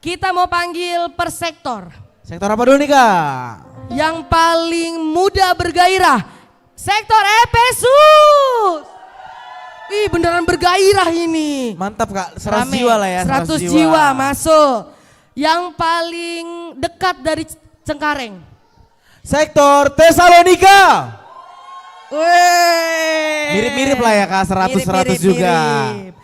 Kita mau panggil per sektor. Sektor apa dulu nih, Kak? Yang paling muda bergairah. Sektor Efesus. Ih, beneran bergairah ini. Mantap, Kak. Seratus jiwa lah ya, seratus jiwa. Seratus jiwa masuk. Yang paling dekat dari Cengkareng. Sektor Tesalonika. Weh. Mirip-mirip lah ya, Kak, seratus, seratus juga. Mirip-mirip.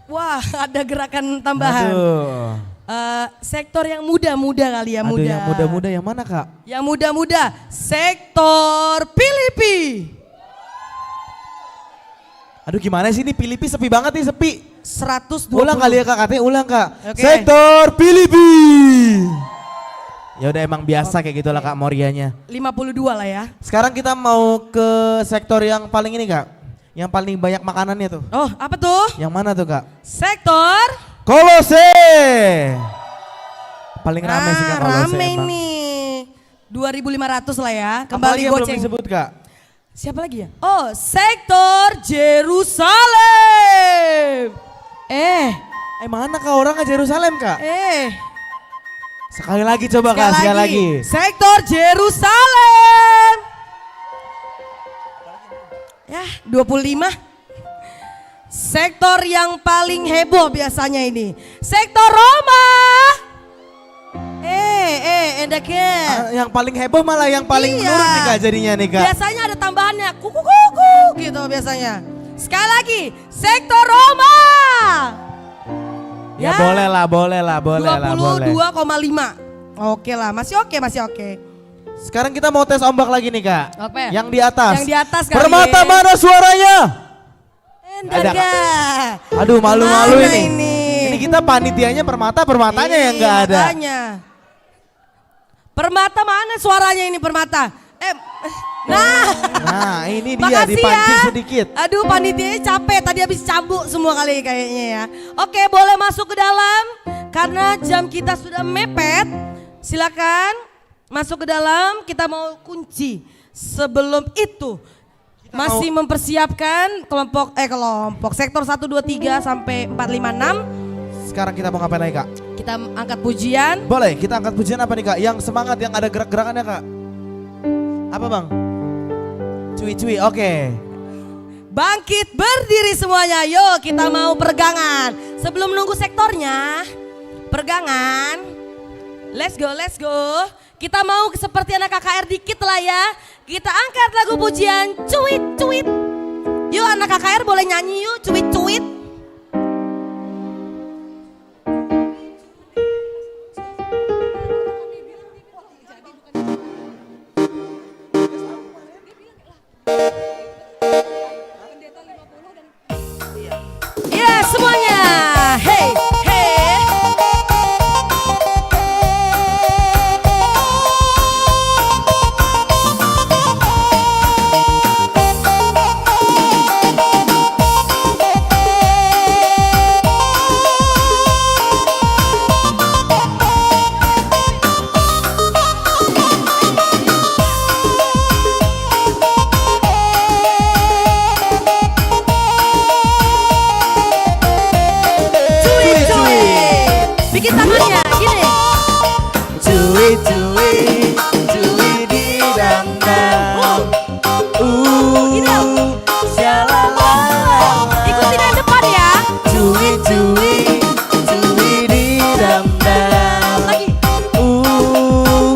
Wah, ada gerakan tambahan. Aduh. Eh, sektor yang muda-muda kali ya, muda. Aduh, yang muda-muda yang mana, Kak? Yang muda-muda, sektor Filipi. Aduh, gimana sih ini, Filipi sepi banget nih, sepi. Seratus dua puluh. Ulang kali ya, Kak, katanya ulang, Kak. Oke. Sektor Filipi. Ya udah, emang biasa kayak gitulah, Kak, moriahnya. Lima puluh dua lah ya. Sekarang kita mau ke sektor yang paling ini, Kak. Yang paling banyak makanannya tuh. Oh, apa tuh? Yang mana tuh, Kak? Sektor Kolose. Paling rame sih, Kak, Kolose emang. Ah, rame nih. Dua ribu lima ratus lah ya. Kembali goceng. Apalagi yang belum disebut, Kak? Siapa lagi ya? Oh, sektor Jerusalem. Eh. Eh, mana, Kak, orangnya Jerusalem, Kak? Eh. Sekali lagi coba, Kak, sekali lagi. Sektor Jerusalem. Ya, dua puluh lima. Sektor yang paling heboh biasanya ini. Sektor Roma. Eh, eh, enda ke. Ah, yang paling heboh malah yang paling menurun nih, Kak, jadinya nih, Kak. Iya. Biasanya ada tambahannya, kuku, kuku, gitu biasanya. Sekali lagi, sektor Roma. Ya, Ya. boleh lah, boleh lah, boleh lah, boleh. Dua puluh dua koma lima. Oke lah, masih oke, masih oke. Sekarang kita mau tes ombak lagi nih, Kak. Apa? Yang di atas. Yang di atas kali Permata ya. Mana suaranya? Enggak Ada. ada. Aduh, malu-malu Mana ini. ini? Ini kita panitianya Permata, Permatanya yang Iya, nggak ada. makanya. Permata, mana suaranya ini, Permata? Eh, nah. Nah, ini dia Makasih dipancing ya. sedikit. Aduh, panitianya capek. Tadi habis cambuk semua kali kayaknya ya. Oke, boleh masuk ke dalam. Karena jam kita sudah mepet. Silakan masuk ke dalam. Kita mau kunci. Sebelum itu, Kita masih mau mempersiapkan kelompok, eh, kelompok, sektor satu, dua, tiga sampai empat, lima, enam. Sekarang kita mau ngapain lagi, Kak? Kita angkat pujian. Boleh, kita angkat pujian apa nih, Kak? Yang semangat, yang ada gerak-gerakannya, Kak? Apa, Bang? Cui-cui, oke. Bangkit berdiri semuanya, yo kita mau pergangan. Sebelum nunggu sektornya, pergangan. Let's go, let's go. Kita mau seperti anak K K R dikit lah ya. Kita angkat lagu pujian, Cuit Cuit. Yuk, anak K K R boleh nyanyi yuk, Cuit Cuit. Ya, semuanya. Hey, hey. Cuit, cuit. Bikin tangannya, gini. Cuit, cuit, cuit di dangdang. Uh, Gini. Syalalala. Ikutin yang depan ya. Cuit, cuit, cuit di dangdang. Lagi. Uh,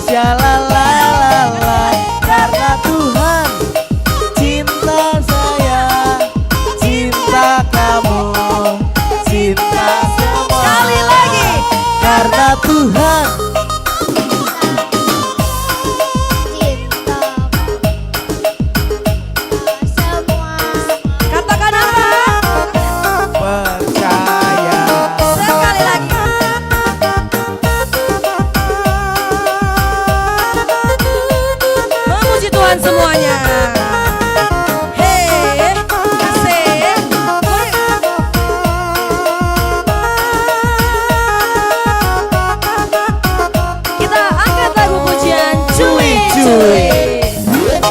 Syalalala, karena Tuhan cinta saya, cinta kamu, cinta semua. Sekali lagi. Karena Tuhan cinta semua. Katakan apa? Percaya. Sekali lagi. Memuji Tuhan semuanya. Hey, asik. Kita angkat lagu pujian Cuit Cuit.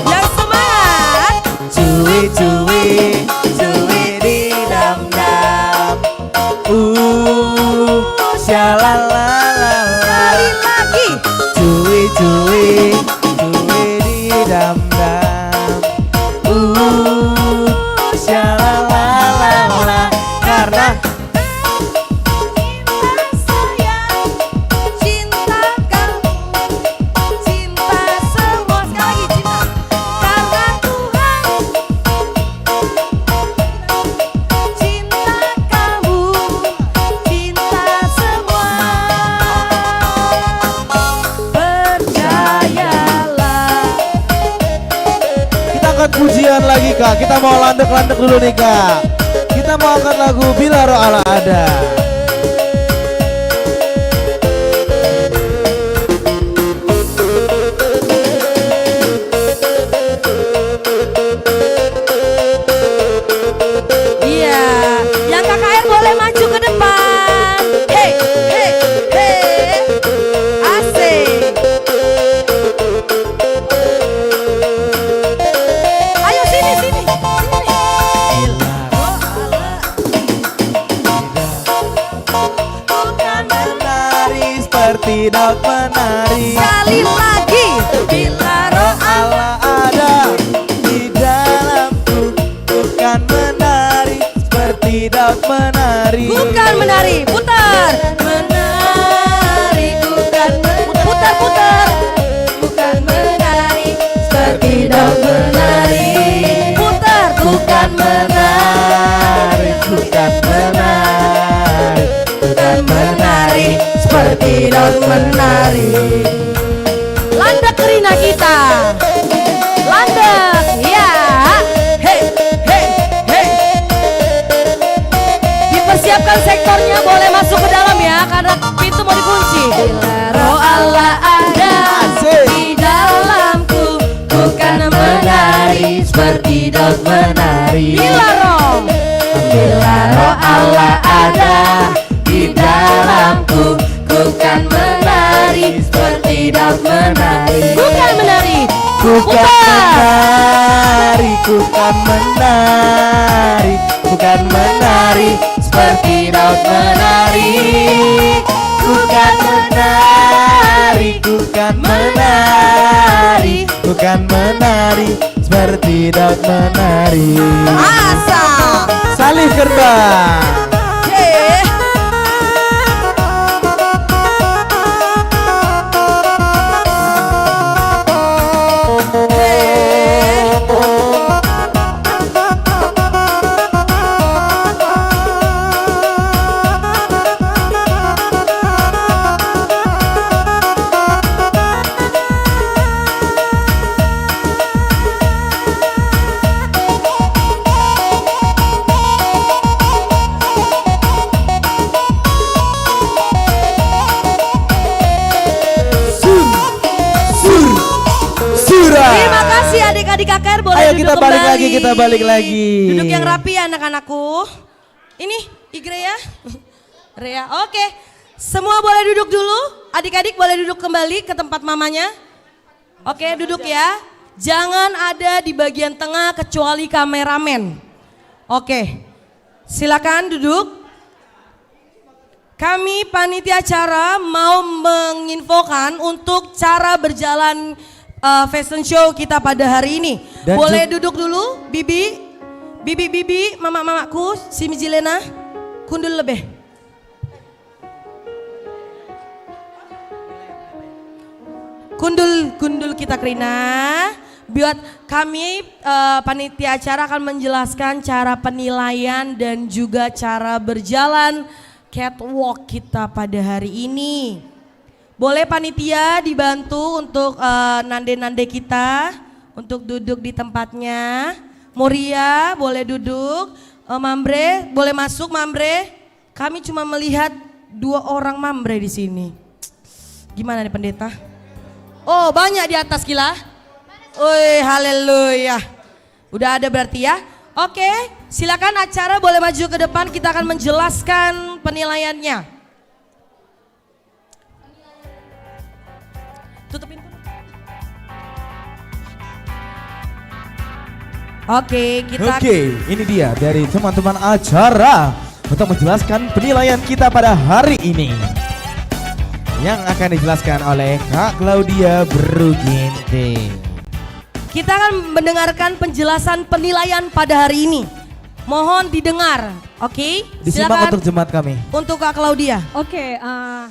Yang semangat. Cuit, cuit, cuit di dangdang. Uh, syalalala. Sekali lagi. Cuit, cuit, cuit di dangdang. Uh, syalalala. Karena Cinta sayang, cinta kamu, cinta semua. Sekali lagi, cinta. Karena Tuhan, cinta kamu, cinta semua. Percayalah. Kita angkat pujian lagi, Kak. Kita mau landek-landek dulu nih, Kak. Kita mau angkat lagu Bila Roh Allah Ada. Iya, yang K K R boleh maju ke depan. Hei, hei, hei. Asik. Ayo sini, sini, sini. Bukan menari seperti Daud menari. Sekali lagi. Bila Roh Allah ada di dalamku, bukan menari seperti Daud menari. Bukan menari, putar. Menari, bukan men-, putar, putar. Bukan menari seperti Daud menari. Putar, bukan men- menari. Landek kerina kita. Landek, ya. He, he, he. Dipersiapkan sektornya, boleh masuk ke dalam ya, karena pintu mau dikunci. Bila roh Allah ada Asik. Di dalamku, ku kan menari seperti Daud menari. Bila roh. Bila roh Allah ada di dalamku, ku kan menari seperti Daud menari. Ku kan menari. Ku kan Putar. Menari, ku kan menari, ku kan menari seperti Daud menari. Ku kan menari, ku kan menari, ku kan menari seperti Daud menari. Asa. Salih Kerbang. Ye. Sur, sur, sura. Terima kasih adik-adik K K R, boleh Ayo duduk kita balik kembali. Lagi, kita balik lagi. Duduk yang rapi ya anak-anakku. Ini, Igre ya. Rea, oke. Semua boleh duduk dulu. Adik-adik boleh duduk kembali ke tempat mamanya. Oke, duduk ya. Jangan ada di bagian tengah kecuali kameramen. Oke. Silakan duduk. Kami panitia acara mau menginfokan untuk cara berjalan, eh, fashion show kita pada hari ini. Dan Boleh ju- duduk dulu, Bibi. Bibi-bibi, mamak-mamakku, si Mijilena, kundul lebih. Kundul, kundul kita kerina. Buat kami, eh, panitia acara akan menjelaskan cara penilaian dan juga cara berjalan catwalk kita pada hari ini. Boleh panitia dibantu untuk, eh, nande-nande kita untuk duduk di tempatnya. Moria, boleh duduk. Eh, Mamre, boleh masuk, Mamre. Kami cuma melihat dua orang Mamre di sini. Gimana nih, Pendeta? Oh, banyak di atas, kila? Oi, haleluya. Udah ada berarti ya. Oke, silakan acara boleh maju ke depan, kita akan menjelaskan penilaiannya. Tutup pintu. Oke, kita Oke, ini dia dari teman-teman acara untuk menjelaskan penilaian kita pada hari ini. Yang akan dijelaskan oleh Kak Claudia Beru Ginting. Kita akan mendengarkan penjelasan penilaian pada hari ini. Mohon didengar, oke? Disimak Silakan untuk jemaat kami. Untuk Kak Claudia. Oke, eh,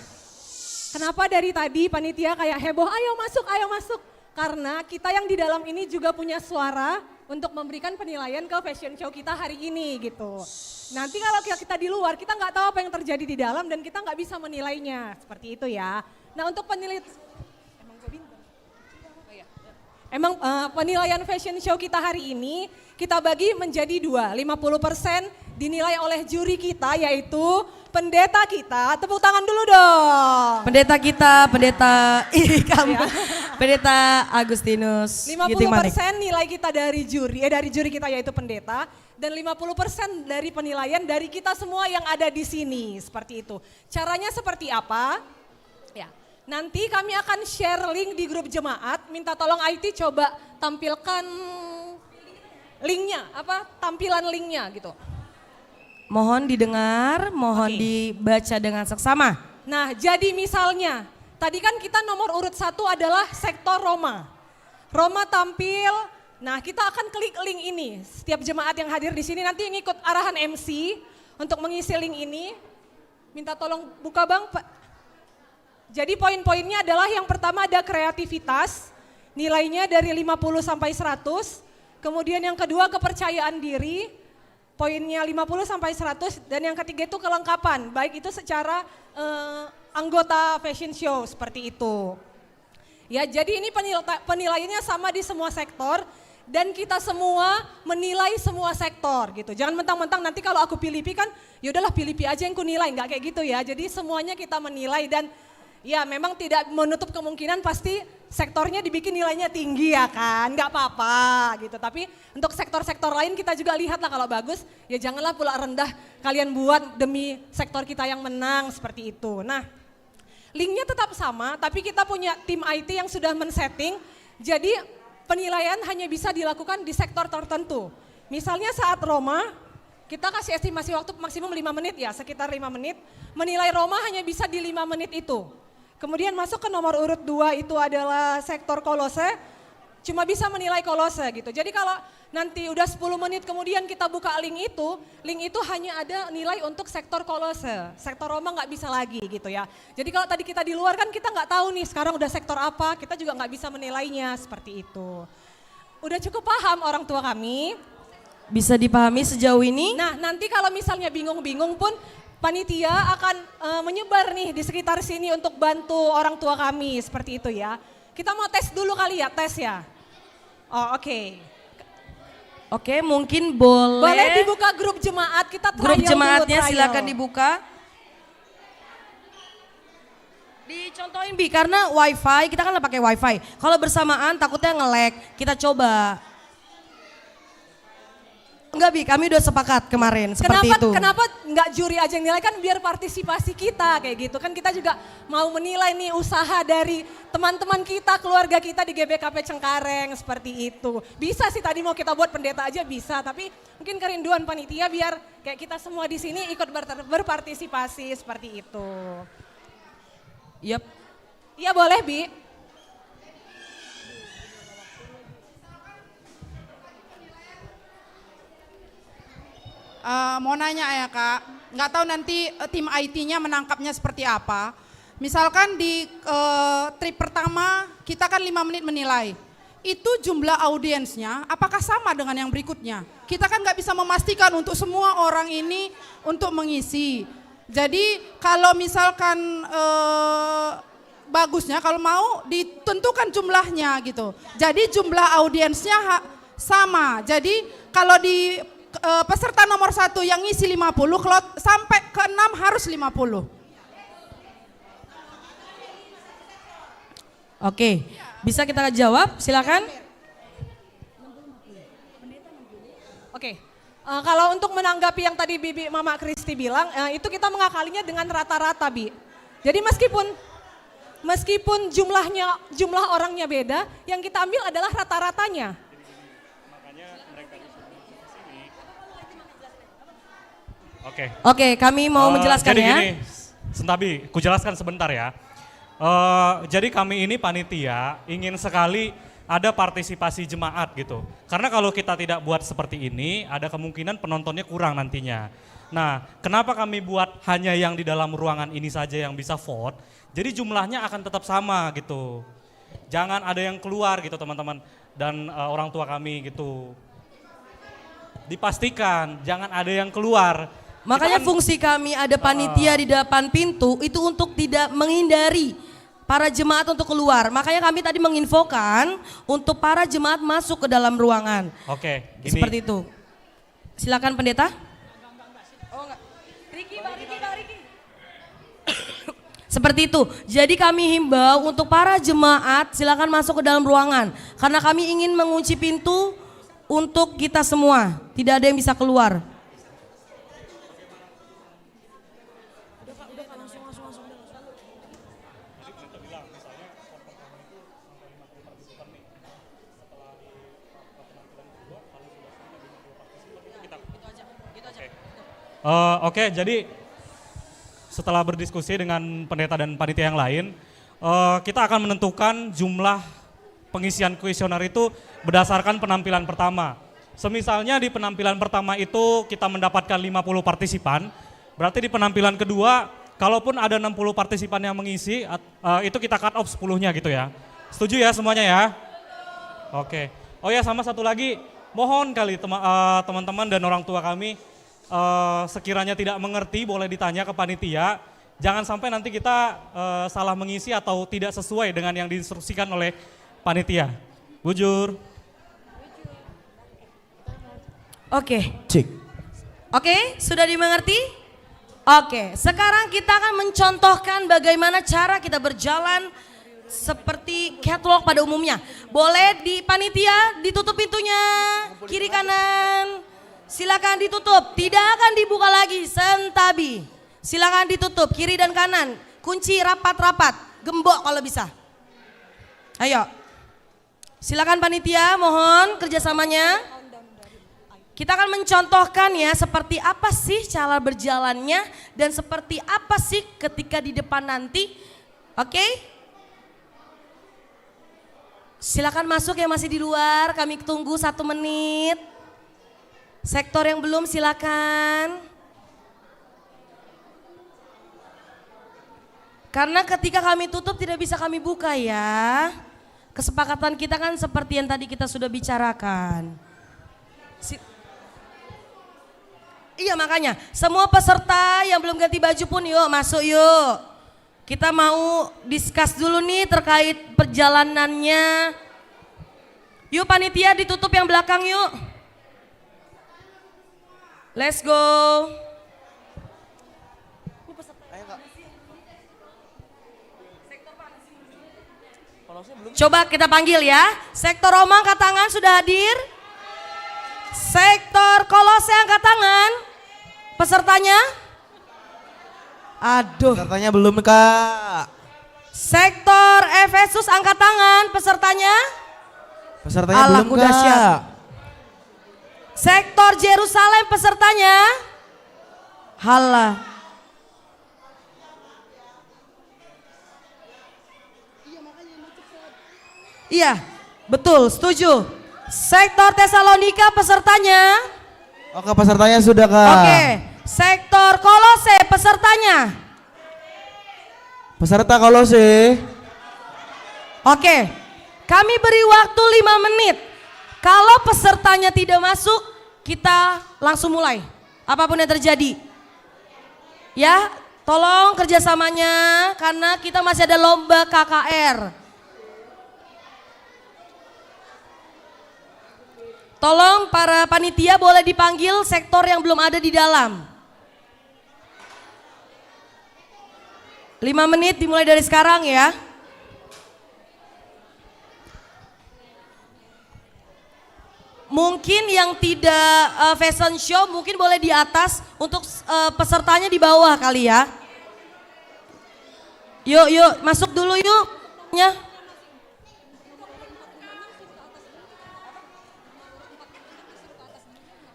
kenapa dari tadi panitia kayak heboh, "Ayo masuk, ayo masuk." Karena kita yang di dalam ini juga punya suara untuk memberikan penilaian ke fashion show kita hari ini gitu. Nanti kalau kita, kita di luar, kita nggak tahu apa yang terjadi di dalam dan kita nggak bisa menilainya, seperti itu ya. Nah, untuk penilai, emang gua bingung. Oh, iya. Emang, eh, penilaian fashion show kita hari ini kita bagi menjadi dua, lima puluh persen dinilai oleh juri kita, yaitu pendeta kita. Tepuk tangan dulu dong. Pendeta kita, pendeta, ih, kamu. Iya. Pendeta Agustinus Ginting Manik. Lima puluh persen nilai kita dari juri, eh, dari juri kita, yaitu pendeta, dan lima puluh persen dari penilaian dari kita semua yang ada di sini, seperti itu. Caranya seperti apa? Ya, nanti kami akan share link di grup jemaat. Minta tolong I T coba tampilkan linknya, apa, tampilan linknya gitu. Mohon didengar, mohon Oke. dibaca dengan seksama. Nah, jadi misalnya, tadi kan kita nomor urut satu adalah sektor Roma. Roma tampil, nah, kita akan klik link ini. Setiap jemaat yang hadir di sini nanti ngikut arahan M C untuk mengisi link ini. Minta tolong buka, Bang, Pak. Jadi poin-poinnya adalah yang pertama ada kreativitas, nilainya dari lima puluh sampai seratus. Kemudian yang kedua kepercayaan diri, poinnya lima puluh sampai seratus. Dan yang ketiga itu kelengkapan, baik itu secara, eh, anggota fashion show seperti itu. Ya, jadi ini penil-, penilaiannya sama di semua sektor dan kita semua menilai semua sektor gitu. Jangan mentang-mentang nanti kalau aku P I L I P I kan, ya udahlah P I L I P I aja yang ku nilai, nggak kayak gitu ya. Jadi semuanya kita menilai dan ya memang tidak menutup kemungkinan pasti sektornya dibikin nilainya tinggi ya kan, nggak apa-apa gitu. Tapi untuk sektor-sektor lain kita juga lihatlah kalau bagus, ya janganlah pula rendah kalian buat demi sektor kita yang menang seperti itu. Nah, linknya tetap sama, tapi kita punya tim I T yang sudah men-setting. Jadi penilaian hanya bisa dilakukan di sektor tertentu. Misalnya saat Roma, kita kasih estimasi waktu maksimum lima menit ya, sekitar lima menit. Menilai Roma hanya bisa di lima menit itu. Kemudian masuk ke nomor urut dua itu adalah sektor Kolose, cuma bisa menilai Kolose gitu. Jadi kalau nanti udah sepuluh menit kemudian kita buka link itu, link itu hanya ada nilai untuk sektor Kolose, sektor Roma nggak bisa lagi gitu ya. Jadi kalau tadi kita di luar kan kita nggak tahu nih sekarang udah sektor apa, kita juga nggak bisa menilainya seperti itu. Udah cukup paham orang tua kami? Bisa dipahami sejauh ini? Nah, nanti kalau misalnya bingung-bingung pun panitia akan eh, menyebar nih di sekitar sini untuk bantu orang tua kami seperti itu ya. Kita mau tes dulu kali ya, tes ya. Oh, oke. Oke, mungkin boleh. Boleh dibuka grup jemaat, kita trial Grup dulu, jemaatnya trial. Silakan dibuka. Dicontohin, Bi, karena wifi, kita kan pakai wifi. Kalau bersamaan takutnya nge-lag. Kita coba. Enggak, Bi, kami udah sepakat kemarin seperti Kenapa itu. Kenapa nggak juri aja yang nilai, kan biar partisipasi kita kayak gitu. Kan kita juga mau menilai nih usaha dari teman-teman kita, keluarga kita di G B K P Cengkareng seperti itu. Bisa sih tadi mau kita buat pendeta aja bisa, tapi mungkin kerinduan panitia biar kayak kita semua di sini ikut ber-, berpartisipasi seperti itu. Yep. Iya boleh, Bi. Eh, mau nanya ya, Kak, nggak tahu nanti eh, tim I T-nya menangkapnya seperti apa. Misalkan di eh, trip pertama kita kan lima menit menilai, itu jumlah audiensnya apakah sama dengan yang berikutnya? Kita kan nggak bisa memastikan untuk semua orang ini untuk mengisi. Jadi kalau misalkan eh, bagusnya kalau mau ditentukan jumlahnya gitu. Jadi jumlah audiensnya ha- sama. Jadi kalau di eh, peserta nomor satu yang ngisi lima puluh, kalau sampai ke enam harus lima puluh. Oke, bisa kita jawab? Silakan. Oke, eh, kalau untuk menanggapi yang tadi Bibi Mama Kristi bilang, eh, itu kita mengakalinya dengan rata-rata, Bi. Jadi meskipun meskipun jumlahnya jumlah orangnya beda, yang kita ambil adalah rata-ratanya. Oke. Oke, kami mau Eh, menjelaskan jadi ya. Gini, Sentabi, kujelaskan sebentar ya. Eh, jadi kami ini panitia ingin sekali ada partisipasi jemaat gitu. Karena kalau kita tidak buat seperti ini, ada kemungkinan penontonnya kurang nantinya. Nah, kenapa kami buat hanya yang di dalam ruangan ini saja yang bisa vote? Jadi jumlahnya akan tetap sama gitu. Jangan ada yang keluar gitu, teman-teman dan eh, orang tua kami gitu. Dipastikan jangan ada yang keluar. Makanya Kita kan fungsi kami ada panitia di depan pintu itu untuk tidak menghindari para jemaat untuk keluar. Makanya kami tadi menginfokan untuk para jemaat masuk ke dalam ruangan. Oke, gini. Seperti itu. Silakan, Pendeta. Oh, enggak. Riki, Bang Riki, Bang Riki. Seperti itu. Jadi kami himbau untuk para jemaat silakan masuk ke dalam ruangan karena kami ingin mengunci pintu untuk kita semua. Tidak ada yang bisa keluar. Eh, Oke, jadi setelah berdiskusi dengan pendeta dan panitia yang lain, eh, kita akan menentukan jumlah pengisian kuesioner itu berdasarkan penampilan pertama. Semisalnya di penampilan pertama itu kita mendapatkan lima puluh partisipan, berarti di penampilan kedua, kalaupun ada enam puluh partisipan yang mengisi, at- Eh, itu kita cut off sepuluhnya gitu ya. Setuju ya semuanya ya? Oke. Oh ya, sama satu lagi, mohon kali tema- eh, teman-teman dan orang tua kami, eh, sekiranya tidak mengerti boleh ditanya ke panitia. Jangan sampai nanti kita, eh, salah mengisi atau tidak sesuai dengan yang diinstruksikan oleh panitia. Bujur. Oke. Cek. Oke, sudah dimengerti? Oke, sekarang kita akan mencontohkan bagaimana cara kita berjalan seperti catwalk pada umumnya. Boleh di panitia ditutup pintunya, kiri kanan. Silakan ditutup, tidak akan dibuka lagi, sentabi. Silakan ditutup, kiri dan kanan. Kunci rapat-rapat, gembok kalau bisa. Ayo. Silakan panitia, mohon kerjasamanya. Kita akan mencontohkan ya, seperti apa sih cara berjalannya dan seperti apa sih ketika di depan nanti. Oke? Silakan masuk yang masih di luar, kami tunggu satu menit. Sektor yang belum, silakan. Karena ketika kami tutup, tidak bisa kami buka ya. Kesepakatan kita kan seperti yang tadi kita sudah bicarakan. Si- Iya, makanya semua peserta yang belum ganti baju pun yuk masuk yuk. Kita mau discuss dulu nih terkait perjalanannya. Yuk panitia, ditutup yang belakang yuk. Let's go. Coba kita panggil ya. Sektor Roma angkat tangan, sudah hadir? Sektor Kolose angkat tangan. Pesertanya? Aduh. Pesertanya belum, Kak. Sektor Efesus angkat tangan, pesertanya? Pesertanya Alah, belum, ku dahsyat. Kak. Sektor Jerusalem, pesertanya? Halah. Iya, betul, setuju. Sektor Tesalonika, pesertanya? Oke, pesertanya sudah, Kak. Oke, sektor Kolose, pesertanya? Peserta Kolose. Oke, kami beri waktu lima menit. Kalau pesertanya tidak masuk, kita langsung mulai. Apapun yang terjadi. Ya, tolong kerjasamanya karena kita masih ada lomba K K R. Tolong para panitia boleh dipanggil sektor yang belum ada di dalam. Lima menit dimulai dari sekarang ya. Mungkin yang tidak, eh, fashion show mungkin boleh di atas, untuk, eh, pesertanya di bawah kali ya. Yuk, yuk, masuk dulu yuk. Ya.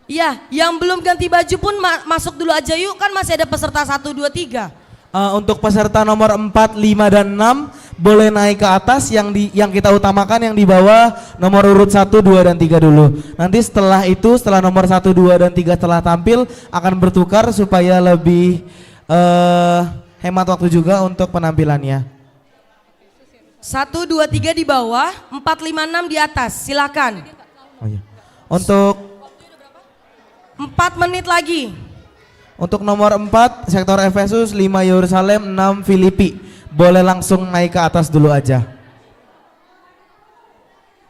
Iya, yang belum ganti baju pun ma-, masuk dulu aja yuk, kan masih ada peserta satu, dua, tiga. Eh, untuk peserta nomor empat, lima, dan enam boleh naik ke atas, yang di, yang kita utamakan yang di bawah nomor urut satu, dua, dan tiga dulu. Nanti setelah itu, setelah nomor satu, dua, dan tiga telah tampil, akan bertukar supaya lebih, eh, hemat waktu juga untuk penampilannya. Satu, dua, tiga di bawah, empat, lima, enam di atas. Silakan. Oh, iya. Untuk Empat menit lagi. Untuk nomor empat, sektor Efesus, lima Yerusalem, enam Filipi. Boleh langsung naik ke atas dulu aja.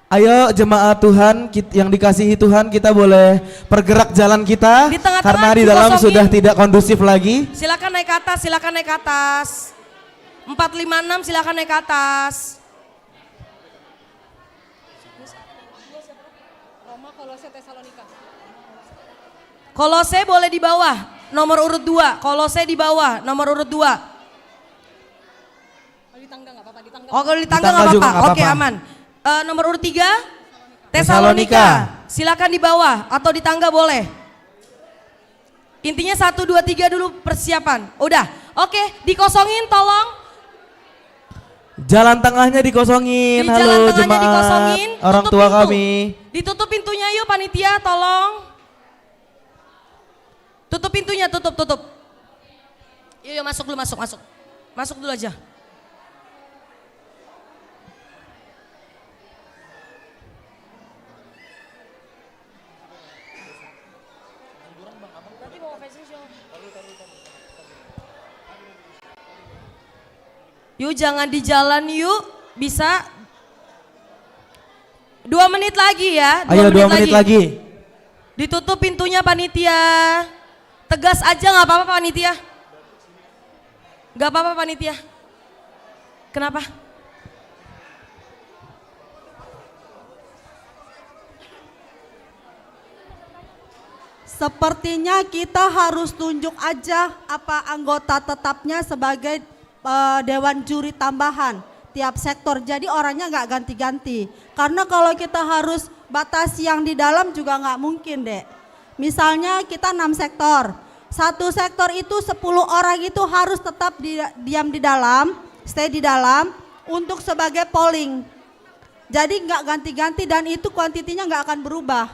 Ayo jemaat Tuhan kit-, yang dikasihi Tuhan, kita boleh pergerak jalan kita. Di tengah-tengah karena di dalam dikosongin. Sudah tidak kondusif lagi. Silakan naik ke atas, silakan naik ke atas. Empat, lima, enam, silakan naik ke atas. Roma, Kolose, Tesalonika. Kolose boleh di bawah, nomor urut dua. Kolose di bawah, nomor urut dua. Kalau di tangga nggak apa-apa, di tangga. Oh, kalau di tangga nggak apa-apa. Di tangga juga nggak apa-apa. Oke, aman. Eh, nomor urut tiga, Tesalonika. Tesalonika. Silakan di bawah atau di tangga boleh. Intinya satu, dua, tiga dulu persiapan. Udah. Oke, dikosongin tolong. Jalan tengahnya dikosongin. Di jalan tengahnya dikosongin. Halo, jemaat, orang tua kami. Tutup pintu. Ditutup pintunya yuk, panitia, tolong. Tutup pintunya, tutup, tutup. Yuk, yuk, masuk dulu, masuk, masuk. Masuk dulu aja. Nanti mau fashion show. Yuk, jangan di jalan, yuk. Bisa. Dua menit lagi ya. Dua Ayo, menit dua menit lagi. lagi. Ditutup pintunya, panitia. Tegas aja, nggak apa-apa, panitia. Nggak apa-apa, panitia. Kenapa? Sepertinya kita harus tunjuk aja apa anggota tetapnya sebagai, eh, dewan juri tambahan tiap sektor. Jadi orangnya nggak ganti-ganti. Karena kalau kita harus batasi yang di dalam juga nggak mungkin, Dek. Misalnya kita enam sektor. Satu sektor itu sepuluh orang itu harus tetap di, diam di dalam, stay di dalam untuk sebagai polling. Jadi nggak ganti-ganti dan itu kuantitinya nggak akan berubah.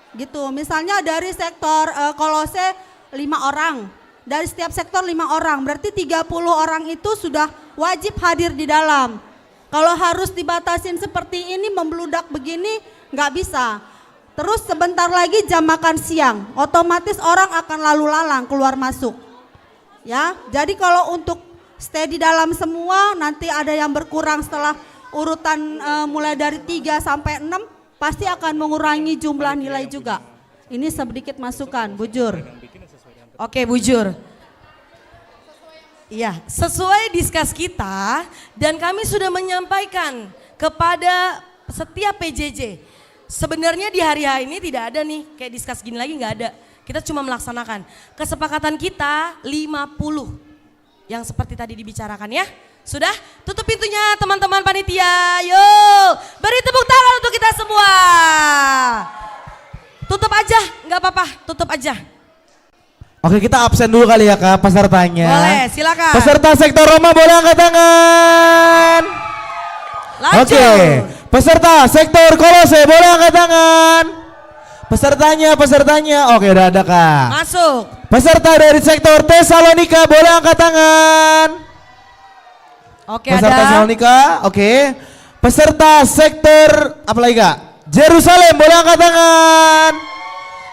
Gitu. Misalnya dari sektor, eh, Kolose lima orang, dari setiap sektor lima orang, berarti tiga puluh orang itu sudah wajib hadir di dalam. Kalau harus dibatasin seperti ini, membludak begini, nggak bisa. Terus sebentar lagi jam makan siang, otomatis orang akan lalu lalang keluar masuk. Ya, jadi kalau untuk stay di dalam semua, nanti ada yang berkurang setelah urutan, eh, mulai dari tiga sampai enam, pasti akan mengurangi jumlah nilai juga. Ini sedikit masukan, bujur. Oke, bujur. Iya, sesuai diskus kita, dan kami sudah menyampaikan kepada setiap P J J. Sebenarnya di hari H ini tidak ada nih, kayak diskus gini lagi nggak ada. Kita cuma melaksanakan. Kesepakatan kita lima puluh yang seperti tadi dibicarakan ya. Sudah? Tutup pintunya, teman-teman panitia. Yo, beri tepuk tangan untuk kita semua. Tutup aja, nggak apa-apa, tutup aja. Oke, kita absen dulu kali ya, Kak, pesertanya. Boleh, silakan. Peserta sektor Roma boleh angkat tangan. Lanjut. Oke, peserta sektor Kolose boleh angkat tangan. Pesertanya, pesertanya. Oke, udah ada, Kak. Masuk. Peserta dari sektor Tesalonika boleh angkat tangan. Oke, Peserta ada. Tesalonika, oke. Peserta sektor apa lagi, Kak? Jerusalem, boleh angkat tangan.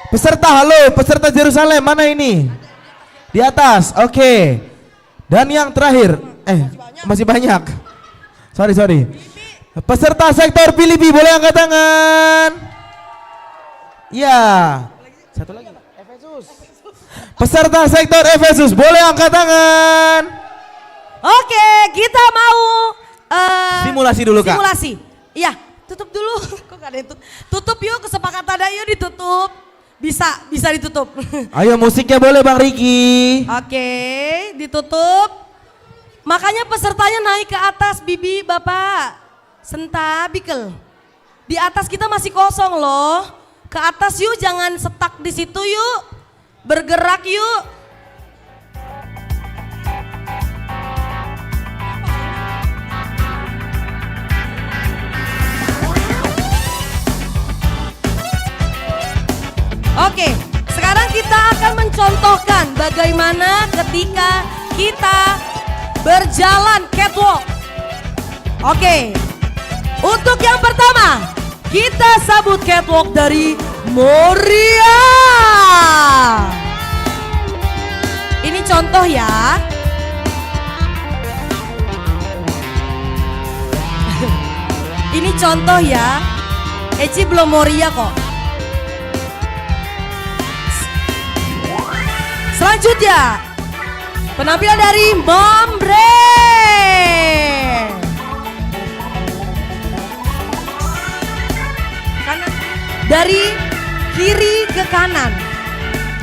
Peserta, halo, peserta Jerusalem, mana ini? Di atas, oke. Dan yang terakhir, eh, masih banyak. Sorry, sorry. Peserta sektor Filipi, boleh angkat tangan. Ya. Satu lagi. Peserta sektor Efesus, boleh angkat tangan. Oke, kita mau, eh, Simulasi dulu, Kak. Simulasi. Iya, tutup dulu. Kok gak ada yang tut-, tutup yuk, kesepakatan ayo ditutup. Bisa, bisa ditutup. Ayo, musiknya boleh, Bang Riki. Oke, ditutup. Makanya pesertanya naik ke atas, Bibi, Bapak. Sentabi kal. Di atas kita masih kosong loh. Ke atas yuk, jangan stuck di situ yuk. Bergerak yuk. Oke, sekarang kita akan mencontohkan bagaimana ketika kita berjalan catwalk. Oke, untuk yang pertama, kita sambut catwalk dari Moria. Ini contoh ya. Ini contoh ya. Eci belum Moria kok. Selanjutnya, penampilan dari Mamre. Kanan. Dari kiri ke kanan.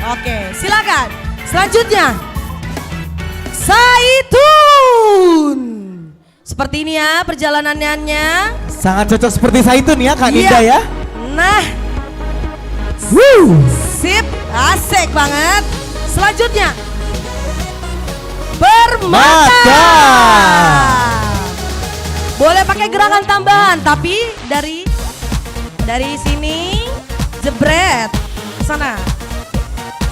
Oke, silakan. Selanjutnya, Saitun. Seperti ini ya perjalanannya. Sangat cocok seperti Saitun ya, Kak Iya. Ninda ya. Nah. Wuh. Sip, asik banget. Selanjutnya. Permata. Mata. Boleh pakai gerakan tambahan, tapi dari, dari sini, jebret. Sana.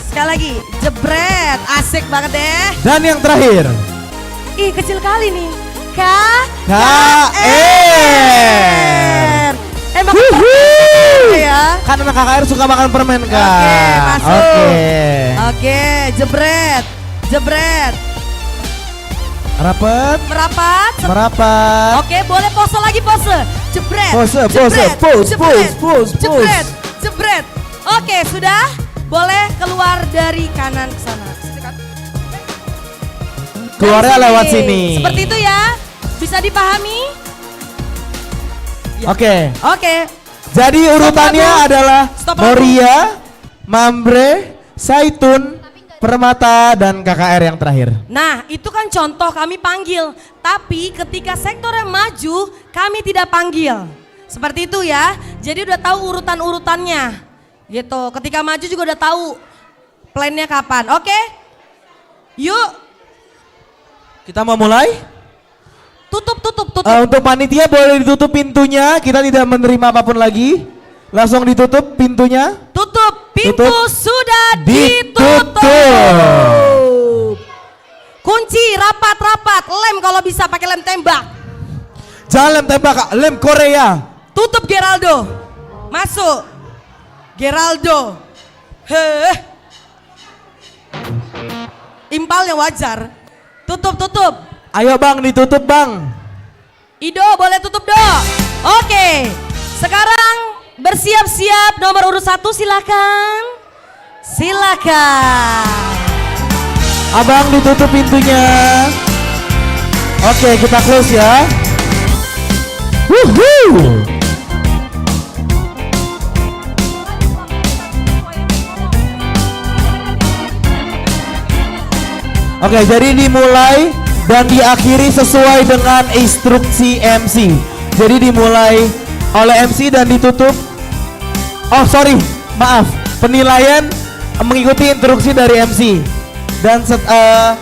Sekali lagi, jebret. Asik banget deh. Dan yang terakhir. Ih, kecil kali nih. K K R. K K R. Emang Wuhu. Ya. Kan anak K K R suka makan permen, Kak. Oke, masuk. Oke. Oke, jebret. Jebret. Rapet. Merapat. Merapat. Oke, boleh pose lagi, pose. Jebret. Pose, pose, jebret, pose, jebret, pose, pose, pose. Jebret, jebret. Oke, sudah. Boleh keluar dari kanan ke sana. Keluarnya dari lewat sini. Seperti itu ya. Bisa dipahami? Ya. Oke. Oke. Jadi urutannya adalah Moria, Mamre, Saitun, Permata, dan K K R yang terakhir. Nah, itu kan contoh kami panggil. Tapi ketika sektornya maju, kami tidak panggil. Seperti itu ya. Jadi udah tahu urutan-urutannya. Gitu. Ketika maju juga udah tahu plannya kapan. Oke? Yuk. Kita mau mulai? Tutup, tutup, tutup. Eh, untuk panitia boleh ditutup pintunya, kita tidak menerima apapun lagi. Langsung ditutup pintunya. Tutup, pintu sudah ditutup. Kunci, rapat, rapat. Lem kalau bisa pakai lem tembak. Jangan lem tembak, Kak. Lem Korea. Tutup, Geraldo. Masuk. Geraldo. Heh. Impalnya wajar. Tutup, tutup. Ayo, Bang, ditutup, Bang. Ido, boleh tutup, Do. Oke. Sekarang bersiap-siap nomor urut satu, silakan. Silakan. Abang, ditutup pintunya. Oke, kita close ya. Wuhu. Oke, jadi dimulai dan diakhiri sesuai dengan instruksi M C. Jadi dimulai oleh M C dan ditutup. Oh, sorry, maaf. Penilaian mengikuti instruksi dari M C. Dan set-, eh,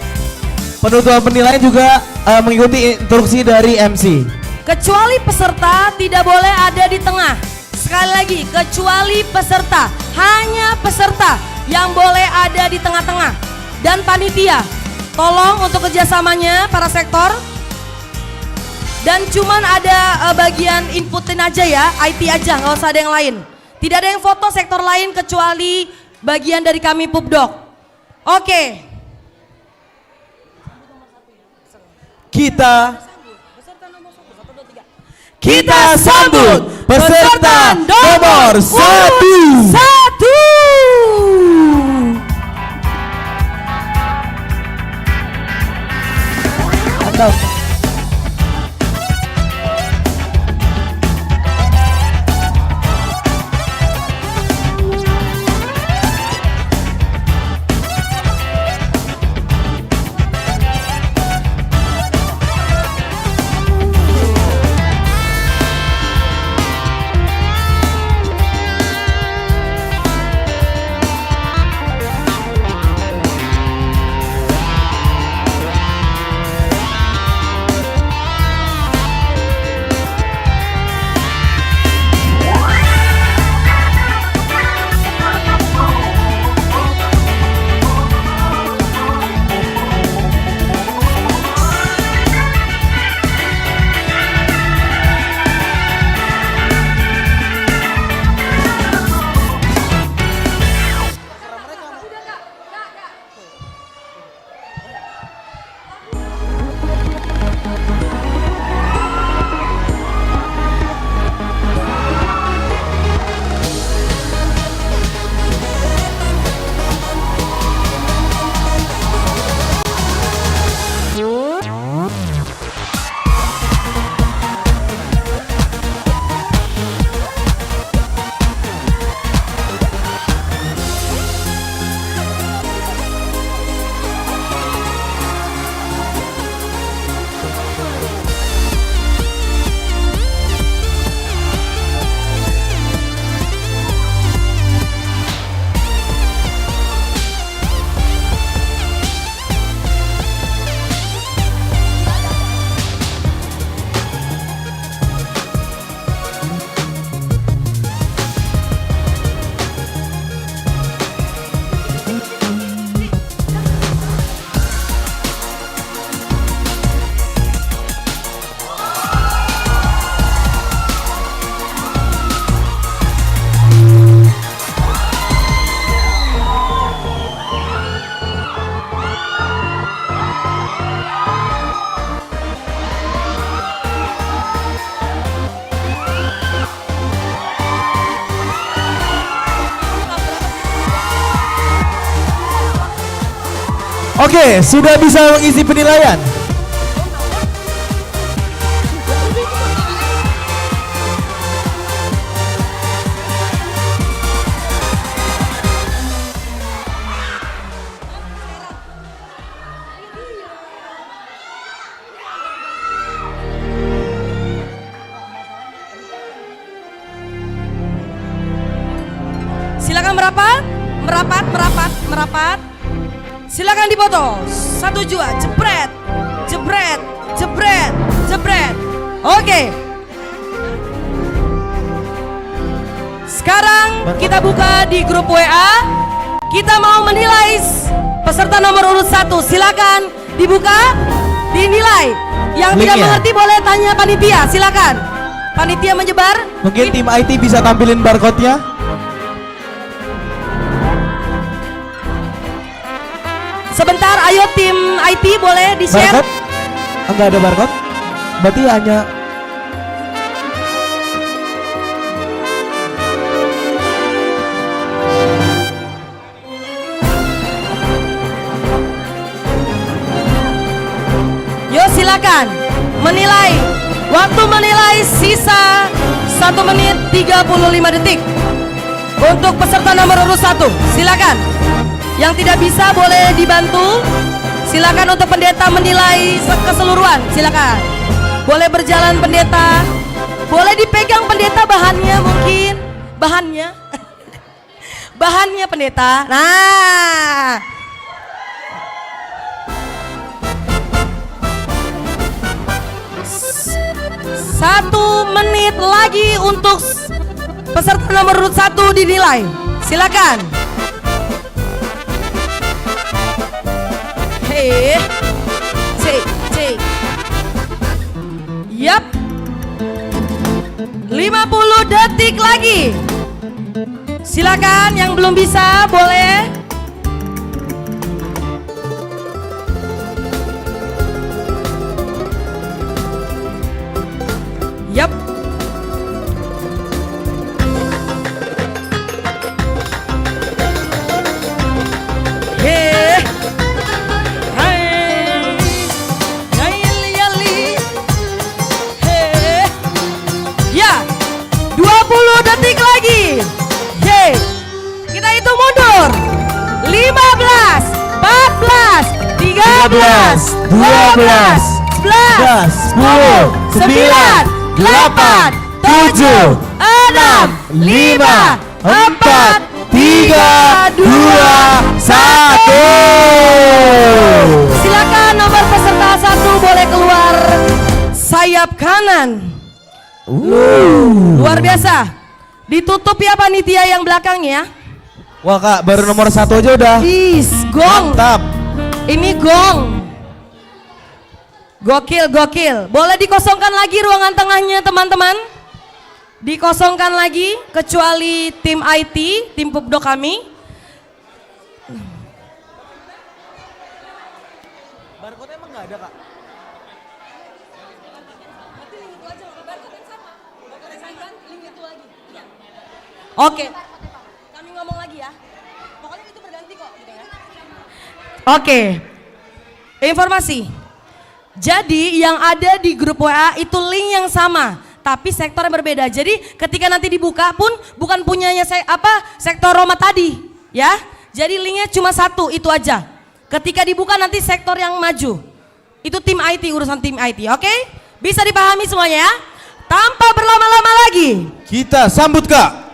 penutupan penilaian juga, eh, mengikuti instruksi dari M C. Kecuali peserta tidak boleh ada di tengah. Sekali lagi, kecuali peserta, hanya peserta yang boleh ada di tengah-tengah. Dan panitia, tolong untuk kerjasamanya para sektor. Dan cuman ada, eh, bagian inputin aja ya, I T aja, nggak usah ada yang lain. Tidak ada yang foto sektor lain kecuali bagian dari kami Pupdok. Oke. Kita, kita sambut peserta nomor satu. Satu. Mantap. Oke, sudah bisa mengisi penilaian. Silakan merapat, merapat, merapat, merapat. Silakan difoto. Satu, dua, jebret, jebret, jebret, jebret. Oke. Sekarang kita buka di grup W A. Kita mau menilai s-, peserta nomor urut satu. Silakan dibuka, dinilai. Yang tidak mengerti boleh tanya panitia, silakan. Panitia menyebar. Mungkin tim I T bisa tampilin barcode-nya. Sebentar, ayo tim I T boleh di-share. Barcode? Enggak ada barcode. Berarti hanya Yo, silakan menilai. Waktu menilai sisa satu menit tiga puluh lima detik. Untuk peserta nomor urut satu, silakan. Yang tidak bisa boleh dibantu, silakan untuk pendeta menilai se-, keseluruhan, silakan. Boleh berjalan pendeta, boleh dipegang pendeta bahannya mungkin, bahannya. Bahannya, pendeta. Nah. S-, satu menit lagi untuk s-, peserta nomor urut satu dinilai. Silakan. Hei. Cek, cek. Yap. Lima puluh detik lagi. Silakan yang belum bisa, boleh. Yap. He. Hai. Hai, yali, yali. He. Ya. Dua puluh detik lagi. Ye. Kita hitung mundur. Lima belas, empat belas, tiga belas, dua belas, sebelas, sepuluh, sembilan, delapan, tujuh, enam, lima, empat, tiga, dua, satu. Silakan nomor peserta satu boleh keluar sayap kanan. Uh. Luar biasa. Ditutup ya panitia yang belakang ya. Wah, Kak, baru nomor satu aja udah. Is, gong. Mantap. Ini gong. Gokil, gokil. Boleh dikosongkan lagi ruangan tengahnya, teman-teman? Dikosongkan lagi, kecuali tim I T, tim Pupdo kami. Barcode emang nggak ada, Kak? Berarti link itu aja, nggak apa-apa. Barcode yang sama. Barcode yang sama, link itu lagi. Iya. Oke. Kami ngomong lagi ya. Pokoknya itu berganti kok, gitu ya. Oke. Informasi. Jadi, yang ada di grup W A itu link yang sama, tapi sektor yang berbeda. Jadi, ketika nanti dibuka pun bukan punyanya se-, apa, sektor Roma tadi, ya. Jadi, linknya cuma satu, itu aja. Ketika dibuka nanti sektor yang maju. Itu tim I T, urusan tim I T, oke? Bisa dipahami semuanya, ya? Tanpa berlama-lama lagi. Kita sambut, Kak.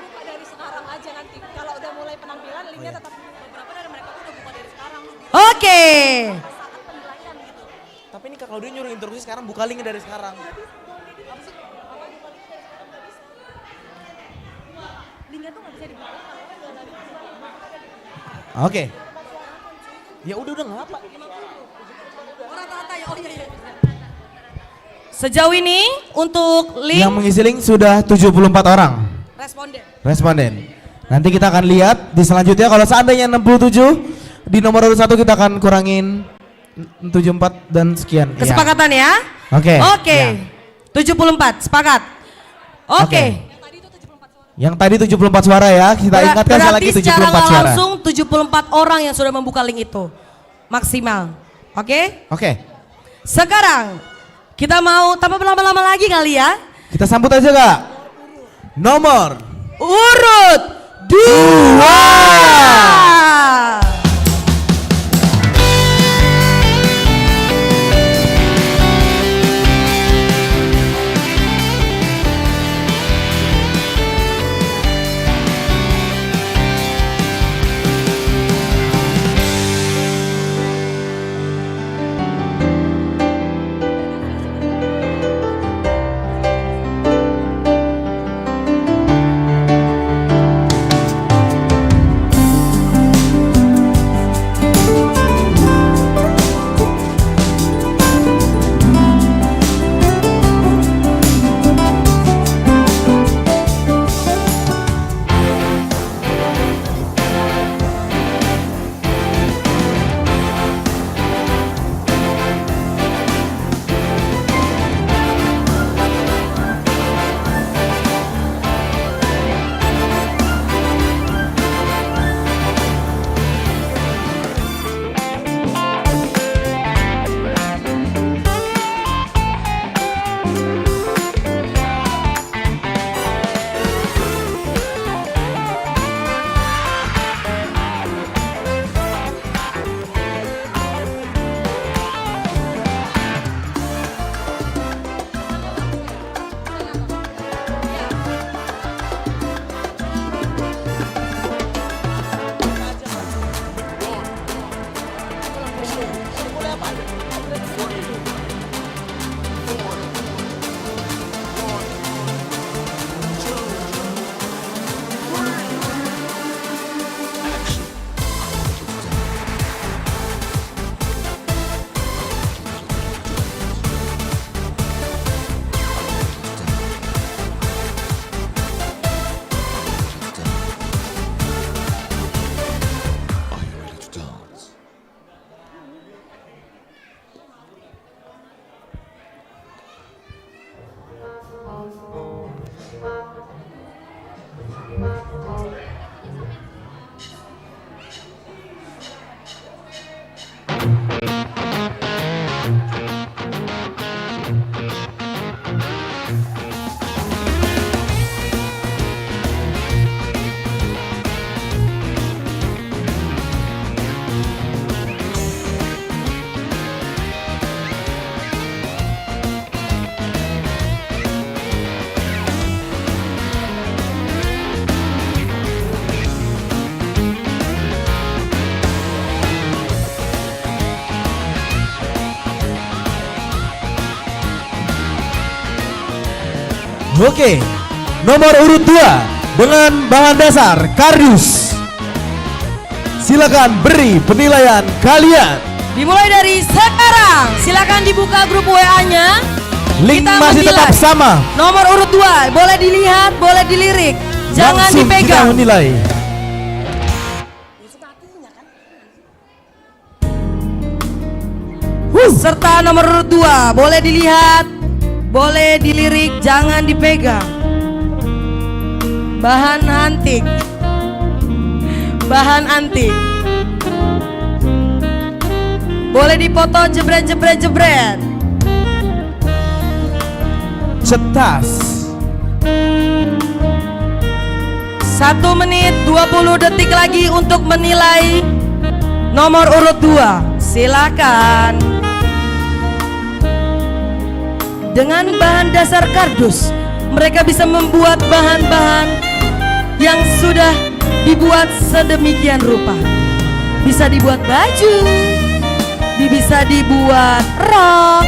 Buka dari sekarang aja nanti. Kalau udah mulai penampilan, linknya tetap. Beberapa dari mereka tuh udah buka dari sekarang. Oke. Saat penilaian gitu. Tapi ini Kak Claudia nyuruh interupsi sekarang, buka linknya dari sekarang. Linknya tuh nggak bisa dibuka kalau nggak ada. Oke. Ya udah, udah, nggak apa. Oh, rata-rata ya. Oh, iya, iya. Sejauh ini untuk link yang mengisi link sudah tujuh puluh empat orang. Responden. Responden. Nanti kita akan lihat di selanjutnya, kalau seandainya enam puluh tujuh, di nomor urut satu kita akan kurangin tujuh empat dan sekian. Ya. Kesepakatan ya? Oke. Oke. Ya. Tujuh puluh empat, sepakat. Oke. Oke. Yang tadi tujuh puluh empat suara ya, kita Ber-, ingatkan sekali lagi, berarti secara tujuh puluh empat nggak suara. Langsung tujuh puluh empat orang yang sudah membuka link itu. Maksimal. Oke? Oke. Sekarang, kita mau tanpa berlama-lama lagi kali ya. Kita sambut aja, Kak. Nomor urut dua. Dua. Oke, nomor urut dua dengan bahan dasar kardus. Silakan beri penilaian kalian. Dimulai dari sekarang. Silakan dibuka grup W A-nya. Link masih tetap sama. Nomor urut dua, boleh dilihat, boleh dilirik. Jangan dipegang. Langsung kita menilai. Huh. Serta nomor urut dua, boleh dilihat, boleh dilirik, jangan dipegang. Bahan antik. Bahan antik. Boleh dipoto jebret, jebret, jebret. Cetas. Satu menit dua puluh detik lagi untuk menilai nomor urut dua. Silakan. Dengan bahan dasar kardus, mereka bisa membuat bahan-bahan yang sudah dibuat sedemikian rupa. Bisa dibuat baju, di-, bisa dibuat rok,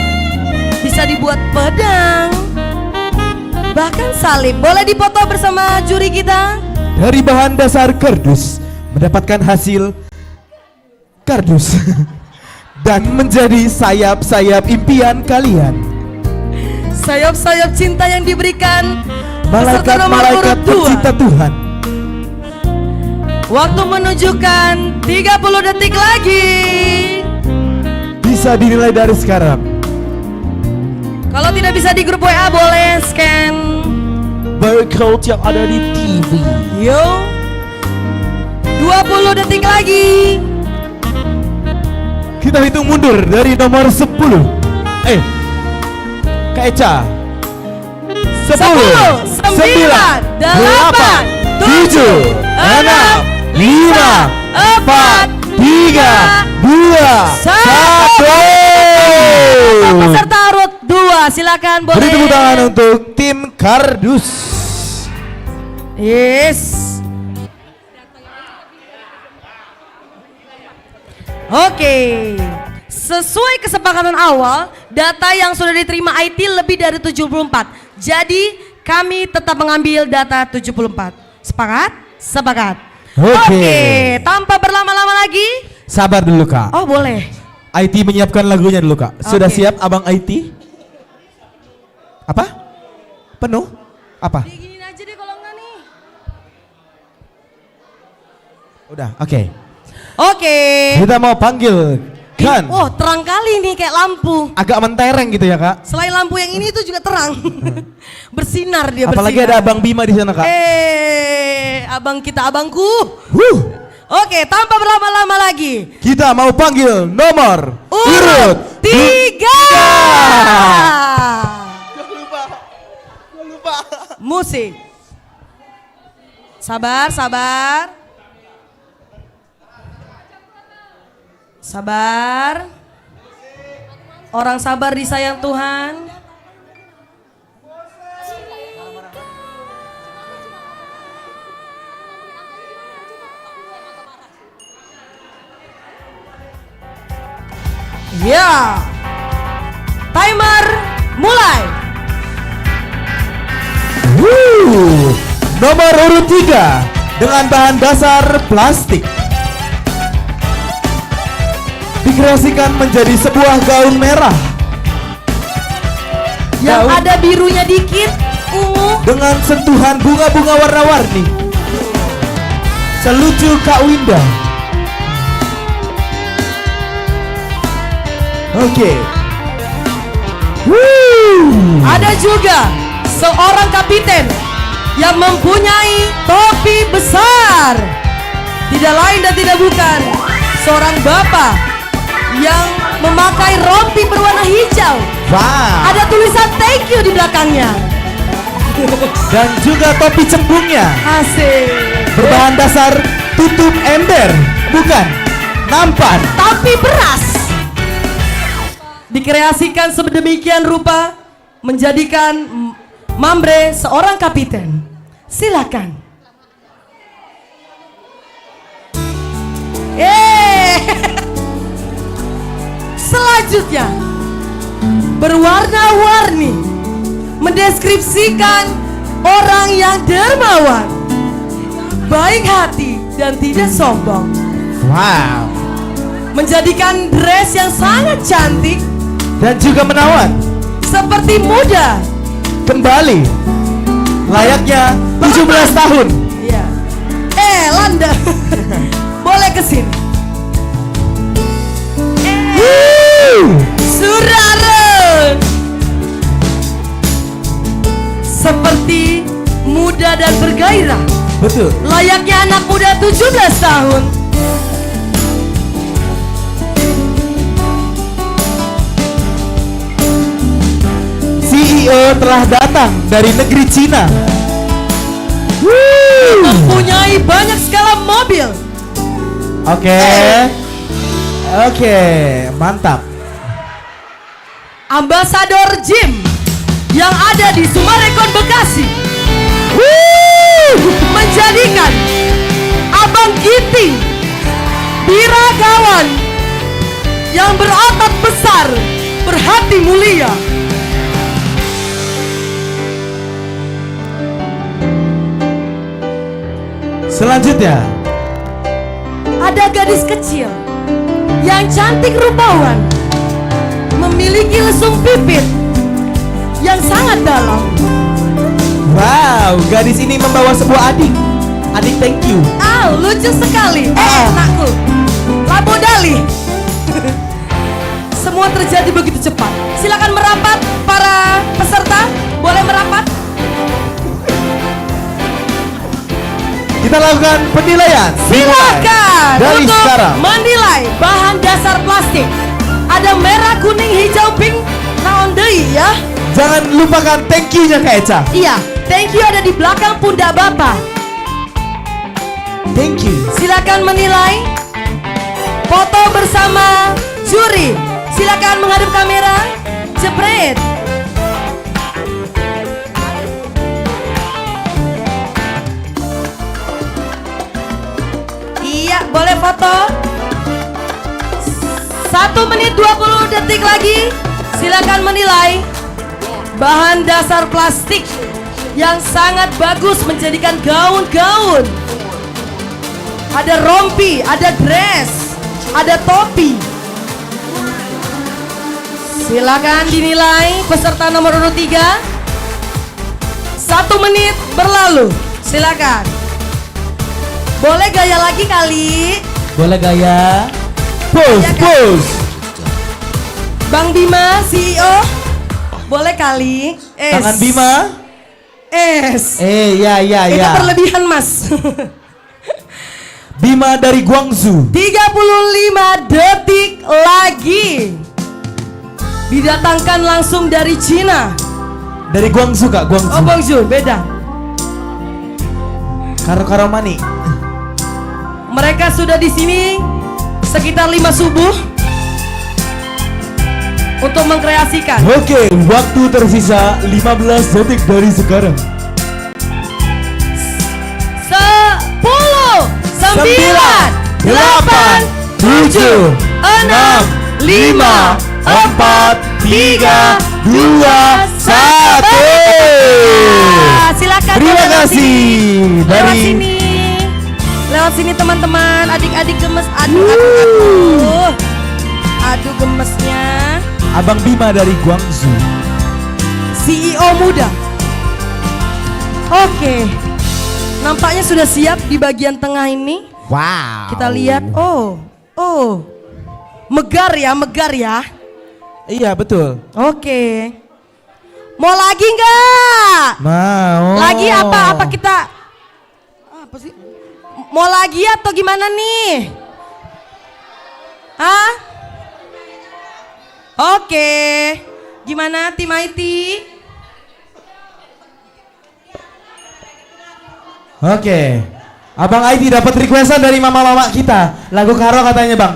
bisa dibuat pedang, bahkan salib. Boleh dipoto bersama juri kita? Dari bahan dasar kardus mendapatkan hasil kardus dan menjadi sayap-sayap impian kalian. Sayap-sayap cinta yang diberikan peserta nomor urut dua. Malaikat-malaikat pencipta Tuhan. Waktu menunjukkan tiga puluh detik lagi. Bisa Kita dinilai dari sekarang. Kalau tidak bisa di grup W A, boleh scan barcode yang ada di T V. Yo. Dua puluh detik lagi. Kita hitung mundur dari nomor sepuluh. Eh, Kak Eca. Sepuluh, sembilan, delapan, tujuh, enam, lima, empat, tiga, dua, satu. Peserta urut dua, silakan boleh. Beri tepuk tangan untuk tim Kardus. Yes. Oke, sesuai kesepakatan awal, data yang sudah diterima I T lebih dari tujuh puluh empat. Jadi, kami tetap mengambil data tujuh puluh empat. Sepakat? Sepakat. Oke. Oke, tanpa berlama-lama lagi. Sabar dulu, Kak. Oh, boleh. I T menyiapkan lagunya dulu, Kak. Sudah Oke. siap, Abang I T? Apa? Penuh? Apa? Diginin aja deh kalau enggak nih. Udah, oke. Oke. Kita mau panggil Ih, Kan. wah, terang kali nih kayak lampu. Agak mentereng gitu ya, Kak. Selain lampu yang ini itu juga terang. Bersinar dia, Apalagi bersinar. ada Abang Bima di sana, Kak. Eh, abang kita, abangku. Huh. Oke, tanpa berlama-lama lagi. Kita mau panggil nomor Urut urut tiga. tiga. Gua lupa. Gua lupa. Musik. Sabar, sabar. Sabar. Orang sabar disayang Tuhan. Ya. Timer mulai. Wuh, nomor urut tiga dengan bahan dasar plastik. Dikreasikan menjadi sebuah gaun merah. Yang Gaun. ada birunya dikit, ungu. Dengan sentuhan bunga-bunga warna-warni. Selucu Kak Winda. Oke. Wuh. Ada juga seorang kapiten yang mempunyai topi besar. Tidak lain dan tidak bukan, seorang bapak yang memakai rompi berwarna hijau. Wow. Ada tulisan "Thank you" di belakangnya. Dan juga topi cembungnya. Asik. Berbahan dasar tutup ember, bukan, nampan. Tapi beras. Dikreasikan sedemikian rupa, menjadikan M-, Mamre seorang kapiten. Silakan. Eh. Selanjutnya, berwarna-warni, mendeskripsikan orang yang dermawan, baik hati, dan tidak sombong. Wow. Menjadikan dress yang sangat cantik. Dan juga menawan. Seperti muda. Kembali. Layaknya tujuh belas tahun. Iya. Eh, Landa. Boleh ke sini. Eh, Wuh. Suraren. Seperti muda dan bergairah. Betul. Layaknya anak muda tujuh belas tahun. C E O telah datang dari negeri Cina. Wuh. Mempunyai banyak skala mobil. Oke. Eh. Oke, mantap. Ambasador Gym yang ada di Sumarekon, Bekasi, wuh, menjadikan Abang Ginting biragawan yang berotot besar, berhati mulia. Selanjutnya, ada gadis kecil yang cantik rupawan, memiliki lesung pipit yang sangat dalam. Wow, gadis ini membawa sebuah adik. Adik, thank you. Ah, lucu sekali. Eh, Ah. anakku. Labo dali. Semua jadi begitu cepat. Silakan merapat, para peserta, boleh merapat. Kita lakukan penilaian. Silakan dari untuk sekarang menilai bahan dasar plastik. Ada merah, kuning, hijau, pink, naon deui ya? Jangan lupakan thank you-nya, Kak Eca. Iya, thank you ada di belakang pundak Bapak. Thank you. Silakan menilai. Foto bersama juri. Silakan menghadap kamera. Jepret. Iya, boleh foto. Satu menit dua puluh detik lagi. Silakan menilai bahan dasar plastik yang sangat bagus menjadikan gaun-gaun. Ada rompi, ada dress, ada topi. Silakan dinilai peserta nomor urut tiga. Satu menit berlalu. Silakan. Boleh gaya lagi kali. Boleh gaya. Pose, gaya kali. Pose. Bang Bima, C E O. Boleh kali. Es. Tangan Bima. Es. Eh, ya, ya, itu ya. Berlebihan, Mas. Bima dari Guangzhou. Tiga puluh lima detik lagi. Didatangkan langsung dari Cina. Dari Guangzhou, Kak, Guangzhou. Oh, Guangzhou, beda. Karo-karo mani. Mereka sudah di sini sekitar lima subuh untuk mengkreasikan. Oke, waktu tersisa lima belas detik dari sekarang. Sepuluh, sembilan, delapan, tujuh, enam, lima, empat, tiga, dua, satu. Silakan. Terima kasih. Lewat sini. Lewat sini, teman-teman, adik-adik gemes. Aduh, aduh, aduh. Aduh, gemesnya. Abang Bima dari Guangzhou. C E O muda. Oke. Nampaknya sudah siap di bagian tengah ini. Wow. Kita lihat. Oh, oh. Megar ya, megar ya. Iya, betul. Oke. Mau lagi nggak? Mau. Lagi apa? Apa kita, apa sih? Mau lagi atau gimana nih? Hah? Oke. Gimana, tim I T? Oke. Abang I T dapat requestan dari mama-mama kita. Lagu Karo katanya, Bang.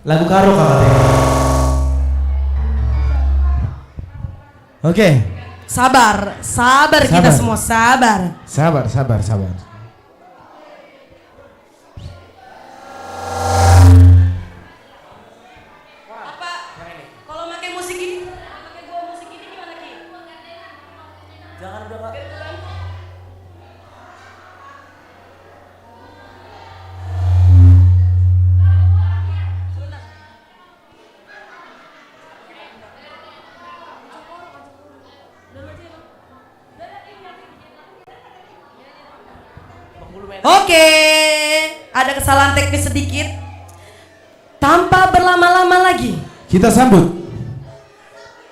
Lagu Karo katanya. Oke. Sabar, sabar kita semua, sabar. Sabar, sabar, sabar. Apa? Kalau pakai musik ini, pakai dua musik ini gimana, Ki? Jangan udah, Kak. Oke, ada kesalahan teknis sedikit. Tanpa berlama-lama lagi, kita sambut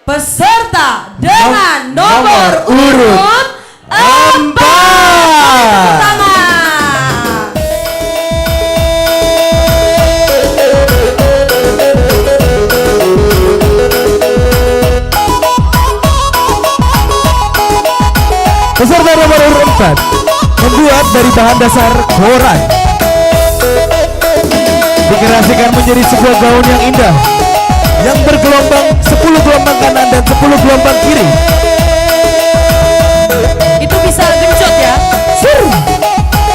peserta dengan nom-, nomor nomor urut urut empat. Tepuk tangan. Peserta nomor urut empat membuat dari bahan dasar koran. Dikreasikan menjadi sebuah gaun yang indah, yang bergelombang sepuluh gelombang kanan dan sepuluh gelombang kiri. Itu bisa gencot ya. Sur,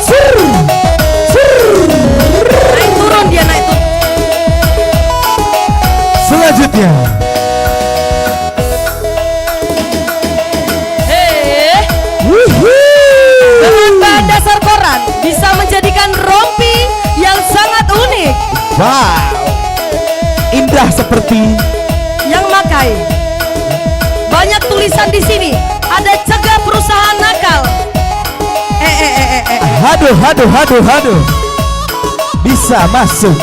sur, sur. Naik turun dia, naik turun. Selanjutnya. Hei. Wuhu. Dengan bahan dasar koran bisa menjadikan rompi yang sangat unik. Wow. Indah seperti yang makai. Banyak tulisan di sini. Ada cegah perusahaan nakal. Eh, eh, eh, eh, eh. Haduh, haduh, haduh, haduh. Bisa masuk.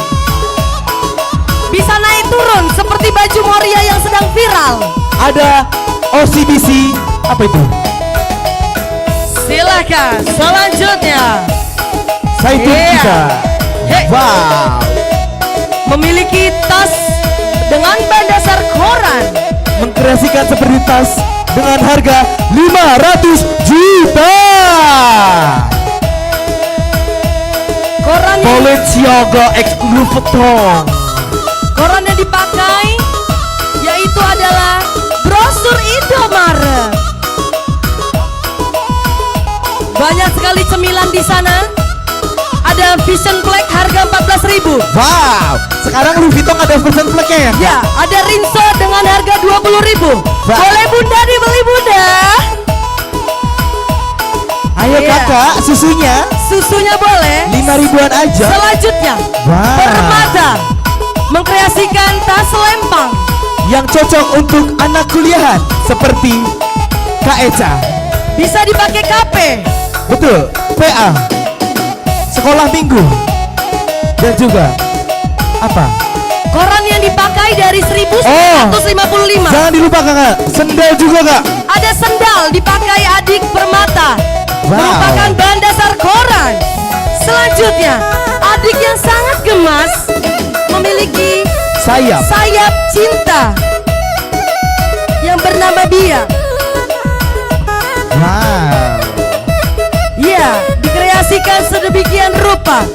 Bisa naik turun seperti baju Moria yang sedang viral. Ada O C B C, apa itu? Silakan, selanjutnya. Saya itu Iya. kita. Hei. Wow. Memiliki tas dengan ban dasar koran. Mengkreasikan seperti tas dengan harga lima ratus juta. Koran yang Balenciaga X Louis Vuitton. Koran yang dipakai yaitu adalah brosur Indomaret. Banyak sekali cemilan di sana. Ada Vision Black harga empat belas ribu. Wow, sekarang Louis Vuitton ada Vision Black-nya ya? Ya, ada Rinso dengan harga dua puluh ribu. Wah. Boleh Bunda dibeli, Bunda? Ayo, Iya. Kakak, susunya? Susunya boleh. Lima ribuan aja. Selanjutnya, Wah. Permata mengkreasikan tas lempang. Yang cocok untuk anak kuliahan seperti Kak Eca. Bisa dipakai kafe. Betul, P A. Sekolah minggu. Dan juga apa? Koran yang dipakai dari seribu sembilan ratus lima puluh lima. Oh, jangan dilupakan, Kak. Sendal juga, Kak. Ada sendal dipakai adik Permata. Wow. Merupakan bahan dasar koran. Selanjutnya, adik yang sangat gemas memiliki Sayap. sayap cinta yang bernama Bia. Wow. Ia dikreasikan sedemikian rupa,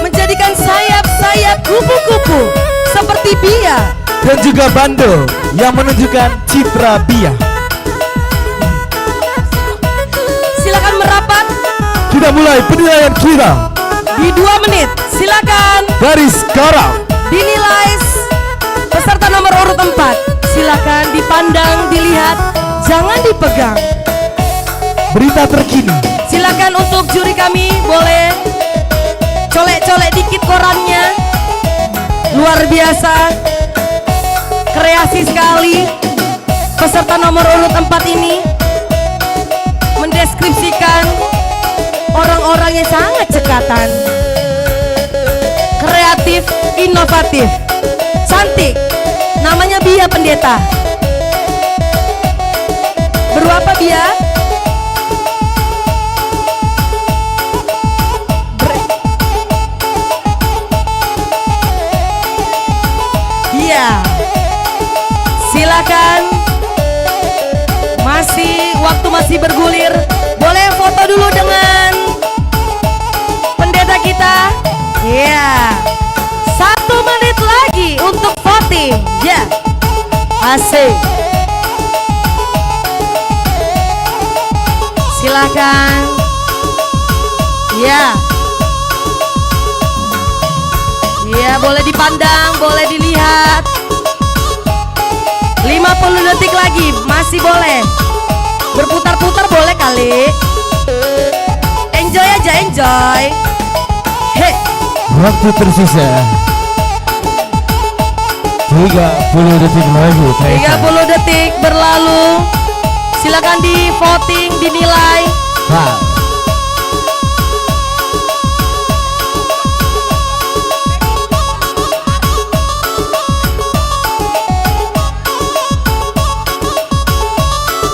menjadikan sayap-sayap kupu-kupu seperti Bia. Dan juga bando yang menunjukkan citra Bia. Silakan merapat. Kita mulai penilaian kita. Di dua menit, silakan. Dari sekarang. Dinilai s-, peserta nomor urut empat. Silakan dipandang, dilihat, jangan dipegang. Berita terkini. Silakan untuk juri kami, boleh colek-colek dikit korannya. Luar biasa. Kreasi sekali. Peserta nomor urut empat ini mendeskripsikan orang-orang yang sangat cekatan, kreatif, inovatif, cantik. Namanya Bia Pendeta. Beru apa, Bia? Bre-, iya. Silakan. Masih, waktu masih bergulir. Boleh foto dulu dengan pendeta kita? Iya. Satu menit lagi untuk voting. Ya. Asik. Silakan. Ya. Ya, boleh dipandang, boleh dilihat. Lima puluh detik lagi, masih boleh. Berputar-putar boleh kali. Enjoy aja, enjoy. He. Waktu tersisa tiga puluh detik lagi, Kak Eka. Tiga puluh detik berlalu. Silakan di voting, dinilai. Pak.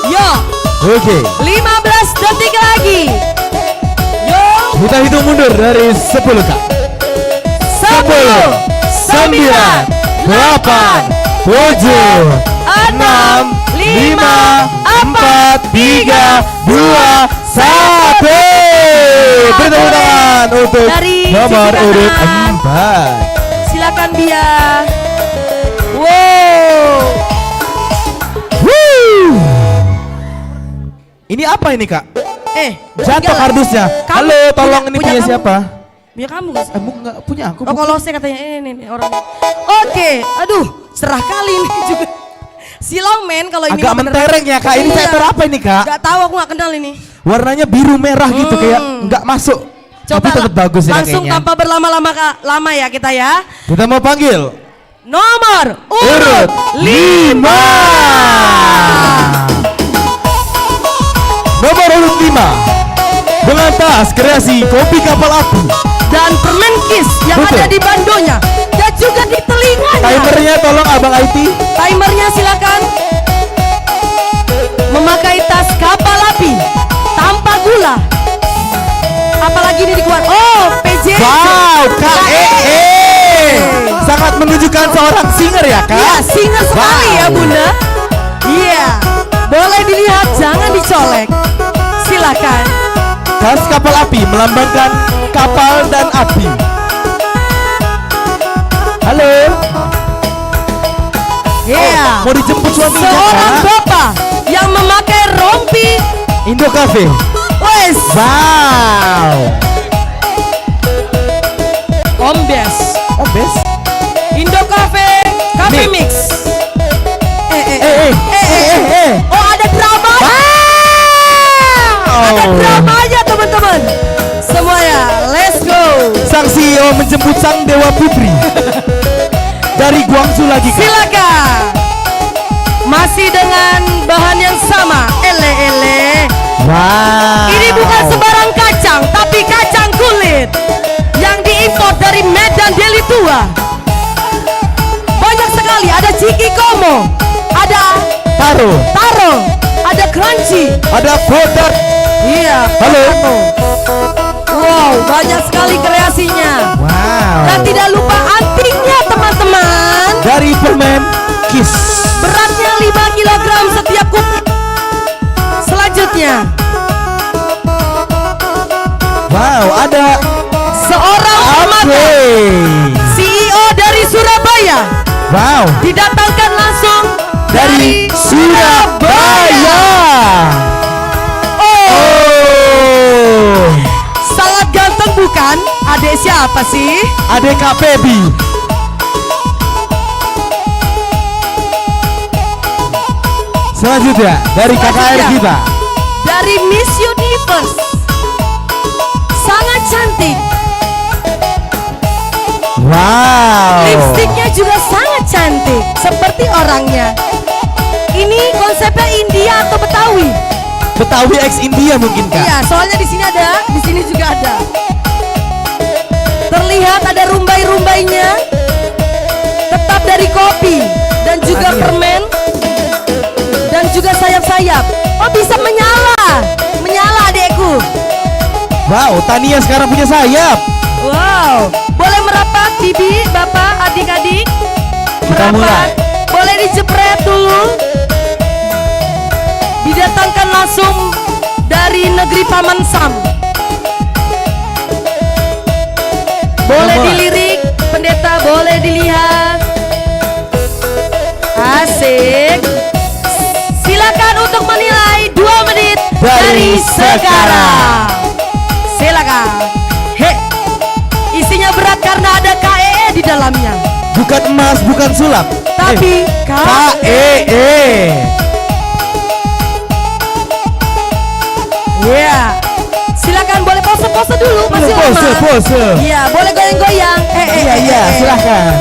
Yo. Oke. Lima belas detik lagi. Yo. Kita hitung mundur dari sepuluh, Kak. Sepuluh, sembilan, delapan, tujuh, enam, lima, empat, tiga, dua, satu. Beri tepuk tangan untuk Dari nomor sisi urut kanan. Empat. Silakan, Bia. Wow. Wuh. Ini apa ini, Kak? Eh, Jatuh tinggal. Kardusnya. Kamu Halo, tolong, punya, ini punya punya kamu. Siapa? Punya kamu nggak sih? Eh, bu-, nggak punya aku, Oh, bukan. Kalau saya katanya, eh, ini, ini orang. Oke, aduh, cerah kali ini juga. Silau, men, kalau ini Agak mah beneran. Mentereng ya, Kak. Ini Iya. Saya taruh apa ini, Kak? Nggak tahu, aku nggak kenal ini. Warnanya biru merah gitu, Hmm. Kayak nggak masuk. Coba Tapi tetap la-, bagus ya, langsung kayaknya. Tanpa berlama-lama, Kak. Lama ya kita ya. Kita mau panggil Nomor urut urut lima. Lima. Nomor urut lima. Dengan tas kreasi kopi kapal api. Dan permen kis yang Betul. ada di bandonya dan juga di telinganya. Timernya tolong Abang I T. Timernya silakan. Memakai tas kapal api tanpa gula. Apalagi ini dikeluar. Oh, P J. Wow, K E E. Sangat menunjukkan seorang singer ya, Kak? Iya, singer sekali ya, Wow. Bunda. Iya. Boleh dilihat, jangan dicolek. Silakan. Tas kapal api melambangkan kapal dan api. Halo. Iya. Oh, mau dijemput suaminya, Seorang Kak? bapak yang memakai rompi Indo Cafe. Wes. Wow. Ombes. Ombes. Indo Cafe, Cafe Mix. Mix. Eh, eh, Eh, eh. eh, eh, eh, eh. Oh, ada dramanya. Wow. Ada dramanya, teman-teman. Semuanya, let's go. Sang C E O menjemput sang Dewa Putri. Dari Guangzhou lagi, Kak. Silakan. Masih dengan bahan yang sama. Ele, ele. Wow. Ini bukan sembarang kacang, tapi kacang kulit yang diimpor dari Medan Deli Tua. Banyak sekali, ada ciki komo, ada Taro. Taro, ada crunchy. Ada bodat. Iya, Halo. potato. Wow, banyak sekali kreasinya. Wow. Dan tidak lupa antingnya, teman-teman. Dari permen Kis. Beratnya lima kilogram setiap kupi. Selanjutnya. Wow, ada Seorang permata. Oke. C E O dari Surabaya. Wow. Didatangkan langsung Dari dari Surabaya. Surabaya. Oh. Oh. Sangat ganteng bukan? Adek siapa sih? Adek Kak Feby. Selanjutnya, dari K K R Selanjutnya, kita. Dari Miss Universe. Sangat cantik. Wow. Lipstiknya juga sangat cantik, seperti orangnya. Ini konsepnya India atau Betawi? Betawi X India mungkin, Kak. Iya, soalnya di sini ada, di sini juga ada. Terlihat ada rumbai-rumbainya, tetap dari kopi dan juga Aneh. permen dan juga sayap-sayap. Oh, bisa menyala, menyala adekku. Wow, Tania sekarang punya sayap. Wow, boleh merapat, Bibi, Bapak, adik-adik? Kita Merapat. mulai. Boleh dijepret dulu. Didatangkan langsung dari negeri Paman Sam. Boleh Boleh. dilirik, Pendeta, boleh dilihat. Asik. Silakan untuk menilai dua menit Dari dari sekarang. sekarang. Silakan. He. Isinya berat karena ada K E E di dalamnya. Bukan emas, bukan sulap. Tapi Eh, K E E. K E E. Iya. Silakan boleh pose-pose dulu, masih Boleh pose, lama. pose. Iya, boleh goyang-goyang. Eh, eh, Iya, eh, iya, eh, eh. silakan.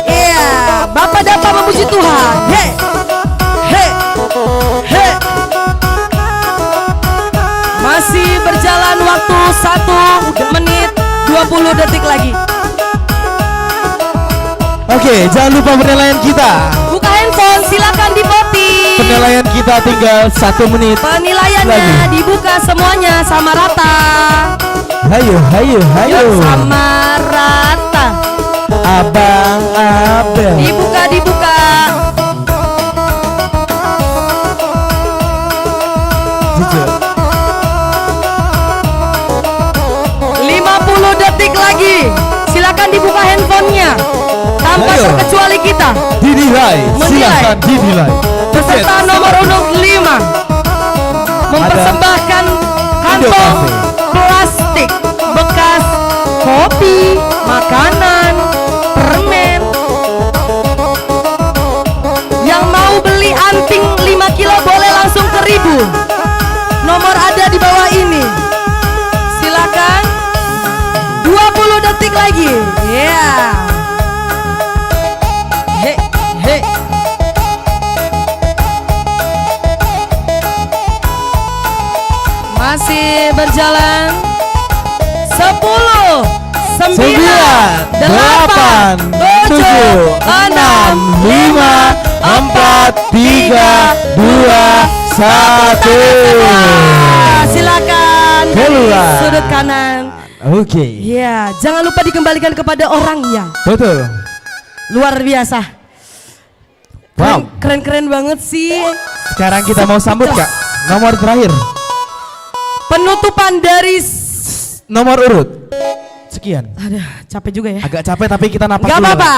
Iya, Bapak dapat memuji Tuhan. He. He. He. Masih berjalan waktu satu menit dua puluh detik lagi. Oke, jangan lupa penilaian kita. Buka handphone, silakan divoting. Penilaian kita tinggal satu menit Penilaiannya lagi. dibuka semuanya sama rata. Hayo, hayo, hayo. Yuk, sama rata. Abang Abel. Dibuka, dibuka. Jujur. Lima puluh detik lagi. Silakan dibuka handphonenya. Tanpa Ayo. terkecuali kita. Dinilai. Menilai. Silakan dinilai. Peserta Pencet nomor satu. urut lima. Mempersembahkan Ada kantong Indocafe. plastik bekas kopi, makanan, permen. Yang mau beli anting lima kilo boleh langsung ke Ribu. Nomor ada di bawah ini. Silakan. Dua puluh detik lagi. Iya. He, he. Masih berjalan. Sepuluh, sembilan, delapan, tujuh, enam, lima, empat, tiga, dua, satu. Silakan dari Keluar. Sudut kanan. Oke. Ya, jangan lupa dikembalikan kepada orangnya. Betul. Luar biasa. Wow. Keren, keren-keren banget sih. Sekarang kita mau sambut, Kak. Nomor terakhir. Penutupan dari s- Nomor urut. Sekian. Aduh, capek juga ya. Agak capek, tapi kita napas Nggak dulu. Apa-apa.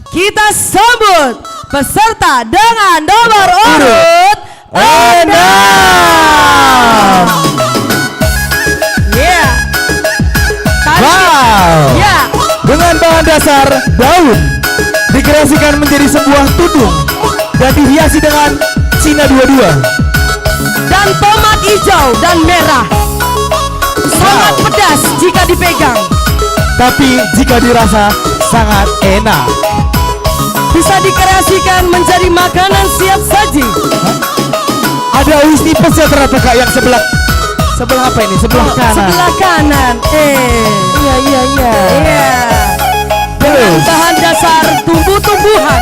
Kita sambut peserta dengan nomor urut enam. Iya. Tadi Wow. Ya. Dengan bahan dasar daun dikreasikan menjadi sebuah tudung dan dihiasi dengan Cina dua dua. Dan tomat hijau dan merah. Sangat Wow. pedas jika dipegang. Tapi jika dirasa sangat enak. Bisa dikreasikan menjadi makanan siap saji. Ada uis tipis ya ternyata, Kak, yang sebelah, sebelah apa ini? Sebelah Oh, kanan. sebelah kanan. Eh. Iya, iya, iya. Iya. Dengan Terus. bahan dasar tumbuh-tumbuhan.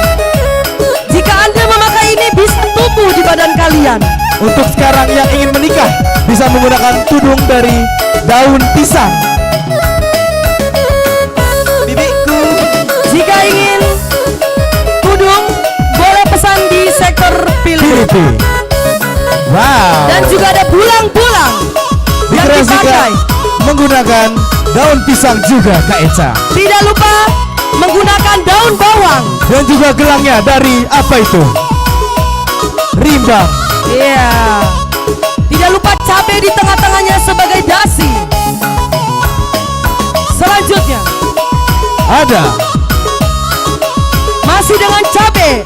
Jika Anda memakai ini, bisa tumbuh di badan kalian. Untuk sekarang yang ingin menikah, bisa menggunakan tudung dari daun pisang. Bibiku. Jika ingin tudung, boleh pesan di sektor Pilipi. Pilipi. Wow. Dan juga ada bulang-bulang yang Dikreasikan dipakai. menggunakan daun pisang juga, Kak Eca. Tidak lupa menggunakan daun bawang. Dan juga gelangnya dari apa itu? Rimbang. Iya. Tidak lupa cabai di tengah-tengahnya sebagai dasi. Selanjutnya. Ada. Masih dengan cabai.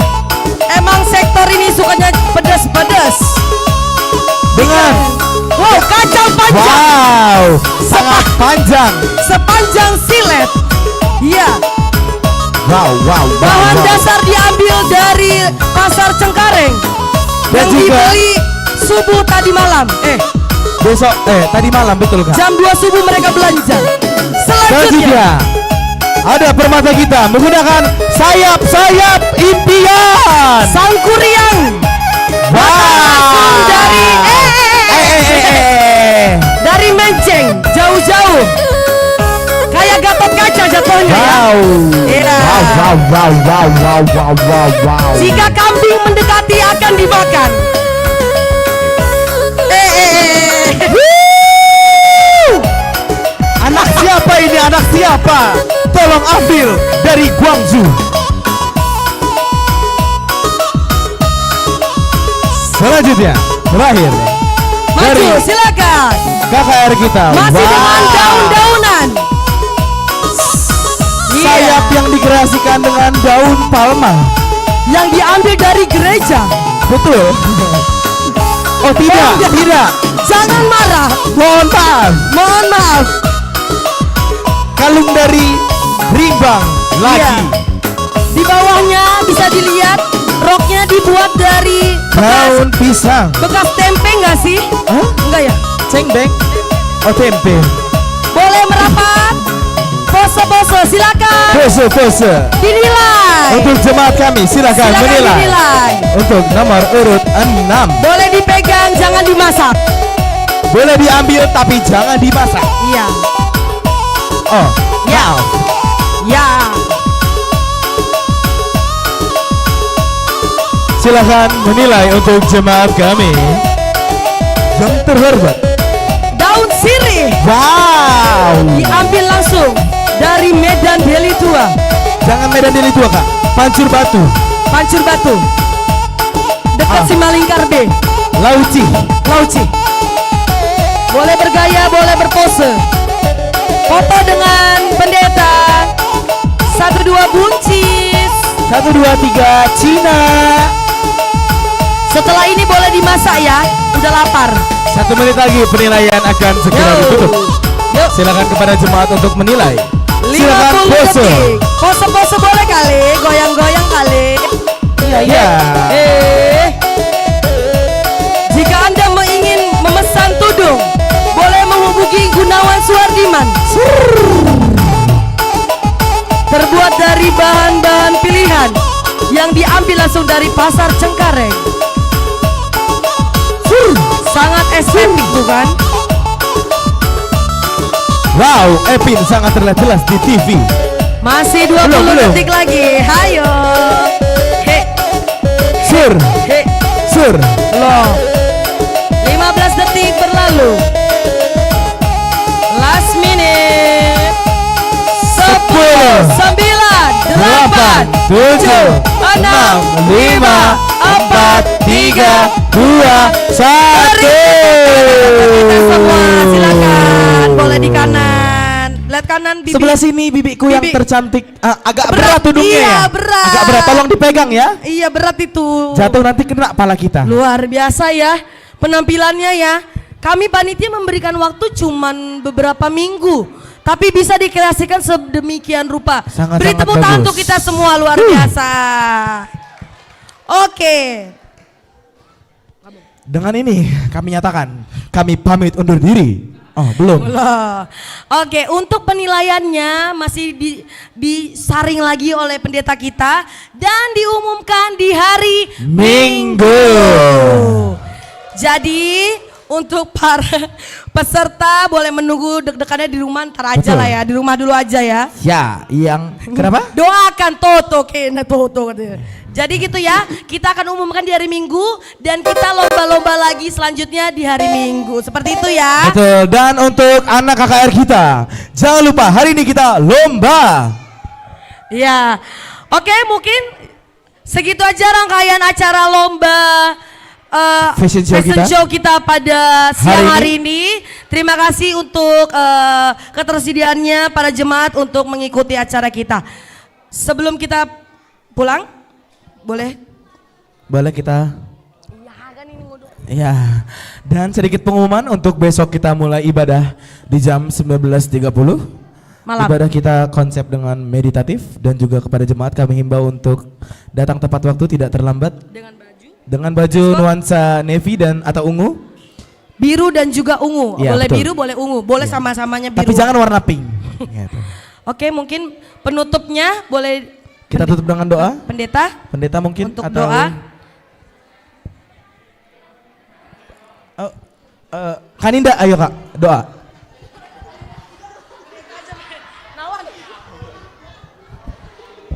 Emang sektor ini sukanya pedas-pedas. Dengan Wow, kacang panjang. Wow, sangat panjang. Sepanjang silet. Iya. Wow, wow, wow, Bahan wow. dasar diambil dari Pasar Cengkareng Dan yang juga dibeli subuh tadi malam. Eh, Besok, eh, tadi malam, betul, Kak? jam dua subuh mereka belanja. Selanjutnya. Selanjutnya, ada permata kita menggunakan sayap-sayap impian. Sangkuriang. Wow. Langsung dari, eh, eh, eh, eh, Eh, eh, eh, eh, eh. dari Menceng, jauh-jauh. Kayak Gatot Kaca jatuhnya, ya. Wow. Iya. Wow, wow, wow, wow, wow, wow, wow, wow. Jika kambing mendekati, akan dimakan. Eh, eh, eh, eh. Wuh. Anak siapa ini? Anak siapa? Tolong ambil dari Guangzhou. Selanjutnya, terakhir. Maju, dari silakan. K K R kita. Masih dengan Wah. daun-daunan. Iya. Sayap yang dikreasikan dengan daun palma. Yang diambil dari gereja. Betul. Oh, tidak, Oh, tidak. tidak. Jangan marah. Mohon maaf. Mohon maaf. Kalung dari Rimbang lagi. Iya. Di bawahnya bisa dilihat, roknya dibuat dari bekas, Daun pisang. bekas tempe nggak sih? Hah? Enggak ya? Cengbeng? Oh, tempe. Boleh merapat. Pose-pose, silakan. Pose-pose. Dinilai. Untuk jemaat kami, silakan Silakan menilai. dinilai. Untuk nomor urut enam. Boleh dipegang, jangan dimasak. Boleh diambil, tapi jangan dimasak. Iya. Oh, Ya. maaf. Ya. Silakan menilai untuk jemaat kami yang terhormat. Daun sirih. Wow. Diambil langsung dari Medan Deli Tua. Jangan Medan Deli Tua, Kak. Pancur Batu. Pancur Batu. Dekat Ah. Simalingkar B. Lauci. Lauci. Boleh bergaya, boleh berpose. Foto dengan pendeta. Satu, dua, buncis. Satu, dua, tiga, Cina. Setelah ini boleh dimasak ya, udah lapar. Satu menit lagi penilaian akan segera Yo. ditutup. Yuk. Silakan kepada jemaat untuk menilai. Silakan Lima puluh pose. detik. Pose-pose boleh kali, goyang-goyang kali. Iya, iya. Iya. Eh. Jika Anda me-, ingin memesan tudung, Gunawan Suwardiman. Terbuat dari bahan-bahan pilihan yang diambil langsung dari Pasar Cengkareng. Sangat estetik, bukan? Wow, Epin sangat terlihat jelas di T V. Masih dua puluh Belum, belum. detik lagi. Hayo. He, Sur, he. sur. Loh. Lima belas detik berlalu. Last minute. Sepuluh, sembilan, delapan, tujuh, enam, lima, empat, tiga, dua, satu. Kita semua, silakan. Boleh di kanan. Lihat kanan, bibi. Sebelah sini bibiku yang Bibi. tercantik. Ah, agak Berat. berat, tudungnya Iya, ya. berat. Agak berat, tolong dipegang ya. Iya, berat itu. Jatuh nanti kena pala kita. Luar biasa ya penampilannya ya. Kami panitia memberikan waktu cuman beberapa minggu, tapi bisa dikreasikan sedemikian rupa. Sangat, Beri sangat tepuk tangan bagus. Untuk kita semua, luar biasa. Oke. Dengan ini kami nyatakan kami pamit undur diri. Oh, belum. Loh. Oke, untuk penilaiannya masih di, disaring lagi oleh pendeta kita dan diumumkan di hari Minggu. Jadi untuk para peserta boleh menunggu deg-degannya di rumah, ntar aja Betul. lah ya, di rumah dulu aja ya. Ya, yang kenapa? Doakan Toto kena Toto katanya. Jadi gitu ya, kita akan umumkan di hari Minggu dan kita lomba-lomba lagi selanjutnya di hari Minggu. Seperti itu ya. Betul. Dan untuk anak K K R kita, jangan lupa hari ini kita lomba. Ya. Oke, mungkin segitu aja rangkaian acara lomba eh, Fashion show kita. show kita pada siang Hari hari ini. Terima kasih untuk eh, ketersediaannya para jemaat untuk mengikuti acara kita. Sebelum kita pulang, boleh? Boleh kita? Ya. Dan sedikit pengumuman untuk besok kita mulai ibadah di jam sembilan belas tiga puluh. Malam. Ibadah kita konsep dengan meditatif dan juga kepada jemaat kami himbau untuk datang tepat waktu, tidak terlambat. Dengan baju Dengan baju nuansa navy dan atau ungu. biru dan juga ungu. Ya, boleh betul. Biru, boleh ungu, boleh Ya. sama-samanya biru. Tapi jangan warna pink. Gitu. Oke, mungkin penutupnya boleh Kita tutup dengan doa. Pendeta Pendeta mungkin untuk atau doa. Oh, eh, Kaninda, ayo Kak, doa.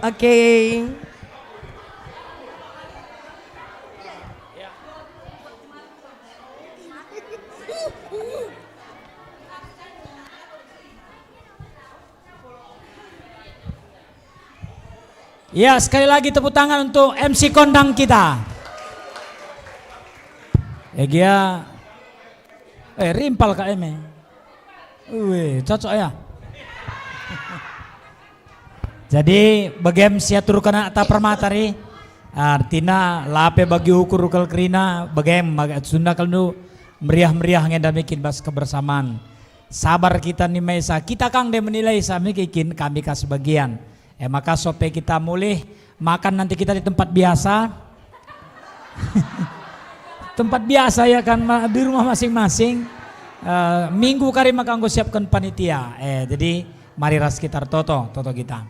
Oke. Ya, sekali lagi tepuk tangan untuk M C kondang kita. Egia, eh, rimpal Kak Eme. Wih, cocok ya. Jadi, begem si aturken anak ta permata ri, artina lape bagi ukur kal kerina, begem, maga Sunda kal nu meriah-meriah ngenda mikin bas kebersamaan. Sabar kita ni mesa, kita kang de menilai sa mikikin kami kas bagian. E maka sope kita mulih makan nanti kita di tempat biasa. Tempat biasa ya kan, ma- di rumah masing-masing. Eh, minggu kari maka enggo siapkan panitia. Eh, jadi mari ras kita ertoto, toto kita.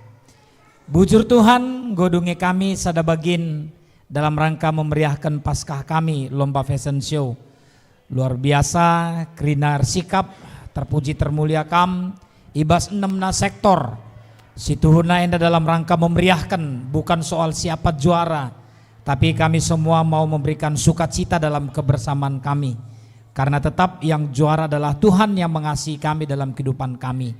Bujur Tuhan, enggo dunge kami sada bagin dalam rangka memeriahkan Paskah kami, lomba fashion show. Luar biasa, kerina ersikap, terpuji termulia Kam, i bas enemna sektor. Situhuna enda dalam rangka memeriahken, bukan soal siapa juara, tapi kami semua mau memberikan sukacita dalam kebersamaan kami. Karena tetap yang juara adalah Tuhan yang mengasihi kami dalam kehidupan kami.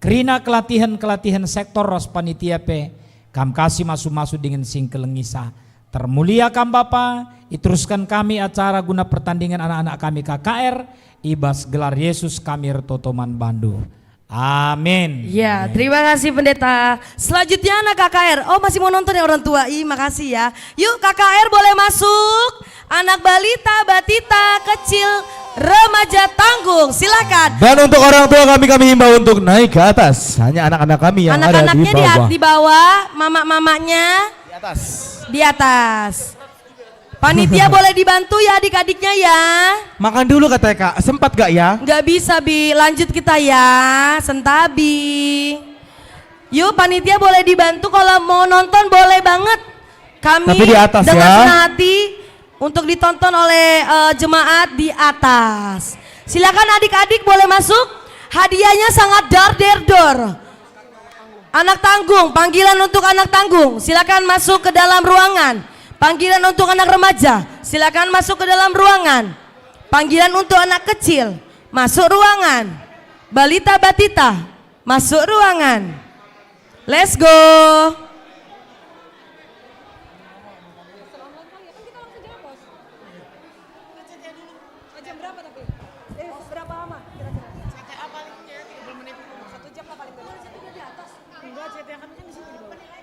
Kerina kelatihen-kelatihen sektor ras panitia pe, Kam kasih masu-masu dingen singkelengisa. Termulia Kam Bapa, iterusken kami acara guna pertandingan anak-anak kami K K R, i bas gelar Yesus kami ertoto man Bandu. Amin. Ya, terima kasih Pendeta. Selanjutnya anak K K R. Oh, masih mau nonton ya orang tua? Ih, makasih ya. Yuk K K R boleh masuk. Anak balita, batita, kecil, remaja, tanggung. Silakan. Dan untuk orang tua kami, kami himbau untuk naik ke atas. Hanya anak-anak kami yang ada di Anak-anaknya di, bawah. di bawah, mama-mamanya Di atas. Di atas. Panitia boleh dibantu ya adik-adiknya ya. Makan dulu katanya, Kak. Sempat gak ya? Nggak bisa, Bi. Lanjut kita ya. Sentabi. Yuk, panitia boleh dibantu kalau mau nonton boleh banget. Kami Tapi di atas dengan ya. Senang hati untuk ditonton oleh, eh, jemaat di atas. Silakan adik-adik boleh masuk. Hadiahnya sangat dar der dor. Anak tanggung, panggilan untuk anak tanggung, silakan masuk ke dalam ruangan. Panggilan untuk anak remaja, silakan masuk ke dalam ruangan. Panggilan untuk anak kecil, masuk ruangan. Balita batita, masuk ruangan. Let's go. Jam berapa tapi? Eh, berapa lama kira-kira? C T A paling ya tiga puluh menit. Satu jam lah paling banyak. Enggak, C T A kan, kan di sini di bawah.